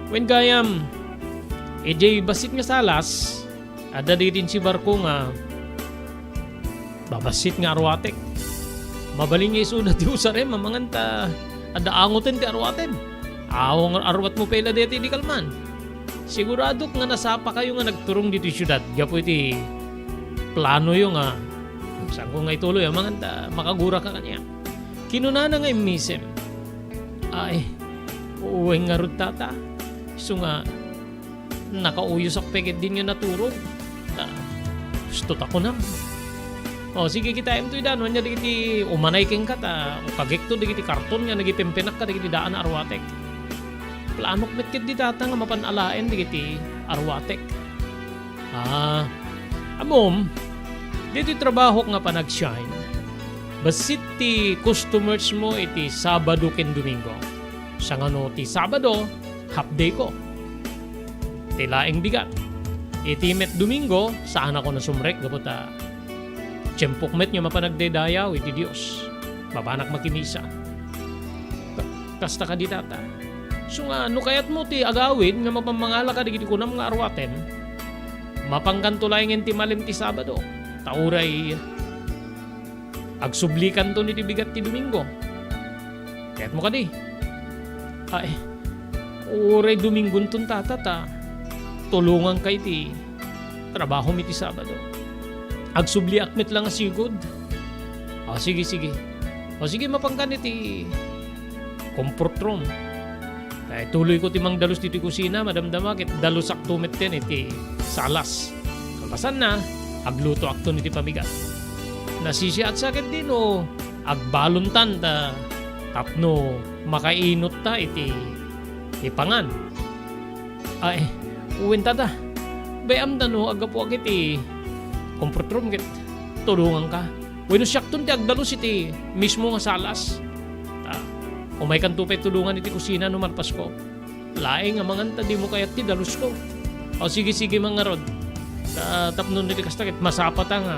Wen gayam, idiay bassit nga salas, adda dagiti insibarko nga babassit nga arwatek. Mabalin nga isuda ti usarem amangan ta adda angoten ti arwatem. Awan nga arwatmo pay la dayta idi kalman. Siguradok nga nasapakayo nga nagturong ditoy siudad gapu iti planoyo nga saanko nga ituloy amangan ta makaguraka kaniak." Kinunana nga immisem, "Ay, wen ngarud, Tata. Isu nga nakauyos ak pay ketdin nga naturog. Ta, gusto ta kunam. O, sige, kitaem toy da, no ania dagiti umanay kenka, ta ukagekto dagiti karton nga nagipempenak kadagiti daan a arwatek. Planok met ketdi, Tata, nga mapan alaen dagiti arwatek." "Ah, ammom, ditoy trabahok nga panagsiain, bassit ti customers mo iti Sabado ken Domingo. Sangano ti Sabado, half day ko. Ti laeng bigat, Iti met Domingo, saanakon a sumrek gapu ta tiempok met nga mapan agdaydayaw iti Dios. Mapanak makimisa. Ka-, kasta kadi, Tata. Isu nga, no kayatmo ti agawid nga mapan mangala kadagiti kunam nga arwaten, mapankanto laengen ti malem ti Sabado. Ta uray agsublikanton iti bigat ti Domingo. Kayatmo kadi? Ay, uray Domingonton, Tata, ta tulonganka iti trabahom iti Sabado. Agsubliak met la nga sigud. O, sige, sige. O, sige, mapankan iti comfort room. Tay, tuloyko ti mangdalus ditoy kusina, madamdama ket dalusakto metten iti salas. Kalpasanna, aglutoakton iti pamigat. Nasisiatsa ketdi no agbalontan ta tapno makainutta iti ipangan. Ay, wen, Tata. Bay-am ta no aggapuak iti comfort room ket tulonganka. Wenno siakton ti agdalus iti mismo nga salas. Ta, umaykanto pay tulongan iti kusina no malpasko. Laeng nga mangan ta dimo kayat ti dalusko. O, sige, sige, mangarud. Ta, tapno no di kasta ket masapata nga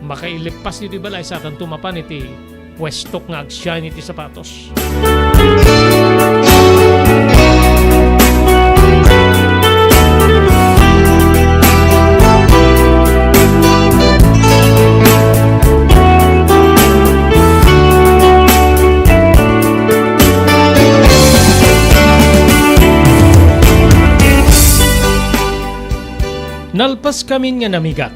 makailippas ditoy balay, satanto mapan iti puestok nga agsiain iti sapatos. Nalpaskamin nga namigat.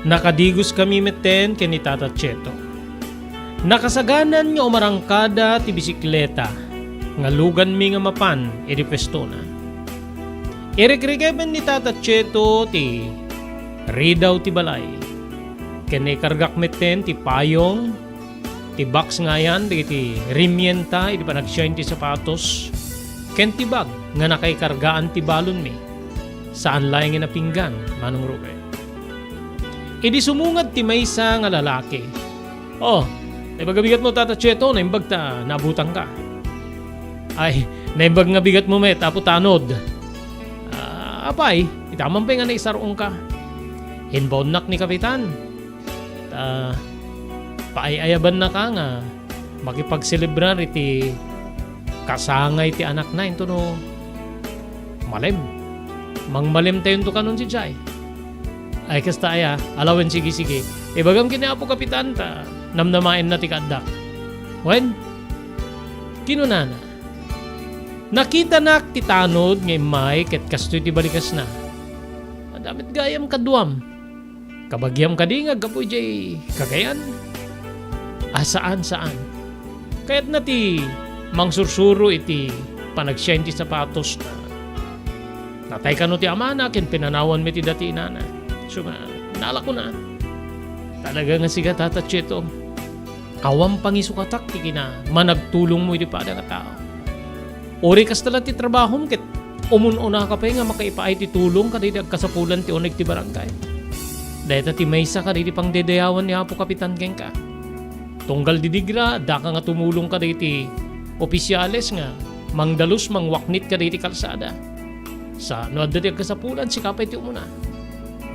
Nakadigoskami metten ken ni Tata Cheto. Nakasaganan nga umarangkada ti bisikleta nga luganmi nga mapan iti puestona. Irekrikepen ni Tata Cheto ti ridaw ti balay, ken naikargak metten ti payong, ti box nga ayan dagiti rimienta iti panagsiain ti sapatos, ken ti bag nga nakaikargaan ti balonmi. Saan laengen a pinggan, Manong Ruben. Idi sumungad ti maysa nga lalaki, "Oh, naimbag a bigatmo, Tata Cheto, naimbag ta nabutangka." "Ay, naimbag nga bigatmo met, Apo Tanod." "Ah, apay, ita man pay nga naisar-ongka. Imbaonnak ni Kapitan. Ta, paay-ayabannaka nga makipagselebrar iti kasangay ti anakna intono malem. Mangmalemtayonto kanon sadiay." "Ay, kasta aya, ala wen, sige, sige. Ibagam ken ni Apo Kapitan ta namnamaenna ti kaaddak." Wen, kinunana, "Nakitanak ti tanod nga immay ket kastoy ti balikasna. Adda met gayam kaduam. Kabagiam kadi nga aggapu idiay Cagayan?" "Ah, saan, saan. Kayatna ti mangsursuro iti panagsiain ti sapatos na. Natay kano ti amana ken pinanawanmi ti dati inana. Isu nga, nalakona." "Talaga nga sika, Tata Cheto. Awan pangisukatak ti kinamanagtulongmo iti pada nga tao. Uray kasta la ti trabahom ket umun-unaka pay nga makaipaay ti tulong kadagiti agkasapulan ti uneg ti barangay. Dayta ti maysa kadagiti pangdaydayawan ni Apo Kapitan kenka. Tunggal didigra, addaka nga tumulong kadagiti opisiales nga mangdalus, mangwaknit kadagiti kalsada. Sa no adda ti agkasapulan, sika pay ti umuna.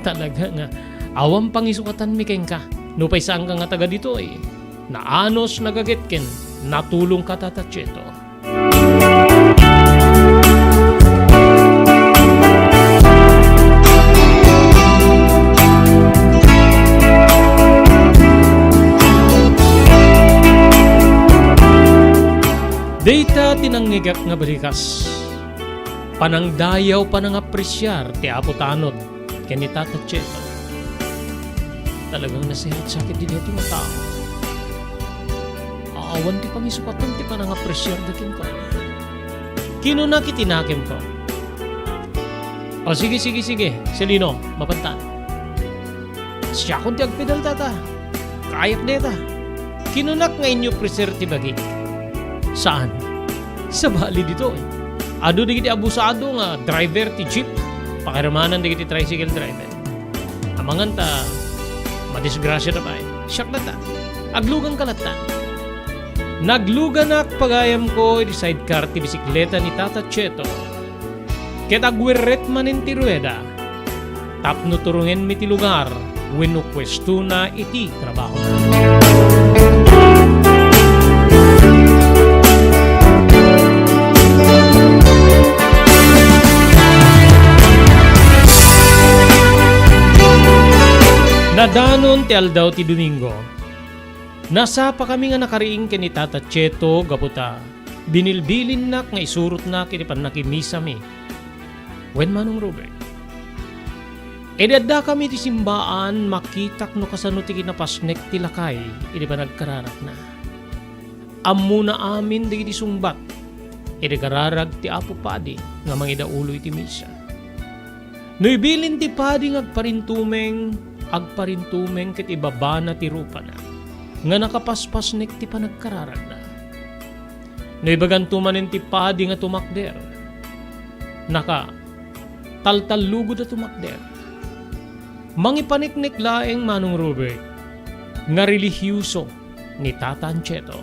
Talaga nga awan pangisukatanmi kenka. Nupay saanka nga taga ditoy, naanus, nagaget ken natulongka, Tata Cheto." Dayta ti nangngegak nga balikas. Panangdayaw, panangapresiar ti Apo Tanod ken ni Tata Cheto. Talagang nasehat-sakit ti daytoy nga tao. Awan ti pangisukatan ti panangapresiarda kenkuana. Kinunak iti nakemko, "O, sige, sige, sige, Celino, mapantan. Siakon ti agpedal, Tata. Kaayak dayta." Kinunak nga inyopreser ti bagik. "Saan? Sabali ditoy. Adu dagiti abusado nga driver ti jeep. Pakiramanan dagiti tricycle driver. Amangan ta madisgrasiada pay. Siak latta. Agluganka latta." Nagluganak, pagayamko, iti sidecar ti bisikleta ni Tata Cheto. Ket agwirret manen ti rueda. tapno turongenmi ti lugar wenno puestona iti trabahona. Nadanon ti aldaw ti Domingo. Nasapakami nga nakariing ken ni Tata Cheto gapu ta binilbilinnak nga isurotnak iti pannakimisami. Wen, Manong Robert, idi addakami iti simbaan, makitak no kasano ti kinapasnek ti lakay iti panagkararagna. Ammona amin dagiti sungbat iti kararag ti Apo Padi nga mangidaulo iti misa. No ibilin ti padi nga agparintumeng, agparintumeng ket ibabana ti rupana nga nakapaspasnek ti panagkararagna. No ibaganto manen ti padi nga tumakder, naka, taltallugod a tumakder. Mangipaneknek laeng, Manong Robert, nga relihioso ni Tata Ancheto.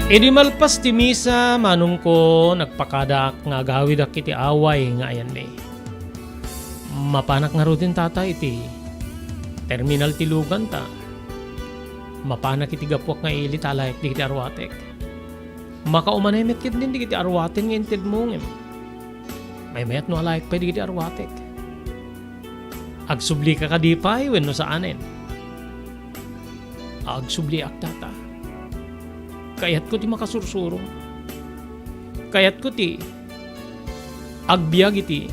Idi malpas ti misa, manongko, nagpakadak nga agawidak iti away nga ayanmi. Mapanak ngaruden, Tata, iti terminal ti lugan ta mapanak iti gapuak nga ili ta alayek dagiti arwatek. Makaumanay met ketdin dagiti arwaten nga intedmo ngem maymayat no alayek pay dagiti arwatek. Agsublika kadi pay wenno saanen? Agsubliak, Tata. Kayatko ti makarsursuro. Kayatko ti agbiag iti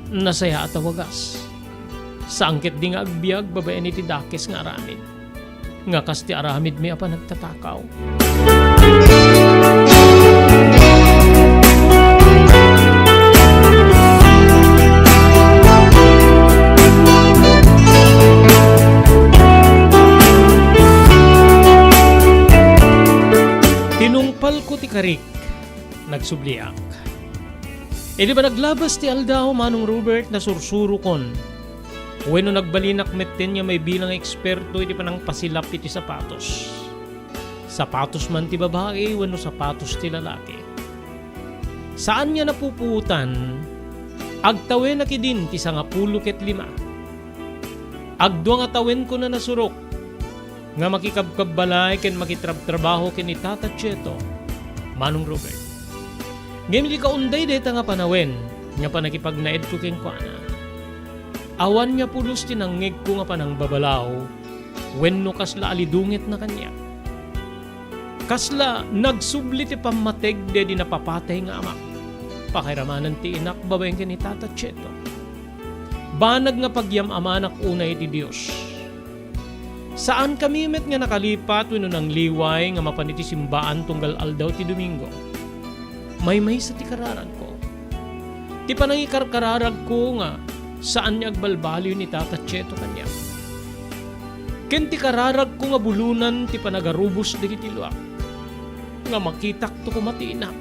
nasayaat a wagas. Saan ketdi nga agbiag babaen iti dakes nga aramid nga kas ti aramidmi a panagtatakaw. Tinungpalko ti karik, nagsubliak. Idi panaglabas ti aldaw, Manong Robert, nasursurokon wenno nagbalinak metten nga maibilang nga eksperto iti panangpasilap iti sapatos. Sapatos man ti babai wenno sapatos ti lalaki. Saan nga napupuotan, agtawenak idin ti sangapulo ket lima. Agdua nga tawenko a nasurok nga makikabkabbalay ken makitrabtrabaho ken ni Tata Cheto, Manong Robert. Ngem iti kaunday dayta nga panawen nga pannakipagnaedko kenkuana, awan nga pulos ti nangngegko nga panangbabalaw wenno kasla alidungetna kaniak. Kasla nagsubli ti pammateg daydi napapatay nga amak. Pakairamanan ti inak babaen ken ni Tata Cheto. Banag nga pagyam-amanak unay iti Dios. Saankami met nga nakalipat wenno nangliway nga mapan iti simbaan tunggal aldaw ti Domingo. Maymaysa ti kararagko. Ti panangikarkararagko nga saan nga agbalbaliw ni Tata Cheto kaniak. Ken ti kararagko nga bulonan ti panagarubos dagiti luak. Nga makitakto koma ti inak.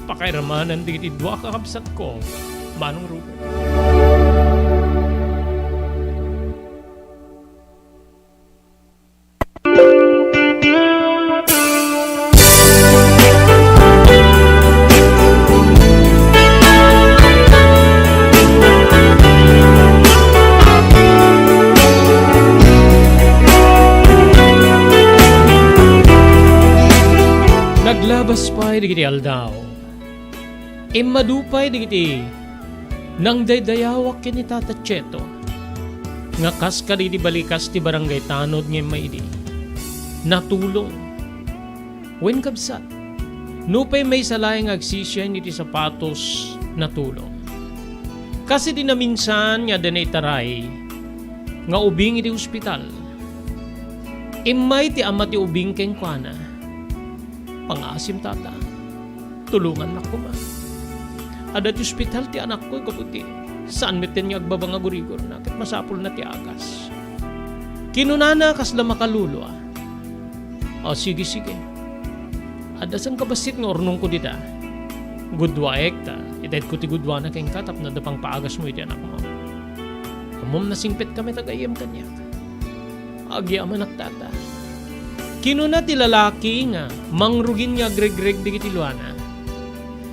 Pakairamanan dagiti dua a kakabsatko, Manong Ruben. Naglabas pay dagiti aldaw. Immadu pay dagiti nangdaydayawak ken ni Tata Cheto nga kas kadagiti balikas ti barangay tanod nga immaydi. Natulong. Wen, kabsat, nupay maysa laeng nga agsisiay iti sapatos, natulong. Kas idi naminsan nga adda naitaray nga ubing iti ospital, immay ti ama ti ubing kenkuana, "Pangaasim, Tata. Tulongannak koma. Adda ti ospital ti anakko gapu ti saan metten nga agbaba nga gurigorna ket masapulna ti agas." Kinunana kasla makaluluo. "O, sige, sige. Adda sangkabassit nga urnongko dita. Guduaek ta itedko ti guduana kenka tapno adda pangpaagasmo iti anakmo." Ammom, nasingpetka met a gayyem kaniak. Agyamanak, tata. Kinuna ti lalaki nga mangrugin nga agregreg dagiti luana.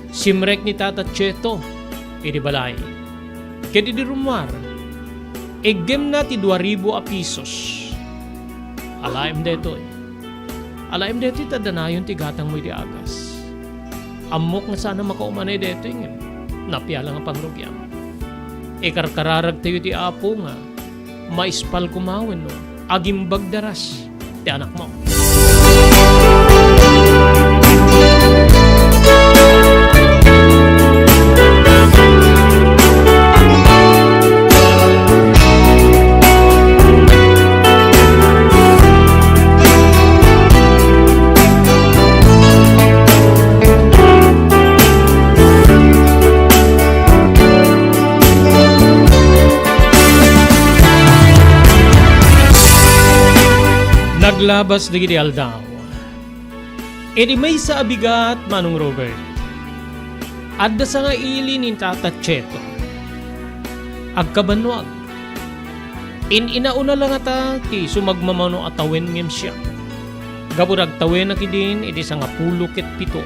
Simrek ni Tata Cheto idi balay. Ket idi rummuar, iggemna ti dua ribu a pisos. Alaem daytoy. Alaem daytoy ta danayon ti gatangmo idi agas. Ammok nga saan a makaumanay daytoy ngem napiala nga pangrugiam. Ikarkararagtayo ti Apo nga maispal koma wenno agimbag daras ti anakmo. Naglabas dagiti aldaw. Idi maysa a bigat, Manong Robert, adda sangaili ni Tata Cheto. Agkabannoag. In-inauna la ngata ti sumagmamano a tawen ngem siak. Gapu ta agtawenak idin idi sangapulo ket pito.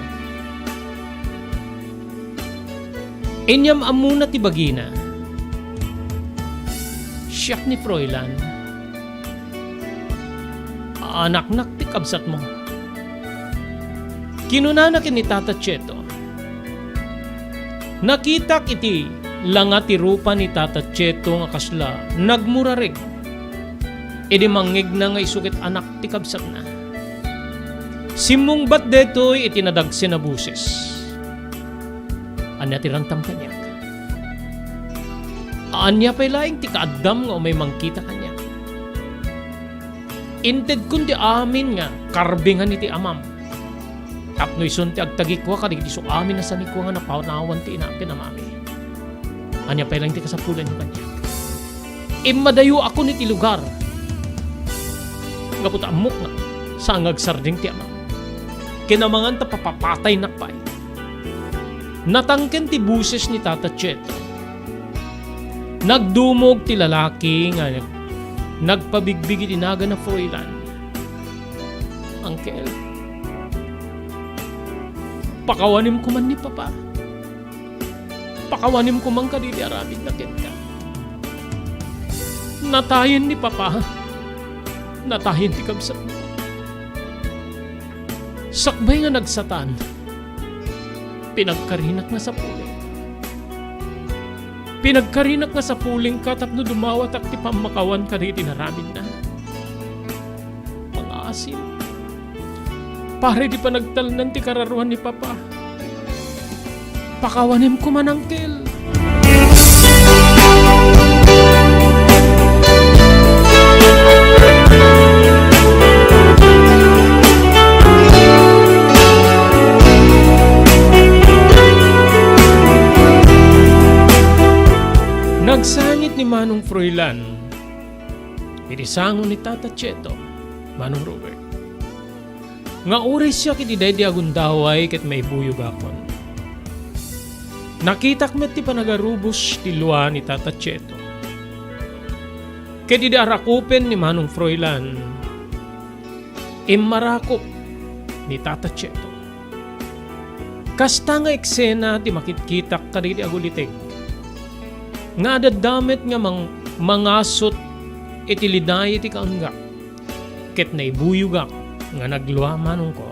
Inyam-ammona ti bagina. Siak ni Froilan. Anaknak ti kabsatmo. Kinunana ken ni Tata Cheto, nakitak iti langa ti rupa ni Tata Cheto nga kasla nagmurareg idi mangngegna nga isu ket anak ti kabsatna. Simmungbat daytoy iti nadagsen a boses. Ania ti rantam kaniak? Ania pay laeng ti kaaddam nga umay mangkita kaniak? Intedkon ti amin nga karbingan iti amam. Tapno isun ti agtagikua kadagiti su amin a sanikua nga napanawan ti ina ken amami. Ania pay laeng ti kasapulanyo kaniak? Immadayoakon iti lugar. Gapu ta ammok nga saan nga agsardeng ti amam. Ken amangan ta papapataynak pay. Natangken ti boses ni Tata Cheto. Nagdumog ti lalaki nga nagpabigbig iti nagan a Froilan. Angkel, pakawanem koman ni Papa. Pakawanem koman kadagiti aramidna kenka. Natayen ni Papa. Natayen ti kabsatmo. Sakbay nga nagsatan, pinagkarinak nga sapuleng. Pinagkarinak nga sapulengka tapno dumawatak ti pammakawan kadagiti inaramidna. Mangaasim. Para idi panagtalnan ti kararuan ni Papa, pakawanem koman, angkel. Nagsangit ni Manong Froilan iti sango ni Tata Cheto, Manong Robert, nga uray siak iti daydi a gundaway ket maibuyogakon. Nakitak met ti panagarubos ti lua ni Tata Cheto. Ket idi arakupen ni Manong Froilan, immarakop ni Tata Cheto. Kasta nga eksena ti makitkitak kadagiti aguliteg nga adda met nga mang-, mangasut iti liday iti kaanggak. Ket naibuyogak nga naglua manongko.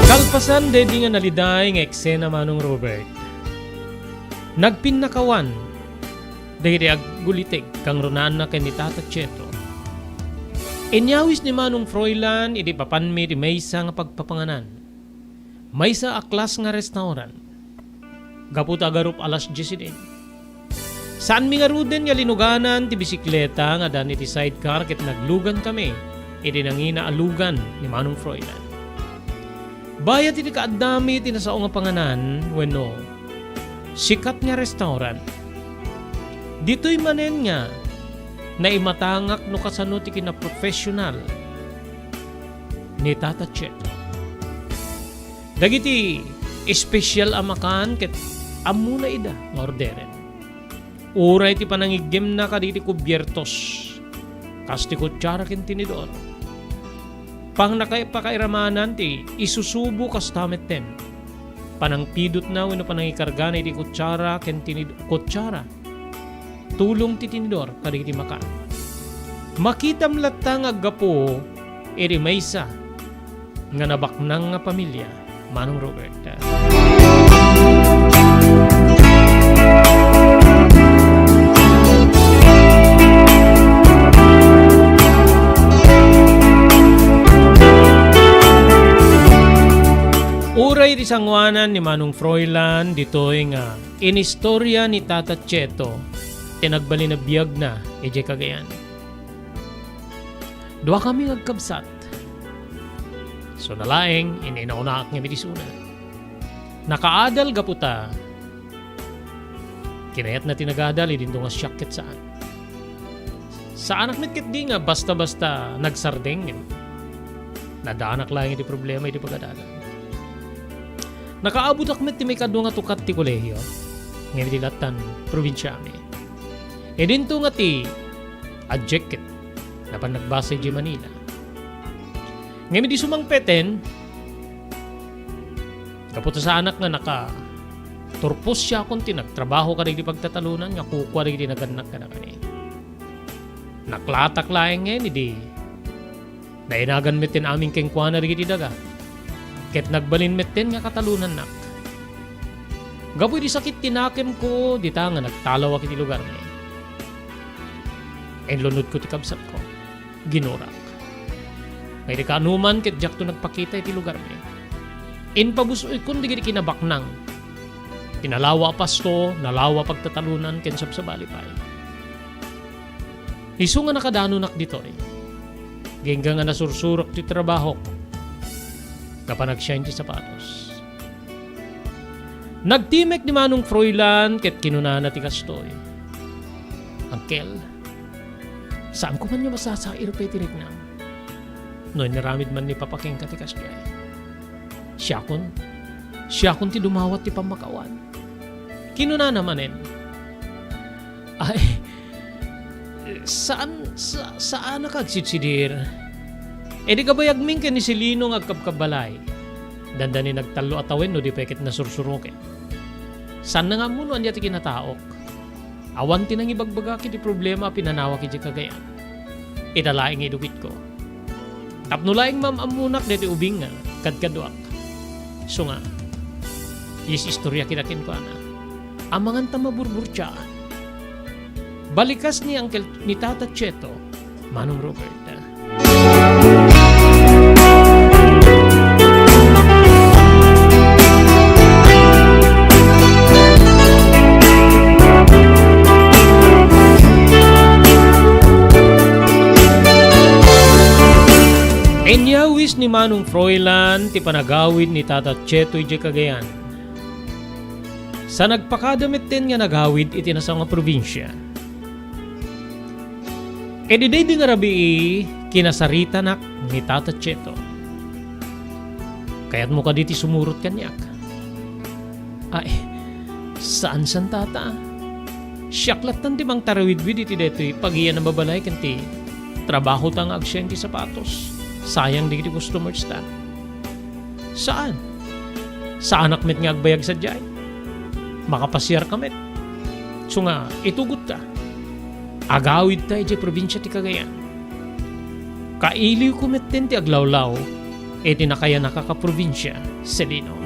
Kalpasan daydi nga naliday nga eksena, Manong Robert, nagpinnakawan dagiti aguliteg kangrunaanna ken ni Tata Cheto. Inyawis ni Manong Froilan idi papanmi ti maysa nga pagpapanganan. Maysa a klas nga restaurant. Gapu ta agarup alas dies idin. Saanmi ngaruden nga linuganan ti bisikleta nga adan iti sidecar ket naglugankami iti nangina a lugan ni Manong Froilan. Bayat iti kaaddami ti nasao nga panganan wenno sikat nga restaurant. Ditoy manen nga naimatangak no kasano ti kinaprofesional ni Tata Cheto. Dagiti espesial a makan ket ammona ida nga orderen. Uray ti panangiggemna kadagiti kubiertos, kas ti kutsara ken tinidor. Pannaka-, pakairamanan ti isusubo kasta metten. Panangpidutna wenno panangikargana iti kutsara ken tinid-, kutsara. Tulong ti tinidor kadagiti makan. Makitam latta nga aggapu iti maysa nga nabaknang nga pamilia, Manong Robert. Uray ti sangoanan ni Manong Froilan ditoy nga inistoria ni Tata Cheto ti nagbalin a biagna idiay Cagayan. Duakami nga agkabsat. Isuna laeng, innaunnaak ngem iti isuna. Nakaadal gapu ta kinayatna ti nagadal, idinto nga siak ket saan. Saanak met ketdi nga basta-basta nagsardeng, ngem nadaanak laeng iti problema iti pagadalan. Nakaabutak met ti maikadua nga tukat ti kolehio, ngem iti lattan probinsiami. Idinto nga ti Ajek ket napan nagbasa idiay Manila. Ngem idi sumangpeten, gapu ta saanak nga nakaturpos siakon ti nagtrabaho kadagiti pagtatalonan nga kukua dagiti nagannak kadakami. Naklatak laeng ngem idi nainagan metten amin kenkuana dagiti daga, ket nagbalin metten nga katalonannak. Gapu iti sakit ti nakemko, dita nga nagtalawak iti lugarmi. Inlunodko ti kabsatko. Ginurak. Nga iti kaanoman ket diakto nagpakita iti lugarmi. Impabus-oykon dagiti kinabaknang. Ti nalawa a pasto, nalawa a pagtatalonan ken sabsabali pay. Isu nga nakadanonak ditoy, agingga nga nasursurok ti trabahok, nga panagsiain ti sapatos. Nagtimek ni Manong Froilan ket kinunana ti kastoy, "Angkel, saanko man nga masasair pay ti riknam. No inaramid man ni Papa kenka ti kasdiay, siakon, siakon ti dumawat ti pammakawan." Kinunana manen, "Ay, saan, sa-, saanak agsidsidir. Idi kabayagmin ken ni Silino nga agkabkabbalay, dandani nagtallo a tawen no di pay ket nasursuroken. Saanna nga ammo no ania ti kinataok. Awan ti nangibagbagak iti problema a pinanawak idiay Cagayan. Ita laeng idukitko. Tapno laeng maam-ammonak daytoy ubing nga kadkaduak." Isu nga, is-istoriak ida kenkuana. Amangan ta maburburtiaan. Balikas ni Uncle, ni Tata Cheto, Manong Robert. Inyawis ni Manong Froilan ti panagawid ni Tata Cheto idiay Cagayan. Sa nagpakada metten nga nagawid iti nasao nga probinsia. Ket idi daydi nga rabii, kinasaritanak ni Tata Cheto. "Kayatmo kadi ti sumurot kaniak?" "Ay, saan san, Tata. Siak lattan ti mangtarawidwid iti daytoy pagiyan a babalay ken ti trabahota nga agsiain ti sapatos. Sayang dagiti customersta." "Saan? Saanak met nga agbayag sadiay. Makapasiarka met. Isu nga, itugotka. Agawidta idiay probinsia ti Cagayan. Kailiwko metten ti aglawlaw iti nakayanaka a probinsia, Silino."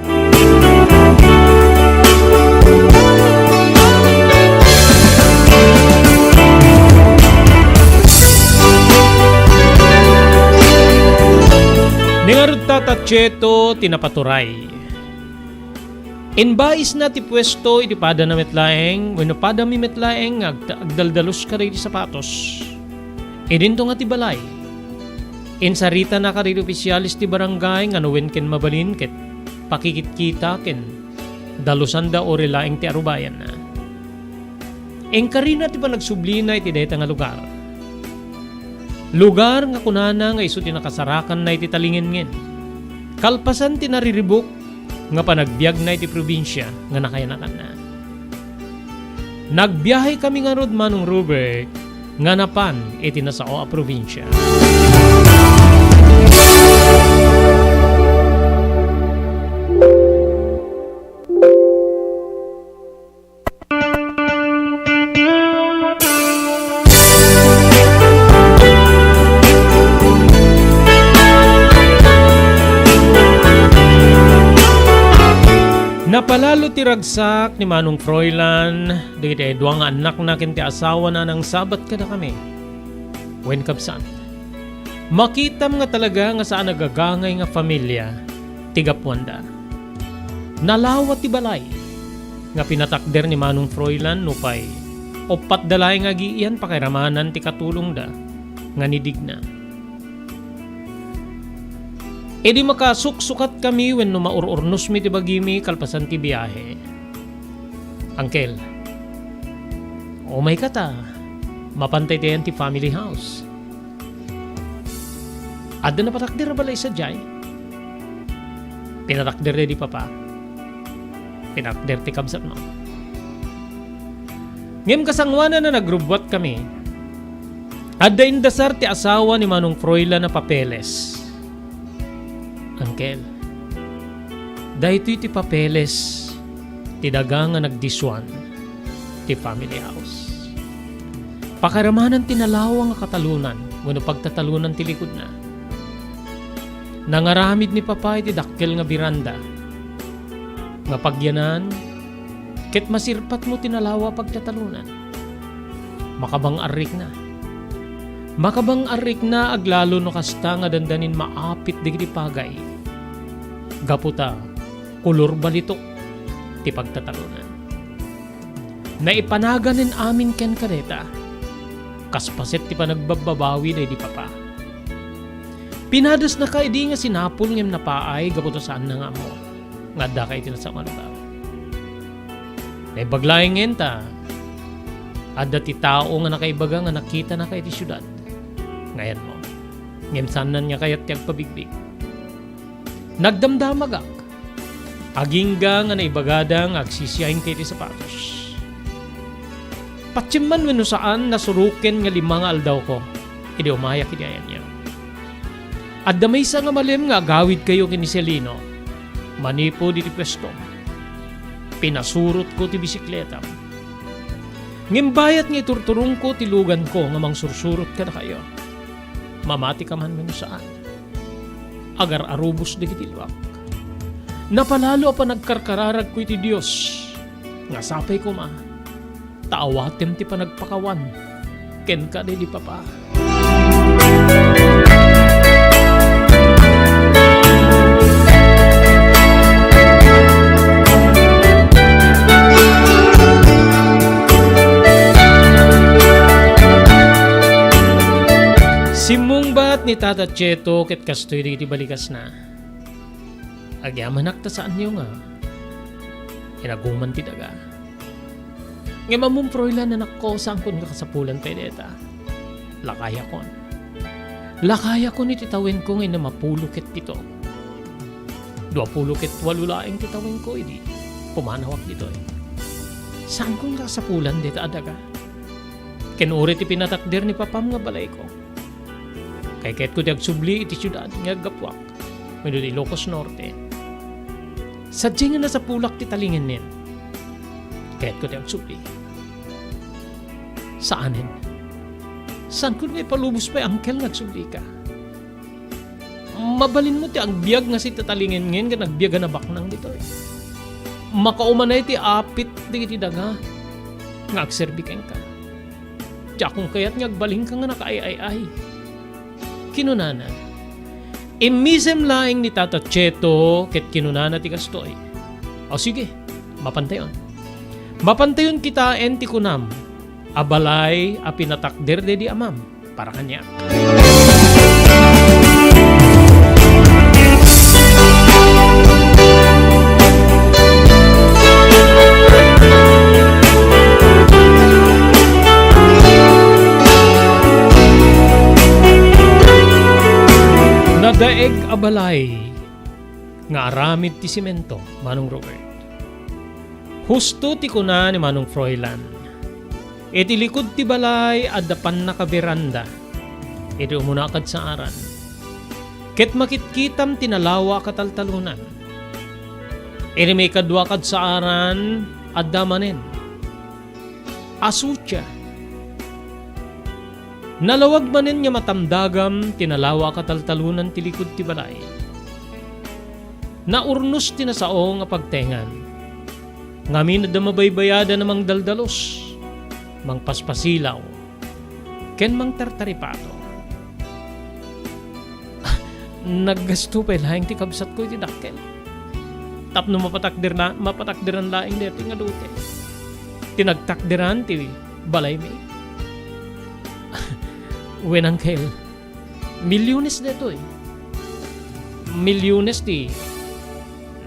Ni ngarud, Tata Cheto ti napaturay. Imbaisna ti puesto iti padana met laeng, wenno padami met laeng nga agta-, agdaldalus kadagiti sapatos. Idinto nga ti balay, insaritana kadagiti ofisiales ti barangay nga no wen ken mabalin ket pakikitkita ken dalusanda uray laeng ti arubayanna. Inkarina ti panagsublina iti dayta nga lugar. Lugar nga kunana nga isu ti nakasarakanna iti talingenngen, kalpasan ti nariribuk nga panagbiagna iti probinsia nga nakayanakanna. Nagbiahekami ngarud, Manong Robert, nga napan iti nasao a probinsia. Napalalo ti ragsak ni Manong Froilan dagiti dua nga annakna ken ti asawana a nangsabat kadakami. Wen, kabsat, makitam nga talaga nga saan a gagangay nga familia ti gapuanda. Nalawa ti balay nga pinatakder ni Manong Froilan nupay uppat da laeng nga agiian pakairamanan ti katulongda nga nidigna. Idi makasuksukatmi wenno maur-urnosmi ti bagimi kalpasan ti biahe, "Uncle, umayka ta mapanta iti ayan ti family house. Adda napatakder a balay sadiay?" "Pinatakder daydi papa. Pinatakder ti kabsatmo." Ngem kasangoanan a nagrubbuatkami, adda indasar ti asawa ni Manong Froilan a papeles. "Uncle, daytoy ti papeles ti daga nga nagdisuan ti family house. Pakairamanan ti nalawa nga katalonan wenno pagtatalonan ti likudna. Nangaramid ni papa iti dakkel nga beranda nga pagyanan ket masirpatmo ti nalawa a pagtatalonan. Makabang-arrikna. Makabang-arrikna aglalo no kasta nga dandanin maapit dagiti pagay. Gapu ta kolor balitok ti pagtatalonan. Naipanaganen amin kenka dayta. Kas paset ti panagbabbabawi daydi papa. Pinadasnaka idi nga sinapul ngem napaay gapu ta saanna nga ammo nga addaka iti nasao nga lugar. Naimbag laengen ta adda ti tao nga nakaibaga nga nakitanaka iti siudad nga ayanmo, ngem saannan nga kayat ti agpabigbig. Nagdamdamagak agingga nga naibagada nga agsisiaingka iti sapatos. Patiem man wenno saan, nasuroken nga lima nga aldawko idi umayak iti ayanyo. Adda maysa nga malem nga agawidkayo ken ni Celino manipud iti puesto. Pinasurotko ti bisikletam. Ngem bayat nga iturturongko ti luganko nga mangsursurot kadakayo, mamatika man wenno saan, agar-arubos dagiti luak. Napalalo a panagkarkararagko iti Dios nga sapay koma ta awatem ti panagpakawan kenka daydi papa. Simmungbat ni Tata Cheto ket kastoy dagiti balikasna. Agyamanak ta saanyo nga inaguman ti daga. Ngem ammom, Froilan, anakko, saankon nga kasapulan pay dayta. Lakayakon. Lakayakon iti tawenko nga inna mapulo ket pito. Duapulo ket walo laeng ti tawenko idi pumanawak ditoy. Saankon nga kasapulan dayta a daga. Ken uray ti pinatakder ni papam nga balayko. Kaykayatko ti agsubli iti siudad nga aggapuak wenno ti Ilocos Norte. Sadiay nga nasapulak ti talingennen, kayatko ti agsubli. Saanen. Saankon nga ipalubos pay, Uncle, nga agsublika. Mabalinmo ti agbiag nga sitatalingenngen ken agbiag a nabaknang ditoy. Makaumanay ti apit dagiti daga nga agserbi kenka. Diakon kayat nga agbalinka nga nakaay-ay-ay. Kinunana. Immisem laeng ni Tata Cheto ket kinunana ti kastoy, "O sige, mapantayon. Mapantayon kitaen ti kunam a balay a pinatakder daydi amam para kaniak." Daeg a balay nga aramid ti semento, Manong Robert. Husto ti kuna ni Manong Froilan. Iti likud ti balay, adda pannakaberanda. Iti umuna a kadsaaran, ket makitkitam ti nalawa a kataltalonan. Iti maikadua a kadsaaran, adda manen a sutia. Nalawag manen nga matamdagam ti nalawa a kataltalonan ti likud ti balay. Naurnos ti nasao nga pagtengan. Ngamin adda mabaybayadan a mangdaldalus, mangpaspasilaw, ken mangtartaripato. Naggasto pay laeng ti kabsatko iti dakkel tapno mapatakderna-, mapatakderan laeng daytoy nga lote. Ti nagtakderan ti balaymi. Wen, Uncle, milyones daytoy. Milyones ti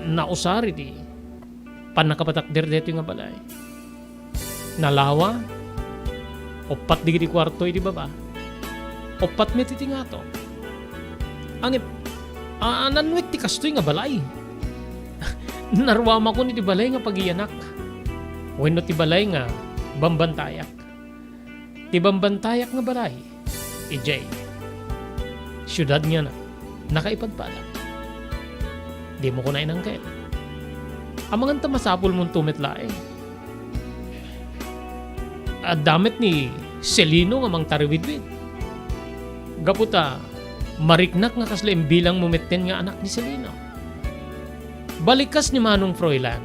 nausar iti pannakapatakder daytoy nga balay. Nalawa, uppat dagiti kuarto iti baba, uppat met iti ngato. Ngem, a-, ananwek ti kastoy nga balay. Naruamakon iti balay nga pagiyanak wenno ti balay nga bambantayak. Ti bambantayak nga balay, idiay siudad nga na-, nakaipadpada. Dimo kunaen, Uncle. Amangan ta masapulmonto met laeng. Adda met ni Celino nga mangtariwidwid. Gapu ta mariknak nga kasla imbilangmo metten nga anak ni Celino. Balikas ni Manong Froilan.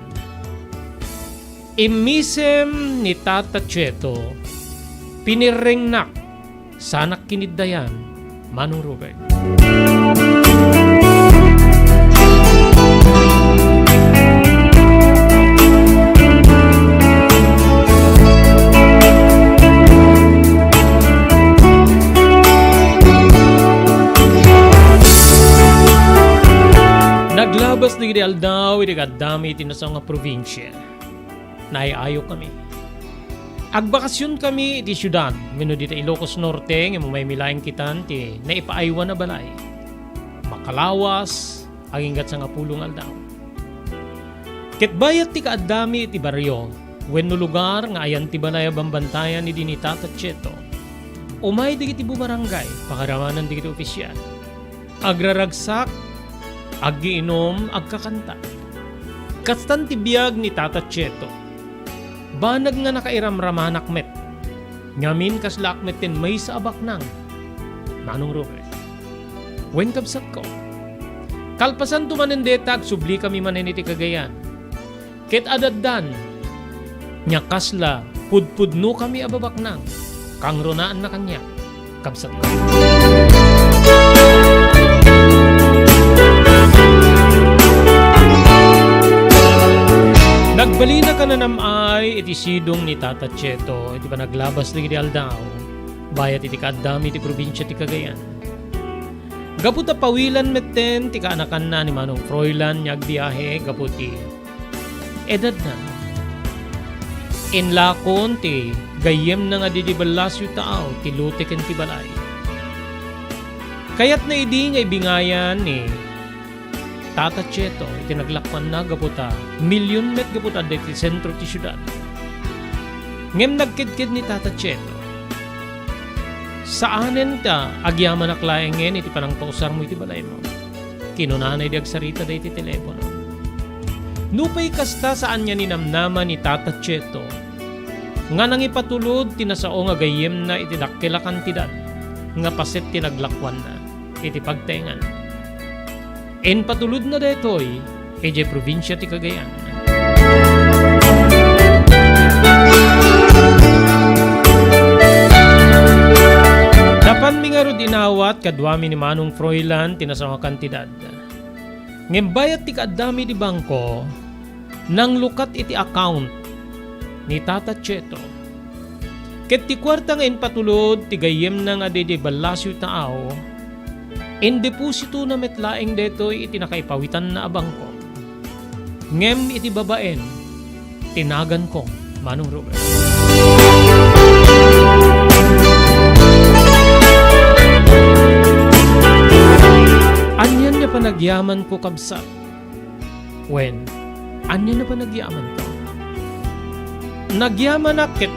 Immisem ni Tata Cheto, pinirrengnak, sanak kiniddayan, Manong Robert. Naglabas dagiti aldaw iti kaaddami iti nasao nga probinsia. Naay-ayokkami. Agbakasionkami iti siudad wenno dita Ilocos Norte, ngem umaymi laeng kitan ti naipaaywan a balay. Makalawas, aginggat sangapulo nga aldaw. Ket bayat ti kaaddami iti barrio wenno lugar nga ayan ti balay a bambantayan idi ni Tata Cheto, umay dagiti bubarangay, pakaaramanan dagiti ofisial. Agraragsak, aggiinom, agkakanta. Kastan ti biag ni Tata Cheto. Banag nga nakairamramanak met. Ngamin, kaslaak metten maysa a baknang, Manong Robert. Wen, kabsatko, kalpasanto manen dayta, agsublikami manen iti Cagayan. Ket adaddan nga kasla pudpudnokami a babaknang, kangrunaanna kaniak, kabsatko. Nagbalinaka nanam-ay iti sidong ni Tata Cheto iti panaglabas dagiti aldaw, bayat iti kaaddami iti probinsia ti Cagayan. Gapu ta pawilan metten ti kaanakanna ni Manong Froilan nga agbiahe gapu ti edadna. Inlakon ti gayyemna nga didi Balacio Taaw ti lote ken ti balay. Kayatna idi nga ibingayan ni Tata Cheto iti naglakuanna gapu ta milyon met gapu ta adda iti sentro ti siudad. Ngem nagkedked ni Tata Cheto. Saanen ta agyamanak laengen iti panangpausarmo iti balaymo. Kinunana idi agsarita daydi telepono. Nupay kasta, saan nga ninamnama ni Tata Cheto nga nangipatulod ti nasao nga gayyemna iti dakkel a kantidad nga paset ti naglakuanna iti pagtaengan. Impatulodna daytoy idiay probinsia ti Cagayan. Napanmi ngarud inawat kaduami ni Manong Froilan ti nasao a kantidad. Ngem bayat ti kaaddami di bangko, nanglukat iti account ni Tata Cheto. Ket ti kuarta nga impatulod ti gayyemna nga daydi Balacio Taaw, indepositona met laeng daytoy iti nakaipawitanna a bangko. Ngem iti babaen, ti naganko, Manong Robert. Nagyamanko, kabsat. Wen, ania na panagyamanko? Nagyamanak ket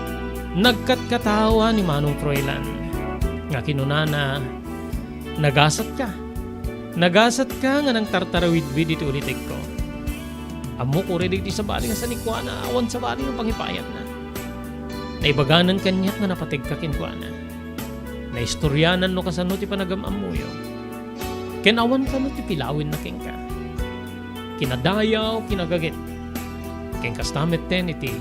nagkatkatawa ni Manong Froilan nga kinunana, "Nagasatka. Nagasatka nga nangtartarawidwid iti ulitegko. Ammok uray dagiti sabali nga sanikuana, awan sabali nga pangipaayatna. Naibaganan kaniak nga napategka kenkuana. Naistorianan no kasano ti panagam-ammoyo. Ken awan kano ti pilawenna kenka. Kinadayaw, kinagagit. Ken kasta metten iti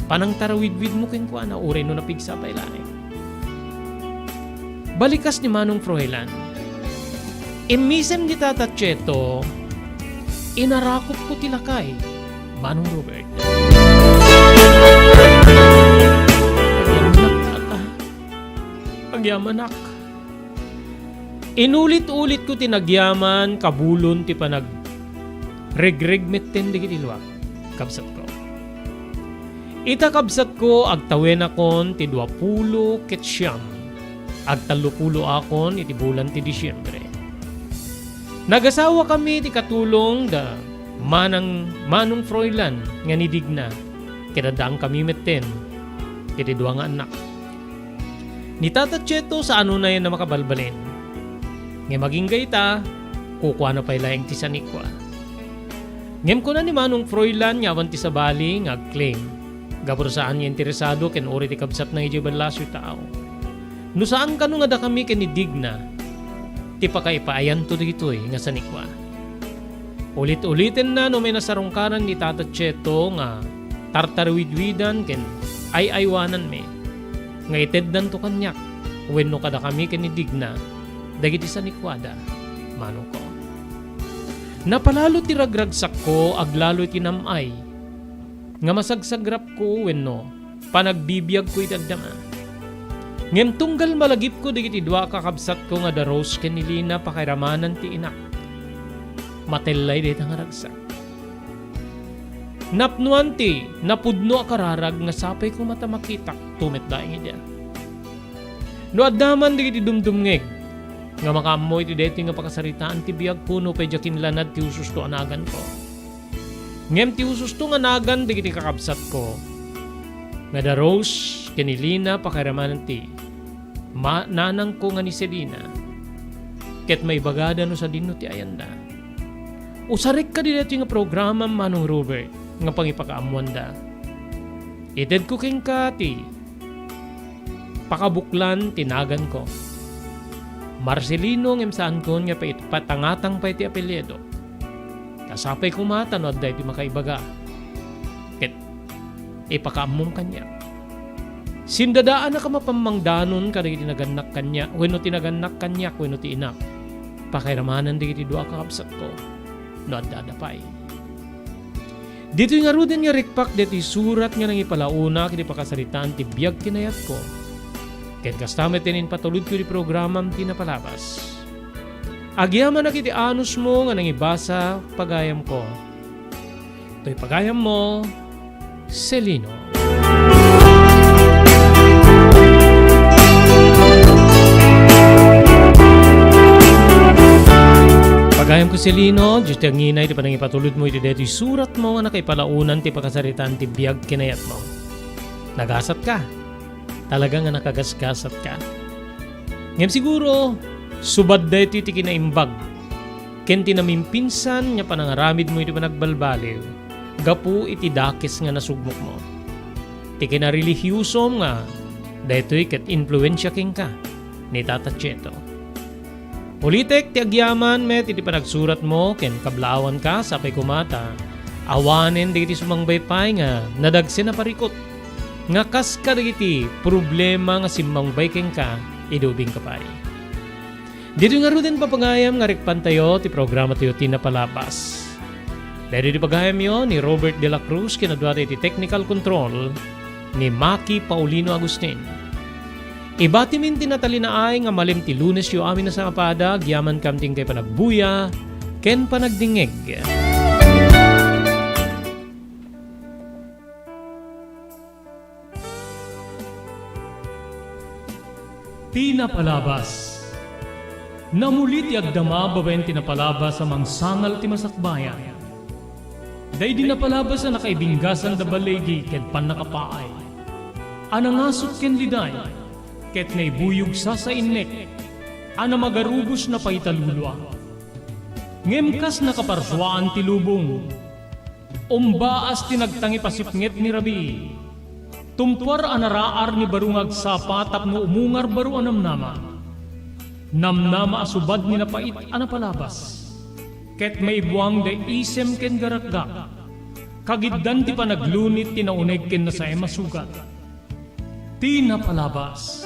panangtarawidwidmo kenkuana, uray no napigsa pay laeng." Balikas ni Manong Froilan. Immisem ni Tata Cheto, inarakupko ti lakay, Manong Robert. Agyamanak, Tata. Agyamanak. Inulit-ulitko ti nagyaman, kabulon ti panagregreg metten dagiti luak, kabsatko. Ita, kabsatko, agtawenakon ti duapulo ket siam. Agtallopuloakon iti bulan ti Disiembre. Nagasawakami ti katulong da Manang, Manong Froilan nga ni Digna, ket addaankami metten iti dua nga annak. Ni Tata Cheto, saanonay a makabalbalin. Ngem agingga ita, kukuana pay laeng ti sanikua. Ngem kuna ni Manong Froilan nga awan ti sabali nga agclaim, gapu ta saan nga interesado ken uray ti kabsatna idiay ballasiw tao. No saan kano nga dakami ken ni Digna ti pakaipaayanto dagitoy nga sanikua. Ulit-ulitenna no may nasarungkaran ni Tata Cheto nga tartarawidwidan ken ay-aywananmi, nga iteddanto kaniak wenno kadakami ken ni Digna dagiti sanikuada, manongko. Napalalo ti ragragsakko aglalo iti nam-ay nga masagsagrapko wenno panagbibiagko iti agdama. Ngem tunggal malagipko dagiti dua a kakabsatko nga da Rose ken ni Lina, pakairamanan ti inak. Matellay dayta nga ragsak. Napnoan ti napudno a kararag nga sapay koma ta makitak tumet laeng idiay. No adda man dagiti dumdumngeg nga makaammo iti daytoy nga pakasaritaan ti biagko, no pay diak kinlanad ti ususto a naganko. Ngem ti ususto nga nagan dagiti kakabsatko nga da Rose ken ni Lina, pakairamanan ti ma-, nanangko nga ni Selina, ket maibagada no sadinno ti ayanda. Usarek kadi daytoy nga programam, Manong Robert, nga pangipakaammoanda. Itedko kenka ti pakabuklan ti naganko. Marcelino, ngem saankon nga pait-, patangatang pay ti apelyido. Ta sapay koma ta no adda iti makaibaga ket ipakaammom kaniak. Sindadaannak a mapammangdanon kadagiti nagannak kaniak wenno ti nagannak kaniak wenno ti inak. Pakairamanan dagiti dua a kakabsatko no adda da pay. Ditoy ngaruden nga rikpak daytoy surat nga nangipalaonak iti pakasaritaan ti biag kinayatko. Ket kasta met ti impatulodko ti programam ti napalabas. Agyamanak iti anusmo nga nangibasa, pagayamko. Toy pagayammo, Celino. Pagayamko, Celino, ditoy ti angina iti panangipatulodmo iti daytoy suratmo nga nakaipalaonan ti pakasaritaan ti biag kinayatmo. Nagasatka. Talaga nga nakagasgasatka. Ngem siguro, subad daytoy ti kinaimbag ken ti namimpinsan nga panangaramidmo iti panagbalbaliw gapu iti dakes nga nasugmokmo. Ti kinarelihiosom nga daytoy ket impluensia kenka ni Tata Cheto. Ulitek ti agyaman met iti panagsuratmo ken kablaawanka, sapay koma ta awanen dagiti sumangbay pay nga nadagsen a parikut nga kas kadagiti problema nga simmangbay kenka idi ubingka pay. Ditoy ngaruden, papagayam, nga rikpantayo ti programatayo ti napalabas. Daytoy ti pagayamyo ni Robert de la Cruz, ken adda iti technical control ni Maki Paulino Agustin. Ibatimin ti natalinaay nga malem ti Lunesyo amin a sangapada, agyamankam ti inkay panagbuya ken panagdingngeg. Ti napalabas. Namuli ti agdama babaen ti napalabas a mangsangal ti masakbayan. Daydi napalabas a nakaibinggasan da baligi ken pannakapaay, a nangasuk ken liday, ket naibuyog sasainnek, a namagarubos na paitalulua. Ngem kas nakaparsuaan ti lubong, umbaas ti nagtangipasipnget ni rabii. Tumtuar a naraar ni baro nga agsapa tapno umungar baro a namnama. Namnama a subad ni napait a napalabas. Ket maibuang da isem ken garakgak. Kagiddan ti panaglunit ti nauneg ken nasaem a sugat. Ti napalabas.